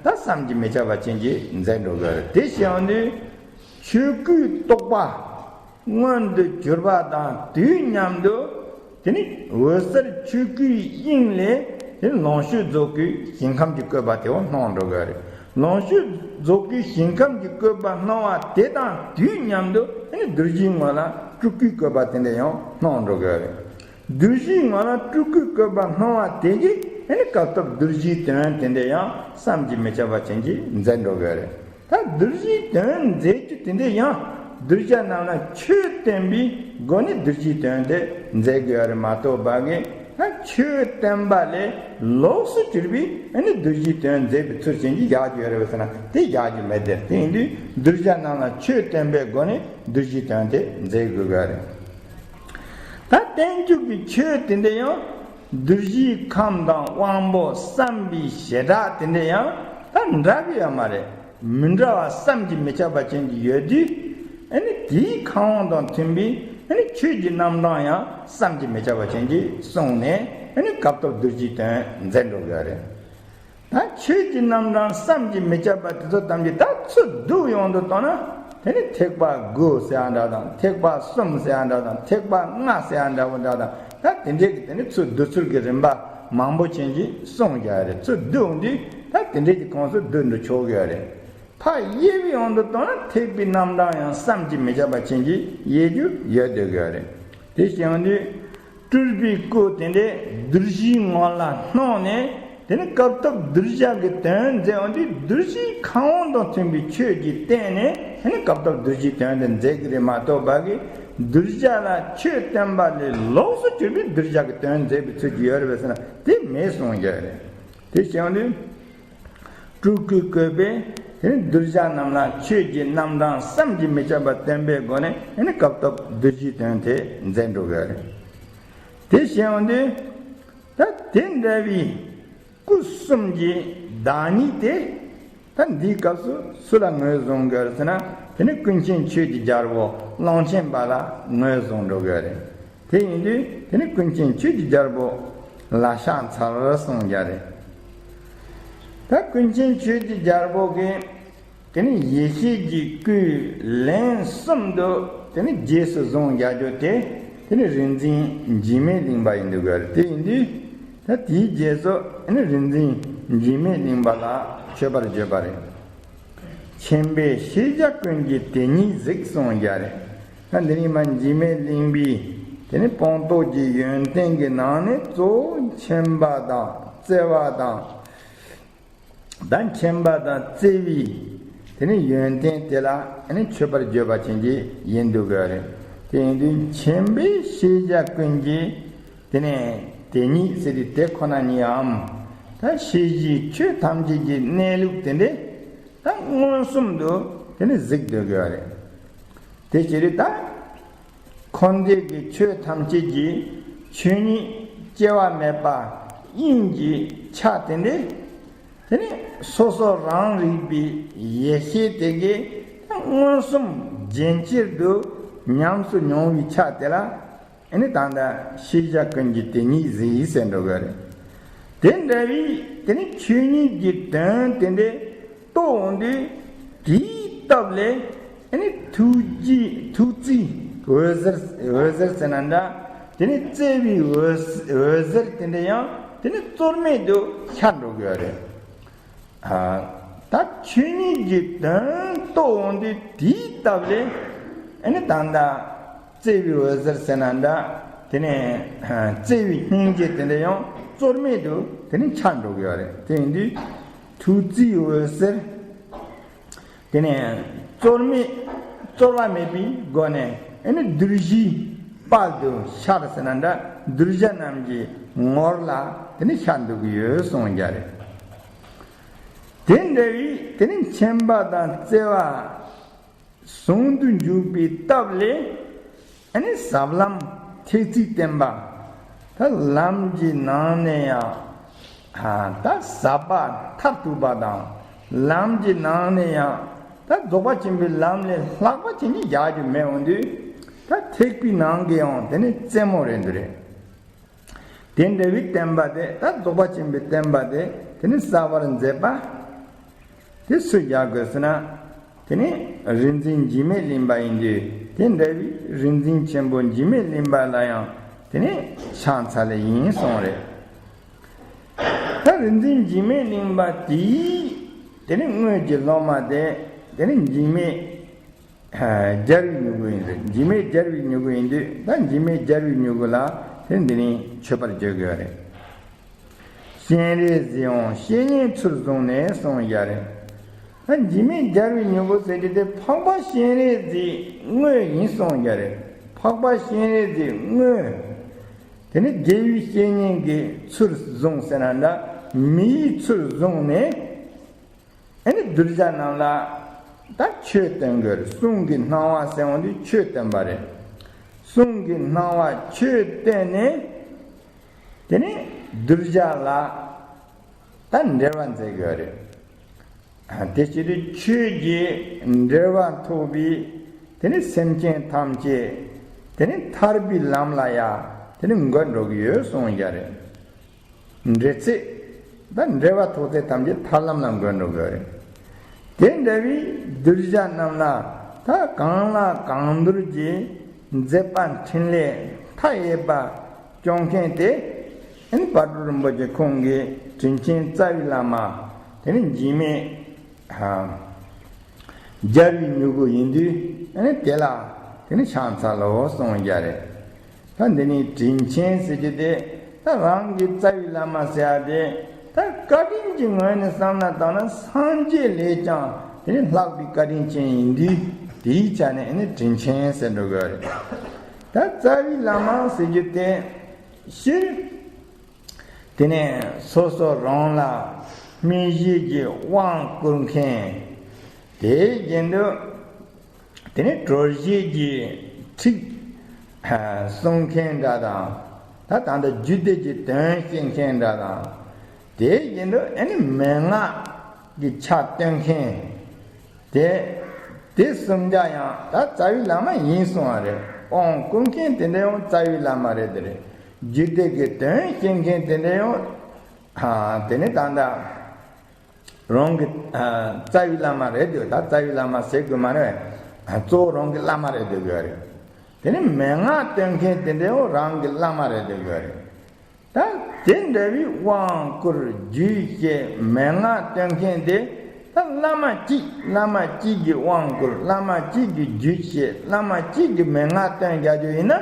ད་བསམ་གྱིས་མི་ཁྱབ་པ་ཅན་གྱིས་མཛད་འགྲོ་གི་རེད། དེ་བྱས་ཡོང་དུས་ཆོས་སྐུའི་རྟོགས་པ་མངོན་དུ་གྱུར་པ་དང་དུས་མཉམ་དུ། དེ་ནི་འོད་གསལ་ཆོས་སྐུའི་དབྱིངས་ལས། དེ་ནི་ལོངས་སྤྱོད་རྫོགས་སྐུའི་ཞིང་ཁམས་ཀྱི་བཀོད་པ་དེ་འོ་སྣང་འགྲོ་གི་རེད། ལོངས་སྤྱོད་རྫོགས་སྐུའི་ཞིང་ཁམས་ཀྱི་བཀོད་པ་སྣང་བ་དེ་དང་དུས་མཉམ་དུ། དེ་ནི་གདུལ་བྱའི་ངོ་ལ་སྤྲུལ་སྐུའི་བཀོད་པ་དེ་འདྲ་ཡང་སྣང་འགྲོ་གི་རེད། གདུལ་བྱའི་ངོ་ལ་སྤྲུལ་སྐུའི་བཀོད་པ་སྣང་བ་དེ་གིས་ཨེ་ནི་སྐབས་ཐོབ་གདུལ་བྱའི་དོན་དེ་འདྲ་ཡང་བསམ་གྱིས་མི་ཁྱབ་པ་ཅན་གྱིས་མཛད་འགྲོ་གི་རེད། ད་གདུལ་བྱའི་དོན་མཛད་རྒྱུ་དེ་འདྲ་ཡང་གདུལ་བྱ་རྣམས་ལ་ཆོས་བསྟན་པའི་སྒོ་ནས་གདུལ་བྱའི་དོན་དེ་མཛད་དགོས་པ་རེད་མ་གཏོགས་པ་གི། ད་ཆོས་བསྟན་པ་ལས་ལོགས་སུ་གྱུར་པའི་ཨེ་ནི་གདུལ་བྱའི་དོན་མཛད་པའི་ཚུལ་ཅན་གྱིས་བཞག་རྒྱུ་ཡོད་རེད་པས་ཟེར་ན་དེ་བཞག་རྒྱུ་མེད་དེ། དེ་ཡིན་དུས་གདུལ་བྱ་རྣམས་ལ་ཆོས་བསྟན་པའི་སྒོ་ནས་གདུལ་བྱའི་དོན་དེ་མཛད་དགོས་པ་རེད། ད་བསྟན་བཅོས་ཀྱི་ཆོས་དེ་འདྲ་ཡང་གདུལ་བྱའི་ཁམས་དང་དབང་པོ་བསམ་པའི་བྱེ་བྲག་དེ་འདྲ་ཡང་ད་འདྲ་གི་ཡོད་མ་རེད། མི་འདྲ་བ་བསམ་གྱིས་མི་ཁྱབ་པ་ཅན་གྱི་ཡོད་དུས། ཨ་ནི་དེའི་ཁམས་དབང་དང་མཐུན་པའི་ཨ་ནི་ཆོས་ཀྱི་རྣམ་གྲངས་ཡང་བསམ་གྱིས་མི་ཁྱབ་པ་ཅན་གྱིས་གསུངས་ནས། ཨ་ནི་སྐབས་ཐོབ་གདུལ་བྱའི་དོན་མཛད་འགྲོ་དགོས་རེད། ད་ཆོས་ཀྱི་རྣམ་གྲངས་བསམ་གྱིས་མི་ཁྱབ་པ་དེ་ཚོ་ཐམས་ཅད་ད་ཚུར་བསྡུ་ཡོང་དུ་བཏང་ན། དེ་ནི་ཐེག་པ་དགུ་ཟེར་ཡ་འདྲ་དང་། ཐེག་པ་གསུམ་ཟེར་ཡ་འདྲ་དང་། ཐེག་པ་ལྔ་ཟེར་ཡ་འདྲ་བོ་འདྲ་དང་། ད་དེ་འདྲས་ཀྱི་དེ་ནི་ཚུར་བསྡུ་ཚུལ་གྱི་རིམ་པ་མང་པོ་ཅན་གྱིས་གསུངས་ཀྱི་ཡོད་རེད། ཚུར་བསྡུ་ཡོང་དུས་ད་དེ་འདྲས་ཀྱི་ཁོངས་སུ་བསྡུ་འགྲོ་ཆོག་གི་ཡོད་རེད། ཕར་དབྱེ་བའི་དབང་དུ་བཏང་ན་ཐེག་པའི་རྣམ་གྲངས་ཡང་བསམ་གྱིས་མི་ཁྱབ་པ་ཅན་གྱིས་དབྱེ་རྒྱུ་ཡོད་སྡོད་ཀྱི་ཡོད་རེད། དེ་བྱས་ཡོང་དུས་སྤྲུལ་པའི་སྐུ་དེ་འདྲས་གདུལ་བྱའི་ངོ་ལ་སྣང་ནས། དེ་ནི་སྐབས་ཐོབ་གདུལ་བྱ་གི་དོན་མཛད་ཡོང་དུས་གདུལ་བྱའི་ཁམས་དབང་དང་མཐུན་པའི་ཆོས་ཀྱིས་བསྟན་ནས། དེ་ནི་སྐབས་ཐོབ་གདུལ་བྱའི་དོན་དེ་མཛད་ཀྱི་རེད་མ་གཏོགས་པ་གི། གདུལ་བྱ་ལ་ཆོས་བསྟན་པ་ལས་ལོགས་སུ་གྱུར་པའི་གདུལ་བྱ་གི་དོན་མཛད་པའི་ཚུལ་གྱིས་ཡོད་རེད་པས་ཟེར་ན་དེ་མེད་གསུངས་ཀྱི་ཡོད་རེད། དེ་བྱས་ཡོང་དུས། སྤྲུལ་སྐུའི་བཀོད་པས་དེ་ནི་གདུལ་བྱ་རྣམས་ལ་ཆོས་ཀྱི་རྣམ་གྲངས་བསམ་གྱིས་མི་ཁྱབ་པ་བསྟན་པའི་སྒོ་ནས་དེ་ནི་སྐབས་ཐོབ་གདུལ་བྱའི་དོན་དེ་མཛད་འགྲོ་གི་རེད། དེ་བྱས་ཡོང་དུས། ད་དེ་འདྲ་བའི་སྐུ་གསུམ་གྱི་བདག་ཉིད་དེ། ད་འདིའི་སྐབས་སུ་སུ་ལ་ངོས་བཟུང་དགོས་རེད་ཟེར་ན། དེ་ནི་ཀུན་མཁྱེན་ཆོས་ཀྱི་རྒྱལ་པོ་ཀློང་ཆེན་པ་ལ་ངོས་བཟུང་འགྲོ་དགོས་རེད། དེ་ཡིན་དུས་དེ་ནི་ཀུན་མཁྱེན་ཆོས་ཀྱི་རྒྱལ་པོ་ལ་ཕྱག་འཚལ་གསུང་རྒྱུ་རེད། ད་ཀུན་མཁྱེན་ཆོས་ཀྱི་རྒྱལ་པོ་གིས་དེ་ནི་ཡེ་ཤེས་ཀྱི་སྐུའི་ལན་གསུམ་དུ་དེ་ནི་རྗེས་སུ་བཟུང་རྒྱག་རྒྱུ་དེ། དེ་ནི་རིག་འཛིན་འཇིགས་མེད་གླིང་པ་ཡིན་འདུག་ག་རེད། དེ་ཡིན་དུས་ད་དེའི་རྗེས་སུ་དེ་ནི་རིག་འཛིན་འཇིགས་མེད་གླིང་པ་ལ་མཆོད་པར་བརྗོད་པ་རེད། མཁྱེན་པས་ཤེས་བྱ་ཀུན་གྱི་དེ་ཉིད་གཟིགས་གསུང་རྒྱུ་རེད། ད་འདི་ནི་མ་འཇིགས་མེད་གླིང་པའི་དེ་ནི་སྤངས་རྟོགས་ཀྱི་ཡོན་ཏན་གྱི་ནང་ནས་གཙོ་བོ་མཁྱེན་པ་དང་བརྩེ་བ་དང་། ད་མཁྱེན་པ་དང་བརྩེ་བའི་དེ་ནི་ཡོན་ཏན་དེ་ལ་ནི་མཆོད་པར་བརྗོད་པ་ཅན་གྱི་ཡིན་འདུག་གི་རེད། དེ་ཡིན་དུས་མཁྱེན་པས་ཤེས་བྱ་ཀུན་གྱི་དེ་ནི་དེ་ཉིད་ཟེར་དུས་དེ་ཁོ་ན་ཉིད་འམ། ད་ཤེས་བྱའི་ཆོས་ཐམས་ཅད་ཀྱི་གནས་ལུགས་དེ་འདྲས་ད་མངོན་སུམ་དུ་དེ་ནི་གཟིགས་འདོད་དགོས་པ་རེད། དེ་ཅི་རེད་ད། འཁོར་འདས་ཀྱི་ཆོས་ཐམས་ཅད་ཀྱི་ཆོས་ཉིད་སྐྱེ་བ་མེད་པ་དབྱིངས་ཀྱི་ཆ་དེ་འདྲས། དེ་ནི་སོ་སོ་རང་རིག་པའི་ཡེ་ཤེས་དེ་གའི་མངོན་སུམ་རྗེན་ཅེར་དུ་ཉམས་སུ་མྱོང་བའི་ཆ་དེ་ལ། ཨེ་ནི་ད་ལྟ་ཤེས་བྱ་ཀུན་གྱི་དེ་ཉིད་གཟིགས་ཟེར་འགྲོ་གི་རེད། དེ་འདྲ་བའི་དེ་ནི་ཆོས་ཉིད་ཀྱི་དོན་དེ་འདྲའི་རྟོགས་འོང་དུས། དེའི་སྟབས་ལས་ཨེ་ནི་ཐུགས་རྗེ་ཐུགས་བརྩེའི་འོད་ཟེར་འོད་ཟེར་ཟེར་ན་འདྲ། དེ་ནི་བརྩེ་བའི་འོད་འོད་ཟེར་དེ་འདྲ་ཡང་དེ་ནི་རྩོལ་མེད་དུ་ཤར་འགྲོ་གི་ཡོད་རེད། ཨ། ད་ཆོས་ཉིད་ཀྱི་དོན་རྟོགས་འོང་དུས་དེའི་སྟབས་ལས་ཨེ་ནི་ད་ལྟ་བརྩེ་བའི་འོད་ཟེར་ཟེར་ན་འདྲ། དེ་ནས་བརྩེ་བའི་སྙིང་རྗེ་དེ་འདྲ་ཡང་རྩོལ་མེད་དུ་དེ་ནས་འཆར་འགྲོ་གི་ཡོད་རེད། དེ་ཡིན་དུས་ཐུགས་བརྩེའི་འོད་ཟེར། དེ་ནས་རྩོལ་མེད་རྩོལ་བ་མེད་པའི་སྒོ་ནས་ཨེ་ནི་གདུལ་བྱའི་དཔལ་དུ་ཤར་ཟེར་ན་འདྲ། གདུལ་བྱ་རྣམས་ཀྱི་ངོར་ལ་དེ་ནི་ཤར་འགྲོ་གི་ཡོད་གསུངས་ཀྱི་རེད། དེ་འདྲ་བའི་དེ་ནི་མཁྱེན་པ་དང་བརྩེ་བ་ཟུང་དུ་འཇུག་པའི་སྟབས་ལས་ཨ་ནི་ཟབ་ལམ་ཐེག་ཚད་བསྟན་པ། ད་ལམ་གྱི་ནང་ནས་ཡང་ད་ཟབ་པ་མཐར་ཐུག་པ་དང་། ལམ་གྱི་ནང་ནས་ཡང་ད་རྫོགས་པ་ཆེན་པོའི་ལམ་ལས་ལྷག་པ་ཅན་གྱི་རྒྱག་རྒྱུ་མེད་འོང་དུས། ད་ཐེག་པའི་ནང་གི་ཡང་དེ་ནི་རྩེ་མོ་རེད་འདུག་རེད། དེ་འདྲ་བའི་བསྟན་པ་དེ། ད་རྫོགས་པ་ཆེན་པོའི་བསྟན་པ་དེ་དེ་ནི་གསལ་བར་མཛད་པ་དེ་སུས་རྒྱག་དགོས་ཟེར་ན། དེ་ནི་རིག་འཛིན་འཇིགས་མེད་གླིང་པ་ཡིན་དུས། དེ་འདྲ་བའི་རིག་འཛིན་ཆེན་པོ་འཇིགས་མེད་གླིང་པ་ལ་ཡང་དེ་ནི་ཕྱག་འཚལ་ལེ་ཡིན་གསུངས་རེད། ད་རིག་འཛིན་འཇིགས་མེད་གླིང་པ་དེའི་དེ་ནི་དངོས་ཀྱི་སློབ་མ་དེ་དེ་ནི་འཇིགས་མེད་རྒྱལ་བའི་མྱུ་གུ་ཡིན་ཟེར། འཇིགས་མེད་རྒྱལ་བའི་མྱུ་གུ་ཡིན་དུས། ད་འཇིགས་མེད་རྒྱལ་བའི་མྱུ་གུ་ལ་དེ་འདི་ནི་མཆོད་པར་བརྗོད་དགོས་རེད། སྤྱན་རས་གཟིགས་དབང་བཤེས་གཉེན་ཚུལ་བཟུང་ནས་གསུངས་ཡ་རེད། ད་འཇིགས་མེད་རྒྱལ་བའི་མྱུ་གུ་ཟེར་རྒྱུ་དེ་འཕགས་པ་སྤྱན་རས་གཟིགས་དངོས་ཡིན་གསུངས་ཡ་རེད། འཕགས་པ་སྤྱན་རས་གཟིགས་དངོས། དེ་ནི་དགེ་བའི་བཤེས་གཉེན་གྱི་ཚུལ་བཟུང་ཟེར་ན་འདྲ། མིའི་ཚུལ་བཟུང་ནས། ཨ་ནི་གདུལ་བྱ་རྣམས་ལ་ད་ཆོས་སྟོན་དགོས་རེད། གསུང་གི་སྣང་བ་ཟེར་འོང་དུས་ཆོས་སྟོན་པ་རེད། གསུང་གི་སྣང་བ་ཆོས་སྟོན་ནས། དེ་ནས་གདུལ་བྱ་ལ་ད་འབྲེལ་བ་མཛད་དགོས་རེད། དེ་བྱེད་དུས་ཆོས་ཀྱི་འབྲེལ་བ་ཐོབ་པའི་དེ་ནས་སེམས་ཅན་ཐམས་ཅད་དེ་ནས་ཐར་པའི་ལམ་ལ་ཡ་དེ་ནས་འགོད་འགྲོ་གི་ཡོད་གསུངས་ཡ་རེད། འབྲེལ་ཚད། ད་འབྲེལ་བ་ཐོགས་ཚད་ཐམས་ཅད་ཐར་ལམ་ལ་འགོད་འགྲོ་དགོས་རེད། དེ་འདྲ་བའི་གདུལ་བྱ་རྣམས་ལ་ད་གང་ལ་གང་འདུལ་གྱི་མཛད་པ་འཕྲིན་ལས་མཐའ་ཡས་པ་སྐྱོང་མཁན་དེ། ཨ་ནི་དཔལ་སྤྲུལ་རིན་པོ་ཆེ་ཁོང་གི་དྲིན་ཆེན་རྩ་བའི་བླ་མ། དེ་ནི་འཇིགས་མེད་རྒྱལ་བའི་མྱུ་གུ་ཡིན་དུས། ཨ་ནི་དེ་ལ་དེ་ནི་ཕྱག་འཚལ་ལོ་གསུངས་ཡ་རེད། ད་འདི་ནི་དྲིན་ཆེན་ཟེར་རྒྱུ་དེ། ད་རང་གི་རྩ་བའི་བླ་མ་ཟེར་ཡ་དེ། ད་བཀའ་དྲིན་གྱི་ངོས་ནས་བསམ་ན་ད་ནི་སངས་རྒྱས་ལས་ཀྱང་དེ་ནི་ལྷག་པའི་བཀའ་དྲིན་ཅན་ཡིན་དུས། དེའི་ཆ་ནས་ཨ་ནི་དྲིན་ཆེན་ཟེར་འགྲོ་དགོས་རེད། ད་རྩ་བའི་བླ་མ་ཟེར་རྒྱུ་དེ་སྤྱིར། དེ་ནས་སོ་སོ་རང་ལ་སྨིན་བྱེད་ཀྱི་དབང་བསྐུར་མཁན། དེའི་རྒྱུན་དུ་དེ་ནས་གྲོལ་བྱེད་ཀྱི་ཁྲིད་གསུང་མཁན་འདྲ་དང་། ད་ད་ལྟ་རྒྱུད་སྡེ་གི་དོན་བཤད་མཁན་འདྲ་དང་། དེའི་རྒྱུན་དུ་ཨ་ནི་མན་ངག་གི་ཆ་སྟོན་མཁན། དེ། དེ་གསུམ་ཀ་ཡང་ད་རྩ་བའི་བླ་མ་ཡིན་གསུང་བ་རེད། དབང་བསྐུར་མཁན་དེ་འདྲ་ཡང་རྩ་བའི་བླ་མ་རེད། དེ་རེད། རྒྱུད་སྡེ་གི་དོན་བཤད་མཁན་དེ་འདྲ་ཡང་། ཨ། དེ་ནི་ད་ལྟ་རང་གི། ཨ། རྩ་བའི་བླ་མ་རེད་འདུག་ད་རྩ་བའི་བླ་མ་ཟེར་དགོས་མ་རེད། ཨ། གཙོ་བོ་རང་གི་བླ་མ་རེད་འདུག་དགོས་རེད། དེ་ནི་མན་ངག་སྟོན་མཁན་དེ་འདྲ་ཡང་རང་གི་བླ་མ་རེད་འདུག་དགོས་རེད། ད་དེ་འདྲ་བའི་དབང་བསྐུར་རྒྱུད་བཤད་མན་ངག་སྟོན་མཁན་དེ། ད་བླ་མ་གཅིག་བླ་མ་གཅིག་གིས་དབང་བསྐུར། བླ་མ་གཅིག་གིས་རྒྱུད་བཤད། བླ་མ་གཅིག་གིས་མན་ངག་སྟོན་རྒྱག་རྒྱུ་ཡིན་ན།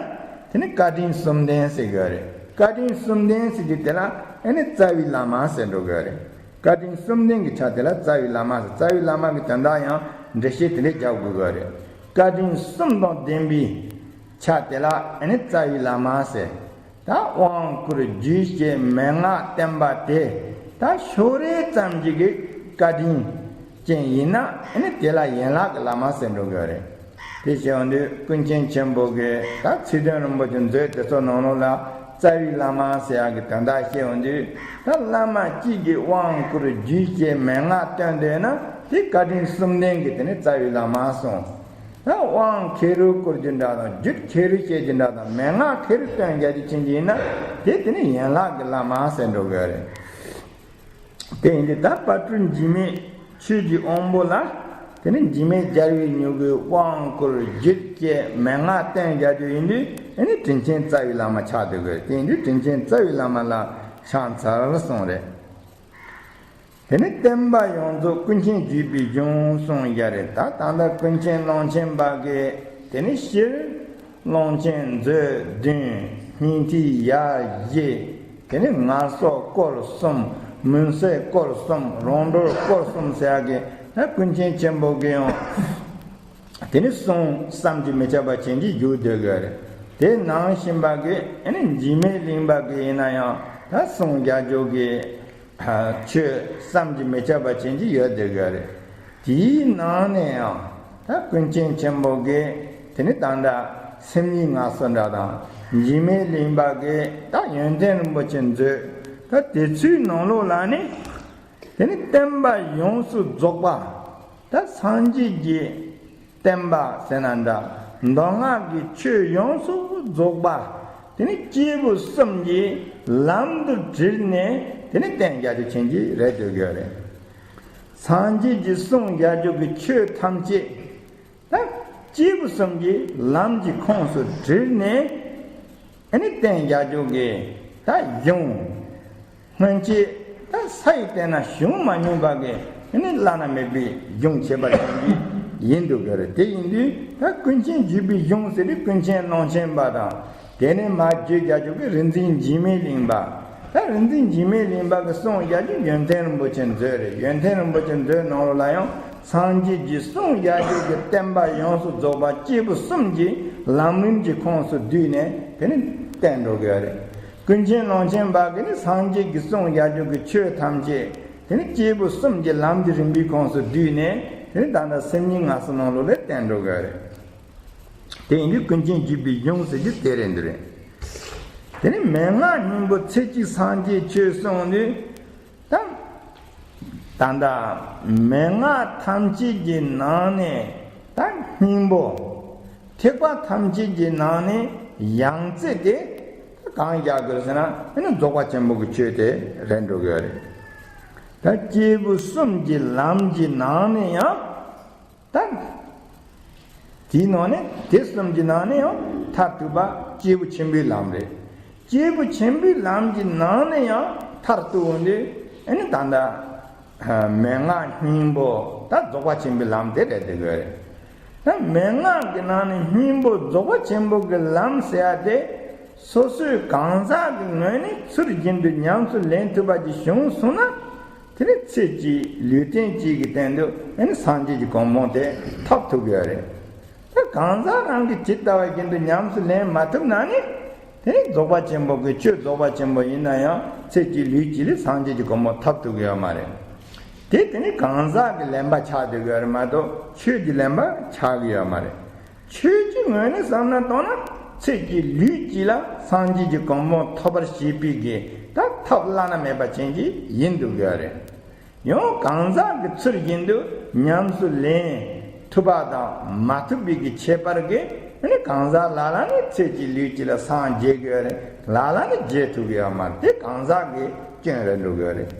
དེ་ནི་བཀའ་དྲིན་གསུམ་ལྡན་ཟེར་དགོས་རེད། བཀའ་དྲིན་གསུམ་ལྡན་ཟེར་རྒྱུ་དེ་ལ་ཨ་ནི་རྩ་བའི་བླ་མ་ཟེར་འགྲོ་དགོས་རེད། བཀའ་དྲིན་གསུམ་ལྡན་གྱི་ཆ་དེ་ལ་རྩ་བའི་བླ་མ་ཟེར། རྩ་བའི་བླ་མ་གི་དོན་དག་ཡང་འགྲེལ་བཤད་དེ་འདྲས་རྒྱག་དགོས་དགོས་རེད། བཀའ་དྲིན་གསུམ་དང་ལྡན་པའི་ཆ་དེ་ལ་ཨ་ནི་རྩ་བའི་བླ་མ་ཟེར། ད་དབང་བསྐུར་རྒྱུད་བཤད་མན་ངག་བསྟན་པ་དེ། ད་ཕྱོགས་རེ་ཙམ་ཞིག་གི་བཀའ་དྲིན་ཅན་ཡིན་ན། ཨ་ནི་དེ་ལ་ཡན་ལག་གི་བླ་མ་ཟེར་འགྲོ་གི་ཡོད་རེད། དེ་བྱས་ཡོང་དུས་ཀུན་མཁྱེན་ཆེན་པོ་གིས་ད་ཚིག་དོན་རིན་པོ་ཆེ་མཛོད་དེ་ཚོ་ནང་ལོགས་ལ་རྩ་བའི་བླ་མ་ཟེར་ཡག་གི་དོན་དག་བཤད་ཡོང་དུས། ད་བླ་མ་གཅིག་གིས་དབང་བསྐུར་རྒྱུད་བསྐྱེད་མན་ངག་སྟོན་འདོད་ན། དེ་བཀའ་དྲིན་གསུམ་ལྡན་གྱི་དེ་ནི་རྩ་བའི་བླ་མ་གསུངས། ད་དབང་ག་རེ་བསྐུར་རྒྱུ་འདྲ་དང་། རྒྱུད་ག་རེ་བཤད་རྒྱུ་འདྲ་དང་། མན་ངག་ག་རེ་སྟོན་རྒྱུ་ཅན་གྱི་ཡིན་ན། དེ་དེ་ནི་ཡན་ལག་གི་བླ་མ་ཟེར་འགྲོ་གི་རེད། དེ་ཡིན་དུས་ད་དཔལ་སྤྲུལ་འཇིགས་མེད་ཆོས་ཀྱི་དབང་པོ་ལ། དེ་ནི་འཇིགས་མེད་རྒྱལ་བའི་མྱུ་གུའི་དབང་བསྐུར་རྒྱུད་བསྐྱེད་མན་ངག་བསྟན་རྒྱུ་ཡིན་དུས། དེ་ནི་དྲིན་ཆེན་རྩ་བའི་བླ་མ་ཆགས་འདུག་གི། དེ་ཡིན་དུས་དྲིན་ཆེན་རྩ་བའི་བླ་མ་ལ་ཕྱག་འཚལ་གསུངས་རེད། དེ་ནི་བསྟན་པ་ཡོངས་རྫོགས་ཀུན་མཁྱེན་བརྒྱུད་པའི་གཞུང་གསུངས་ཡ་རེད། ད་ད་ལྟ་ཀུན་མཁྱེན་ཀློང་ཆེན་པ་གིས་དེ་ནི་སྤྱིར་ཀློང་ཆེན་མཛོད་བདུན། སྙིང་ཐིག་ཡ་བཞི། དེ་ནི་ངལ་གསོ་སྐོར་གསུམ། མུན་སེལ་སྐོར་གསུམ། རང་གྲོལ་སྐོར་གསུམ་ཟེར་ཡ་གི། ད་ཀུན་མཁྱེན་ཆེན་པོ་གིས་ཡང་དེ་ནི་གསུང་བསམ་གྱིས་མི་ཁྱབ་པ་ཅན་གྱི་བཞུགས་སྡོད་ཀྱི་རེད། དེ་ནང་བཞིན་པ་གི་ཨ་ནི་འཇིགས་མེད་གླིང་པ་གི་ཡིན་ན་ཡང་ད་གསུང་རྒྱ་མཚོ་གི་ཆོས་བསམ་གྱིས་མི་ཁྱབ་པ་ཅན་གྱི་ཡོད་སྡོད་ཀྱི་རེད། དེའི་ནང་ནས་ཡང་ད་ཀུན་མཁྱེན་ཆེན་པོ་གི་དེ་ནི་ད་ལྟ་སེམས་ཉིད་ངལ་གསོ་འདྲ་དང་། འཇིགས་མེད་གླིང་པ་གི་ད་ཡོན་ཏན་རིན་པོ་ཆེ་མཛོད། ད་དེ་ཚོའི་ནང་ལོགས་ལ་ནི་དེ་ནི་བསྟན་པ་ཡོངས་སུ་རྫོགས་པ། ད་སངས་རྒྱས་ཀྱི་བསྟན་པ་ཟེར་ན་འདྲ། མདོ་སྔགས་ཀྱི་ཆོས་ཡོངས་སུ་རྫོགས་པ། དེ་ནི་སྐྱེས་བུ་གསུམ་གྱིས་ལམ་དུ་དྲིལ་ནས་དེ་ནི་བསྟན་རྒྱུ་ཅན་གྱི་རེད་འདོད་ཀྱི་རེད། སངས་རྒྱས་ཀྱི་གསུང་རྒྱ་མཚོ་གི་ཆོས་ཐམས་ཅད་ད་སྐྱེས་བུ་གསུམ་གྱིས་ལམ་གྱི་ཁོངས་སུ་དྲིལ་ནས། ཨ་ནི་བསྟན་རྒྱ་མཚོ་གི་ད་གཞུང་། སྔོན་ཆད་ད་ས་ཡིས་བསྟན་ན་བྱུང་མ་མྱོང་བ་གི་ཨ་ནི་བླ་ན་མེད་པའི་གཞུང་ཁྱད་པར་ཅན་གྱི་ཡིན་འདུག་གི་རེད། དེ་ཡིན་དུས་ད་ཀུན་མཁྱེན་བརྒྱུད་པའི་གཞུང་ཟེར་དུས་ཀུན་མཁྱེན་ཀློང་ཆེན་པ་དང་། དེ་ནས་མར་བརྒྱུད་རྒྱ་མཚོ་གི་རིག་འཛིན་འཇིགས་མེད་གླིང་པ། ད་རིག་འཛིན་འཇིགས་མེད་གླིང་པ་གི་གསུང་རྒྱ་མཚོ་ཡོན་ཏན་རིན་པོ་ཆེ་མཛོད་རེད། ཡོན་ཏན་རིན་པོ་ཆེ་མཛོད་ནང་ལོགས་ལ་ཡང་། སངས་རྒྱས་ཀྱི་གསུང་རྒྱ་མཚོ་གི་བསྟན་པ་ཡོངས་སུ་རྫོགས་པ་སྐྱེས་བུ་གསུམ་གྱིས་ལམ་རིམ་གྱི་ཁོངས་སུ་བསྡུས་ནས་དེ་ནི་བསྟན་འགྲོ་གི་རེད། ཀུན་མཁྱེན་ཀློང་ཆེན་པ་གིས་ནི་སངས་རྒྱས་ཀྱི་གསུང་རྒྱ་མཚོ་གི་ཆོས་ཐམས་ཅད་དེ་ནི་སྐྱེས་བུ་གསུམ་གྱི་ལམ་གྱི་རིམ་པའི་ཁོངས་སུ་བསྡུས་ནས། དེ་ནི་ད་ལྟ་སེམས་ཉིད་ངལ་གསོ་ནང་ལོགས་ལ་བསྟན་འགྲོ་གི་རེད། དེ་ཡིན་དུས་ཀུན་མཁྱེན་བརྒྱུད་པའི་གཞུང་ཟེར་རྒྱུ་དེ་རེད་འདི་རེད། དེ་ནི་མན་ངག་སྙིང་པོ་ཚེ་གཅིག་སངས་རྒྱས་ཆོས་གསུངས་དུས། ད་ད་ལྟ་མན་ངག་ཐམས་ཅད་ཀྱི་ནང་ནས་ད་སྙིང་པོ། ཐེག་པ་ཐམས་ཅད་ཀྱི་ནང་ནས་ཡང་རྩེ་དེ་གང་རྒྱག་དགོས་ཟེར་ན། དེ་ནི་རྫོགས་པ་ཆེན་པོ་གི་ཆོས་དེ་རེད་འགྲོ་གི་རེད། ད་སྐྱེས་བུ་གསུམ་གྱི་ལམ་གྱི་ནང་ནས་ཡང་། ད་དེའི་ནང་ནས་དེ་གསུམ་གྱི་ནང་ནས་ཡང་མཐར་ཐུག་པ་སྐྱེས་བུ་ཆེན་པོའི་ལམ་རེད། སྐྱེས་བུ་ཆེན་པོའི་ལམ་གྱི་ནང་ནས་ཡང་མཐར་ཐུག་འོང་དུས། ཨ་ནི་ད་ལྟ་མན་ངག་སྙིང་པོ་ད་རྫོགས་པ་ཆེན་པོའི་ལམ་དེ་རེད་འདོད་ཀྱི་རེད། ད་མན་ངག་གི་ནང་ནས་སྙིང་པོ་རྫོགས་པ་ཆེན་པོ་གི་ལམ་ཟེར་ཡ་དེ། སོ་སོའི་གང་ཟག་གི་ངོས་ནས་ཚུལ་བཞིན་དུ་ཉམས་སུ་ལེན་ཐུབ་པ་ཅིག་བྱུང་སོང་ན། དེ་ནི་ཚེ་གཅིག་ལུས་རྟེན་གཅིག་གི་སྟེང་དུ་ཨ་ནི་སངས་རྒྱས་ཀྱི་གོ་འཕང་དེ་ཐོབ་ཐུབ་ཀྱི་ཡོད་རེད། ད་གང་ཟག་རང་གིས་ཇི་ལྟ་བ་བཞིན་དུ་ཉམས་སུ་ལེན་མ་ཐུབ་ན་ནི། དེ་ནི་རྫོགས་པ་ཆེན་པོ་གི་ཆོས་རྫོགས་པ་ཆེན་པོ་ཡིན་ན་ཡང་ཚེ་གཅིག་ལུས་གཅིག་ལ་སངས་རྒྱས་ཀྱི་གོ་འཕང་ཐོབ་ཐུབ་ཀྱི་ཡོད་མ་རེད། དེ་དེ་ནི་གང་ཟག་གི་ལེན་པ་ཆགས་བསྡད་ཀྱི་ཡོད་རེད་མ་གཏོགས་ཆོས་ཀྱི་ལེན་པ་ཆགས་ཀྱི་ཡོད་མ་རེད། ཆོས་ཀྱི་ངོས་ནས་བསམ་བློ་བཏང་ན། ཚེ་གཅིག་ལུས་གཅིག་ལ་སངས་རྒྱས་ཀྱི་གོ་འཕང་ཐོབ་པར་བྱེད་པའི་གི་ད་ཐབས་བླ་ན་མེད་པ་ཅན་གྱི་ཡིན་འདུག་གི་རེད། ཡང་གང་ཟག་གི་ཚུལ་བཞིན་དུ་ཉམས་སུ་ལེན་ཐུབ་པ་དང་མ་ཐུབ་པའི་གི་ཁྱད་པར་གྱིས་ནི། གང་ཟག་ལ་ལ་ནི་ཚེ་གཅིག་ལུས་གཅིག་ལ་སངས་རྒྱས་ཀྱི་ཡོད་རེད། ལ་ལ་ནི་རྒྱས་ཐུབ་ཀྱི་ཡོད་མ་རེད། དེ་གང་ཟག་གི་སྐྱོན་རེད་འགྲོ་གི་ཡོད་རེད།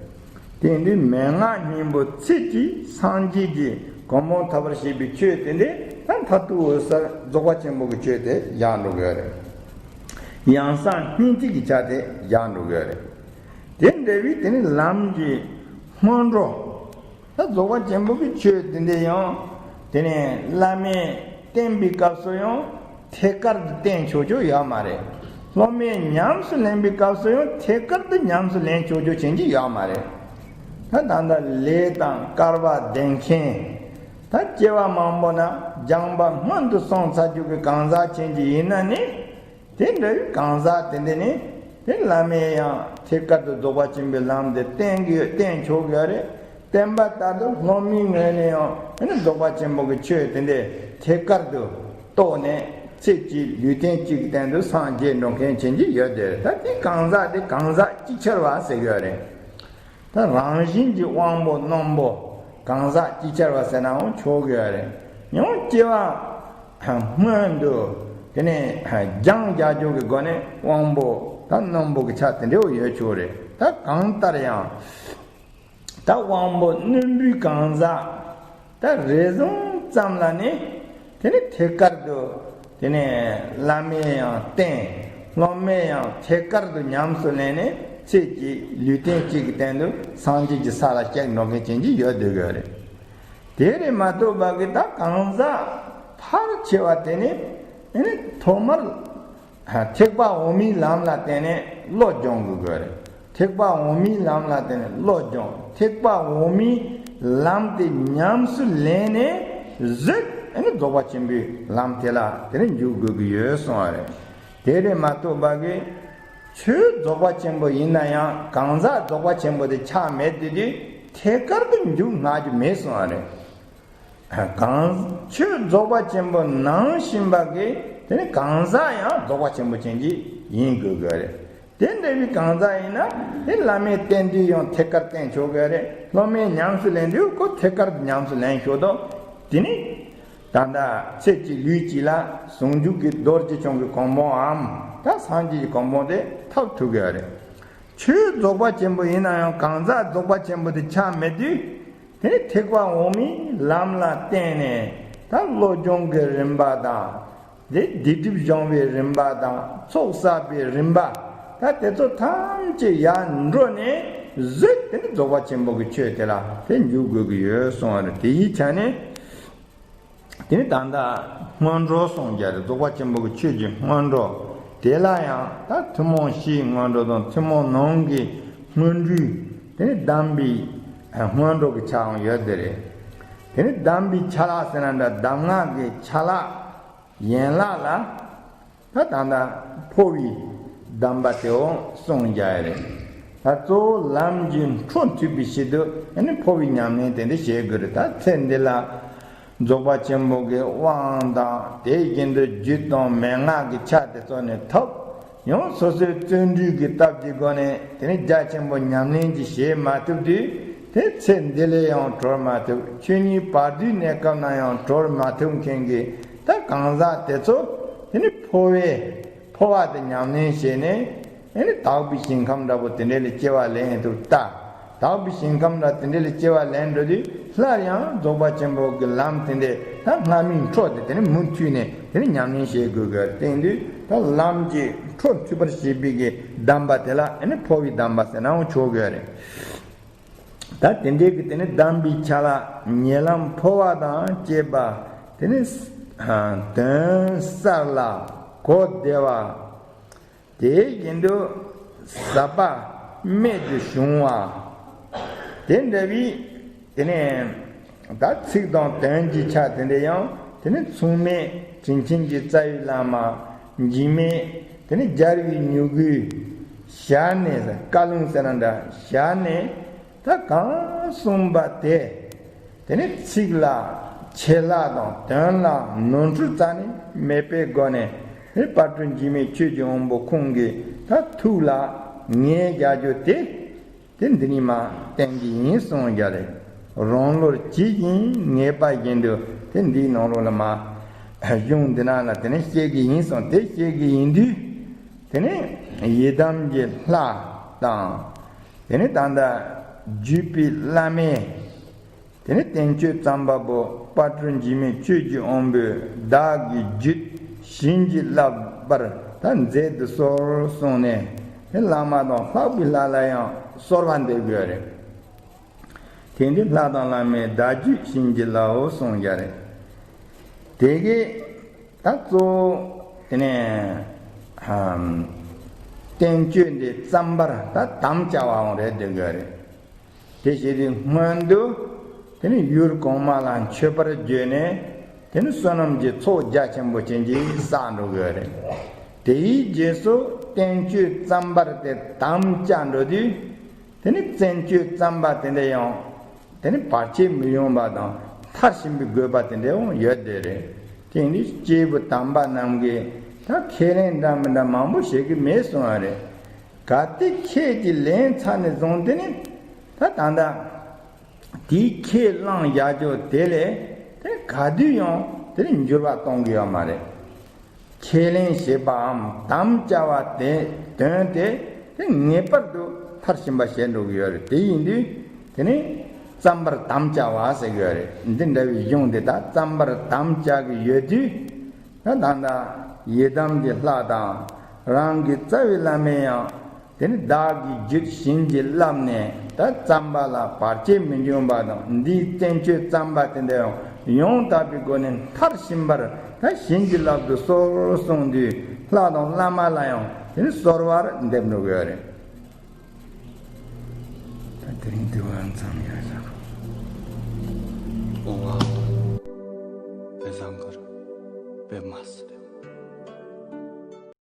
དེ་འདི་མན་ངག་སྙིང་པོ་ཚེ་གཅིག་སངས་རྒྱས་ཀྱི་གོ་འཕང་ཐོབ་པར་བྱེད་པའི་ཆོས་དེ་འདི་ད་མཐར་ཐུག་འོད་གསལ་རྫོགས་པ་ཆེན་པོ་གི་ཆོས་དེ་བཞག་འགྲོ་གི་ཡོད་རེད། ཡང་གསང་སྙིང་ཐིག་གི་ཆ་དེ་བཞག་འགྲོ་གི་ཡོད་རེད། དེ་འདྲ་བའི་དེ་ནི་ལམ་གྱི་སྔོན་འགྲོ། ད་རྫོགས་པ་ཆེན་པོ་གི་ཆོས་དེ་འདི་ཡང་དེ་ནི་བླ་མས་བསྟན་པའི་སྐབས་སུ་ཡང་ཐད་ཀར་དུ་བསྟན་ཆོག་ཆོག་ཡོད་མ་རེད། སློབ་མས་ཉམས་སུ་ལེན་པའི་སྐབས་སུ་ཡང་ཐད་ཀར་དུ་ཉམས་སུ་ལེན་ཆོག་ཆོག་བྱེད་ཀྱི་ཡོད་མ་རེད། ད་ད་ལྟ་ལས་དང་སྐལ་བ་ལྡན་མཁན། ད་སྐྱེ་བ་མང་པོ་ན་སྦྱངས་པ་སྔོན་དུ་སོང་ཚར་རྒྱུ་གི་གང་ཟག་ཅན་གྱི་ཡིན་ན་ནི། དེ་འདྲ་བའི་གང་ཟག་དེ་འདི་ནི་དེ་བླ་མས་ཡང་ཐད་ཀར་དུ་རྫོགས་པ་ཆེན་པོའི་ལམ་དེ་བསྟན་གྱི་བསྟན་ཆོག་གི་རེད། བསྟན་པ་ལྟར་དུ་སློབ་མའི་ངོས་ནས་ཡང་རྫོགས་པ་ཆེན་པོ་གི་ཆོས་དེ་འདི་ཐད་ཀར་དུ་ རྟོགས་ནས་ཚེ་གཅིག་ལུས་རྟེན་གཅིག་གི་སྟེང་དུ་སངས་རྒྱས་འགྲོ་མཁན་བྱེད་ཀྱི་ཡོད་དེ། ད་དེ་གང་ཟག་དེ་གང་ཟག་ཅིག་ཅར་བ་ཟེར་གྱི་ཡོད་རེད། ད་རང་བཞིན་གྱི་དབང་པོ་རྣོན་པོ་གང་ཟག་ཅིག་ཅར་བ་ཟེར་ནའང་ཆོག་གི་ཡོད་རེད། ཡང་སྐྱེ་བ་སྔོན་དུ་དེ་ནས་སྦྱང་རྒྱག་རྒྱུ་གི་སྒོ་ནས་དབང་པོ་ད་རྣོན་པོ་གི་ཆ་དེ་འདྲ་བོ་ཡོད་ཆོག་རེད། ད་གང་ལྟར་ཡང་། ད་དབང་པོ་རྣོན་པོའི་གང་ཟག་ད་རེ་ཟུང་ཙམ་ལ་ནི་དེ་ནི་ཐད་ཀར་དུ་དེ་ནི་བླ་མས་ཡང་བསྟན། སློབ་མས་ཡང་ཐད་ཀར་དུ་ཉམས་སུ་ལེན་ནས་ཚེ་གཅིག་ལུས་རྟེན་གཅིག་གི་སྟེང་དུ་སངས་རྒྱས་ཀྱི་ས་ལ་སྐྱེས་འགྲོ་མཁན་ཅན་གྱི་ཡོད་སྡོད་ཀྱི་ཡོད་རེད། དེ་རེད་མ་གཏོགས་པ་གི་ད་གང་ཟག་ཕལ་ཆེ་བ་དེ་ནི་དེ་ནི་ཐོག་མར། ཐེག་པ་འོག་མའི་ལམ་ལ་བརྟེན་ནས་བློ་སྦྱོང་དགོས་དགོས་རེད། ཐེག་པ་འོག་མའི་ལམ་ལ་བརྟེན་ནས་བློ་སྦྱོང་། ཐེག་པ་འོག་མའི་ལམ་དེ་ཉམས་སུ་ལེན་ནས་གཟོད་ཨ་ནི་རྫོགས་པ་ཆེན་པོའི་ལམ་དེ་ལ་དེ་ནས་འཇུག་དགོས་ཀྱི་ཡོད་གསུངས་པ་རེད། དེ་རེད་མ་གཏོགས་པ་གི་ཆོས་རྫོགས་པ་ཆེན་པོ་ཡིན་ན་ཡང་གང་ཟག་རྫོགས་པ་ཆེན་པོ་དེ་ཆགས་མེད་དེ་དུས་ཐད་ཀར་དུ་འཇུག་སྔ་རྒྱུ་མེད་གསུངས་པ་རེད། གང་ཆོས་རྫོགས་པ་ཆེན་པོ་ནང་བཞིན་པ་གི་དེ་ནི་གང་ཟག་ཡང་རྫོགས་པ་ཆེན་པོ་ཅན་གྱི་ཡིན་དགོས་དགོས་རེད། དེ་འདྲ་བའི་གང་ཟག་ཡིན་ན་དེ་བླ་མས་བསྟན་དུས་ཡང་ཐད་ཀར་བསྟན་ཆོག་གི་རེད། སློབ་མས་ཉམས་སུ་ལེན་དུས་ཁོ་ཐད་ཀར་ཉམས་སུ་ལེན་ཆོག་དོ། དེ་ནི་ད་ལྟ་ཚེ་གཅིག་ལུས་གཅིག་ལ་ཟུང་འཇུག་གི་རྡོ་རྗེ་འཆང་གི་གོ་འཕང་འམ་ད་སངས་རྒྱས་ཀྱི་གོ་འཕང་དེ་ཐོབ་ཐུབ་ཀྱི་རེད། ཆོས་རྫོགས་པ་ཆེན་པོ་ཡིན་ན་ཡང་གང་ཟག་རྫོགས་པ་ཆེན་པོ་དེ་ཆགས་མེད་དུས། དེ་ནི་ཐེག་པ་འོག་མའི་ལམ་ལ་བརྟེན་ནས་ད་བློ་སྦྱོང་གི་རིམ་པ་དང་། དེ་སྡིག་སྒྲིབ་སྦྱོང་བའི་རིམ་པ་དང་ཚོགས་བསགས་པའི་རིམ་པ། ད་དེ་ཚོ་ཐམས་ཅད་ཡར་འགྲོ་ནས་གཟོད་དེ་ནི་རྫོགས་པ་ཆེན་པོ་གི་ཆོས་དེ་ལ་དེ་འཇུག་དགོས་ཀྱི་ཡོད་གསུངས་པ་རེད། དེ་ཡི་ཆ་ནས། དེ་ནི་ད་ལྟ་སྔོན་འགྲོ་གསུངས་ཀྱི་རེད། རྫོགས་པ་ཆེན་པོ་གི་ཆོས་ཀྱི་སྔོན་འགྲོ། དེ་ལ་ཡང་ད་ཐུན་མོང་བཞིའི་སྔོན་འགྲོ་དང་ཐུན་མོང་ནང་གི་སྔོན་འགྲོའི་དེ་ནི་གདམས་པའི་སྔོན་འགྲོ་གི་ཆའང་ཡོད་དེ་རེད། དེ་ནི་གདམས་པའི་ཆ་ལག་ཟེར་ན་འདྲ་གདམས་ངག་གི་ཆ་ལག་ཡན་ལག་ལ། ད་ད་ལྟ་འཕོ་བའི་གདམས་པ་དེའང་གསུངས་བཞག་ཡོད་རེད། ད་གཙོ་བོ་ལམ་གྱི་འཕྲོ་མཐུད་པའི་ཆེད་དུ་ཨ་ནི་འཕོ་བའི་ཉམས་ལེན་དེ་འདྲ་བྱེད་དགོས་རེད། ད་ཚེ་འདི་ལ་རྫོགས་པ་ཆེན་པོ་གི་དབང་དང་དེ་བཞིན་དུ་རྒྱུ་དང་མན་ངག་གི་ཆ་དེ་ཚོ་ནས་ཐོབ། ཡང་སོ་སོའི་བརྩོན་འགྲུས་ཀྱི་སྟོབས་ཀྱི་སྒོ་ནས་དེ་ནི་རྒྱ་ཆེན་པོ་ཉམས་ལེན་གྱི་བྱེད་མ་ཐུབ་དུས། དེ་ཚེ་འདི་ལས་ཡང་གྲོལ་མ་ཐུབ། ཆོས་ཉིད་བར་དོའི་གནས་སྐབས་ན་ཡང་གྲོལ་མ་ཐུབ་མཁན་གྱི་ད་གང་ཟག་དེ་ཚོ་དེ་ནི་འཕོ་བའི་འཕོ་བ་དེ་ཉམས་ལེན་བྱས་ནས་དེ་ནི་དག་པའི་ཞིང་ཁམས་འདྲ་པོ་དེ་འདྲ་ལ་སྐྱེ་བ་ལེན་ཐུབ་ད། དག་པའི་ཞིང་ཁམས་འདྲ་དེ་འདྲ་ལ་སྐྱེ་བ་ལེན་འགྲོ་དུས་སླར་ཡང་རྫོགས་པ་ཆེན་པོ་གི་ལམ་དེ་འདྲ་ད་སྔ་མའི་འཕྲོ་དེ་དེ་ནི་མུ་མཐུད་ནས་དེ་ནི་ཉམས་ལེན་བྱེད་དགོས་དགོས་བསྟན་དུས་ད་ལམ་གྱི་འཕྲོ་མཐུད་པར་བྱེད་པའི་གི་གདམས་པ་དེ་ལ་ཨ་ནི་འཕོ་བའི་གདམས་པ་ཟེར་ནའང་ཆོག་གི་རེད། ད་དེ་འདྲའི་གི་དེ་ནི་གདམས་པའི་ཆ་ལག་ཉེ་ལམ་འཕོ་བ་དང་བཅས་པ། དེ་ནི་དོན་གསར་ལ་གོ་བདེ་བ། དེ་བཞིན་དུ་ཟབ་པ་རྨད་དུ་བྱུང་བ། དེ་འདྲ་བའི་དེ་ནི་ད་ཚིག་དང་དོན་གྱི་ཆ་དེ་འདྲ་ཡང་དེ་ནི་མཚུངས་མེད་དྲིན་ཆེན་གྱི་རྩ་བའི་བླ་མ་འཇིགས་མེད་དེ་ནི་རྒྱལ་བའི་མྱུ་གུའི་ཞལ་ནས་བཀའ་ལུང་ཟེར་ན་འདྲ་ཞལ་ནས། ད་གང་གསུངས་པ་དེ། དེ་ནི་ཚིག་ལ་ཆེད་ལ་དང་དོན་ལ་ནོར་འཁྲུལ་རྩ་ནས་མེད་པའི་སྒོ་ནས་དེ་དཔལ་སྤྲུལ་འཇིགས་མེད་ཆོས་ཀྱི་དབང་པོ་ཁོང་གིས་ད་ཐུགས་ལ་ངེས་རྒྱག་རྒྱུ་དེ། དེ་འདི་ནི་མ་བསྟན་གྱི་ཡིན་གསུངས་རྒྱ་རེད། རང་བློར་ཇི་བཞིན་ངེས་པ་བཞིན་དུ་དེ་འདིའི་ནང་ལོགས་ལ་མ་གཞུང་འདི་ན་ལ་དེ་ནི་བཤད་ཀྱི་ཡིན་གསུངས། དེ་བཤད་ཀྱི་ཡིན་དུས་དེ་ནི་ཡི་དམ་གྱི་ལྷ་དང་། དེ་ནི་ད་ལྟ་བརྒྱུད་པའི་བླ་མས་དེ་ནི་བསྟན་བཅོས་བརྩམས་པ་པོ་དཔལ་སྤྲུལ་འཇིགས་མེད་ཆོས་ཀྱི་དབང་པོས་བདག་གིས་བརྒྱུད་བྱིན་གྱིས་བརླབས་པར་ད་མཛད་དུ་གསོལ་གསུངས་ནས། དེ་བླ་མ་དང་ལྷག་པའི་ལྷ་ལ་ཡང་གསོལ་བ་འདེབས་དགོས་རེད། དེ་འདི་ལྷ་དང་བླ་མས་བདག་བརྒྱུད་བྱིན་གྱིས་བརླབས་གསུངས་རྒྱ་རེད། དེ་གའི་ད་གཙོ་བོ་དེ་ནས་བསྟན་བཅོས་འདི་བརྩམས་པར་ད་དམ་བཅའ་བའང་རེད་འདོད་དགོས་རེད། དེ་བྱས་དུས་སྔོན་དུ་དེ་ནི་ཡུལ་གོང་མ་ལ་མཆོད་པར་བརྗོད་ནས་དེ་ནི་བསོད་ནམས་ཀྱི་ཚོགས་རྒྱ་ཆེན་པོ་ཅན་གྱིས་བསགས་འགྲོ་དགོས་རེད། དེའི་རྗེས་སུ་བསྟན་བཅོས་བརྩམས་པར་དེ་དམ་བཅའ་འགྲོ་དུས། དེ་ནི་བསྟན་བཅོས་བརྩམས་པ་དེ་འདྲ་ཡང་དེ་ནི་བར་ཆད་མི་ཡོང་བ་དང་མཐར་ཕྱིན་པའི་དགོས་པ་དེ་འདྲ་ཡང་ཡོད་དེ་རེད། དེ་ནི་སྐྱེས་བུ་དམ་པ་རྣམས་ཀྱིས་ད་ཁས་ལེན་འདྲ་མི་འདྲ་མང་པོ་བྱེད་ཀྱི་མེད་གསུང་བ་རེད། གལ་ཏེ་ཁས་ཀྱིས་ལེན་ཚར་ནས་བཟུང་དེ་ནི་ད་ད་ལྟ་དེའི་ཁས་བླངས་བཞག་རྒྱུ་དེ་ལས་དེ་ག་དུས་ཡང་དེ་ནི་འགྱུར་བ་གཏོང་གི་ཡོད་མ་རེད། ཁས་ལེན་བྱེད་པའམ་དམ་བཅའ་བ་དེ་དོན་དེ་དེ་ངེས་པར་དུ་མཐར་ཕྱིན་པ་བྱེད་འགྲོ་གི་ཡོད་རེད། དེ་ཡིན་དུས་དེ་ནི་བརྩམ་པར་དམ་བཅའ་བ་ཟེར་གི་ཡོད་རེད། འདི་འདྲ་བའི་གཞུང་འདི་དག་བརྩམ་པར་དམ་བཅའ་གི་ཡོད་དུས། ད་ད་ལྟ་ཡི་དམ་གྱི་ལྷ་དང་རང་གི་རྩ་བའི་བླ་མས་ཡང་དེ་ནི་བདག་གིས་རྒྱུད་བྱིན་གྱིས་བརླབས་ནས་ད་བརྩམ་པ་ལ་བར་ཆད་མི་འབྱུང་བ་དང་། འདིའི་བསྟན་བཅོས་བརྩམས་པ་དེ་འདྲ་ཡང་ཡང་དག་པའི་སྒོ་ནས་མཐར་ཕྱིན་པར་ད་བྱིན་གྱིས་བརླབ་ཏུ་གསོལ་གསུངས་དུས། ལྷ་དང་བླ་མ་ལ་ཡང་དེ་ནི་གསོལ་བར་འདེབས་འགྲོ་གི་ཡོད་རེད། ད་དེ་རིང་འདི་བ་མཚམས་ཡར་བཞག་ཨོ་ཝ། བེ་ཟང་གར་བེ་མ་སི།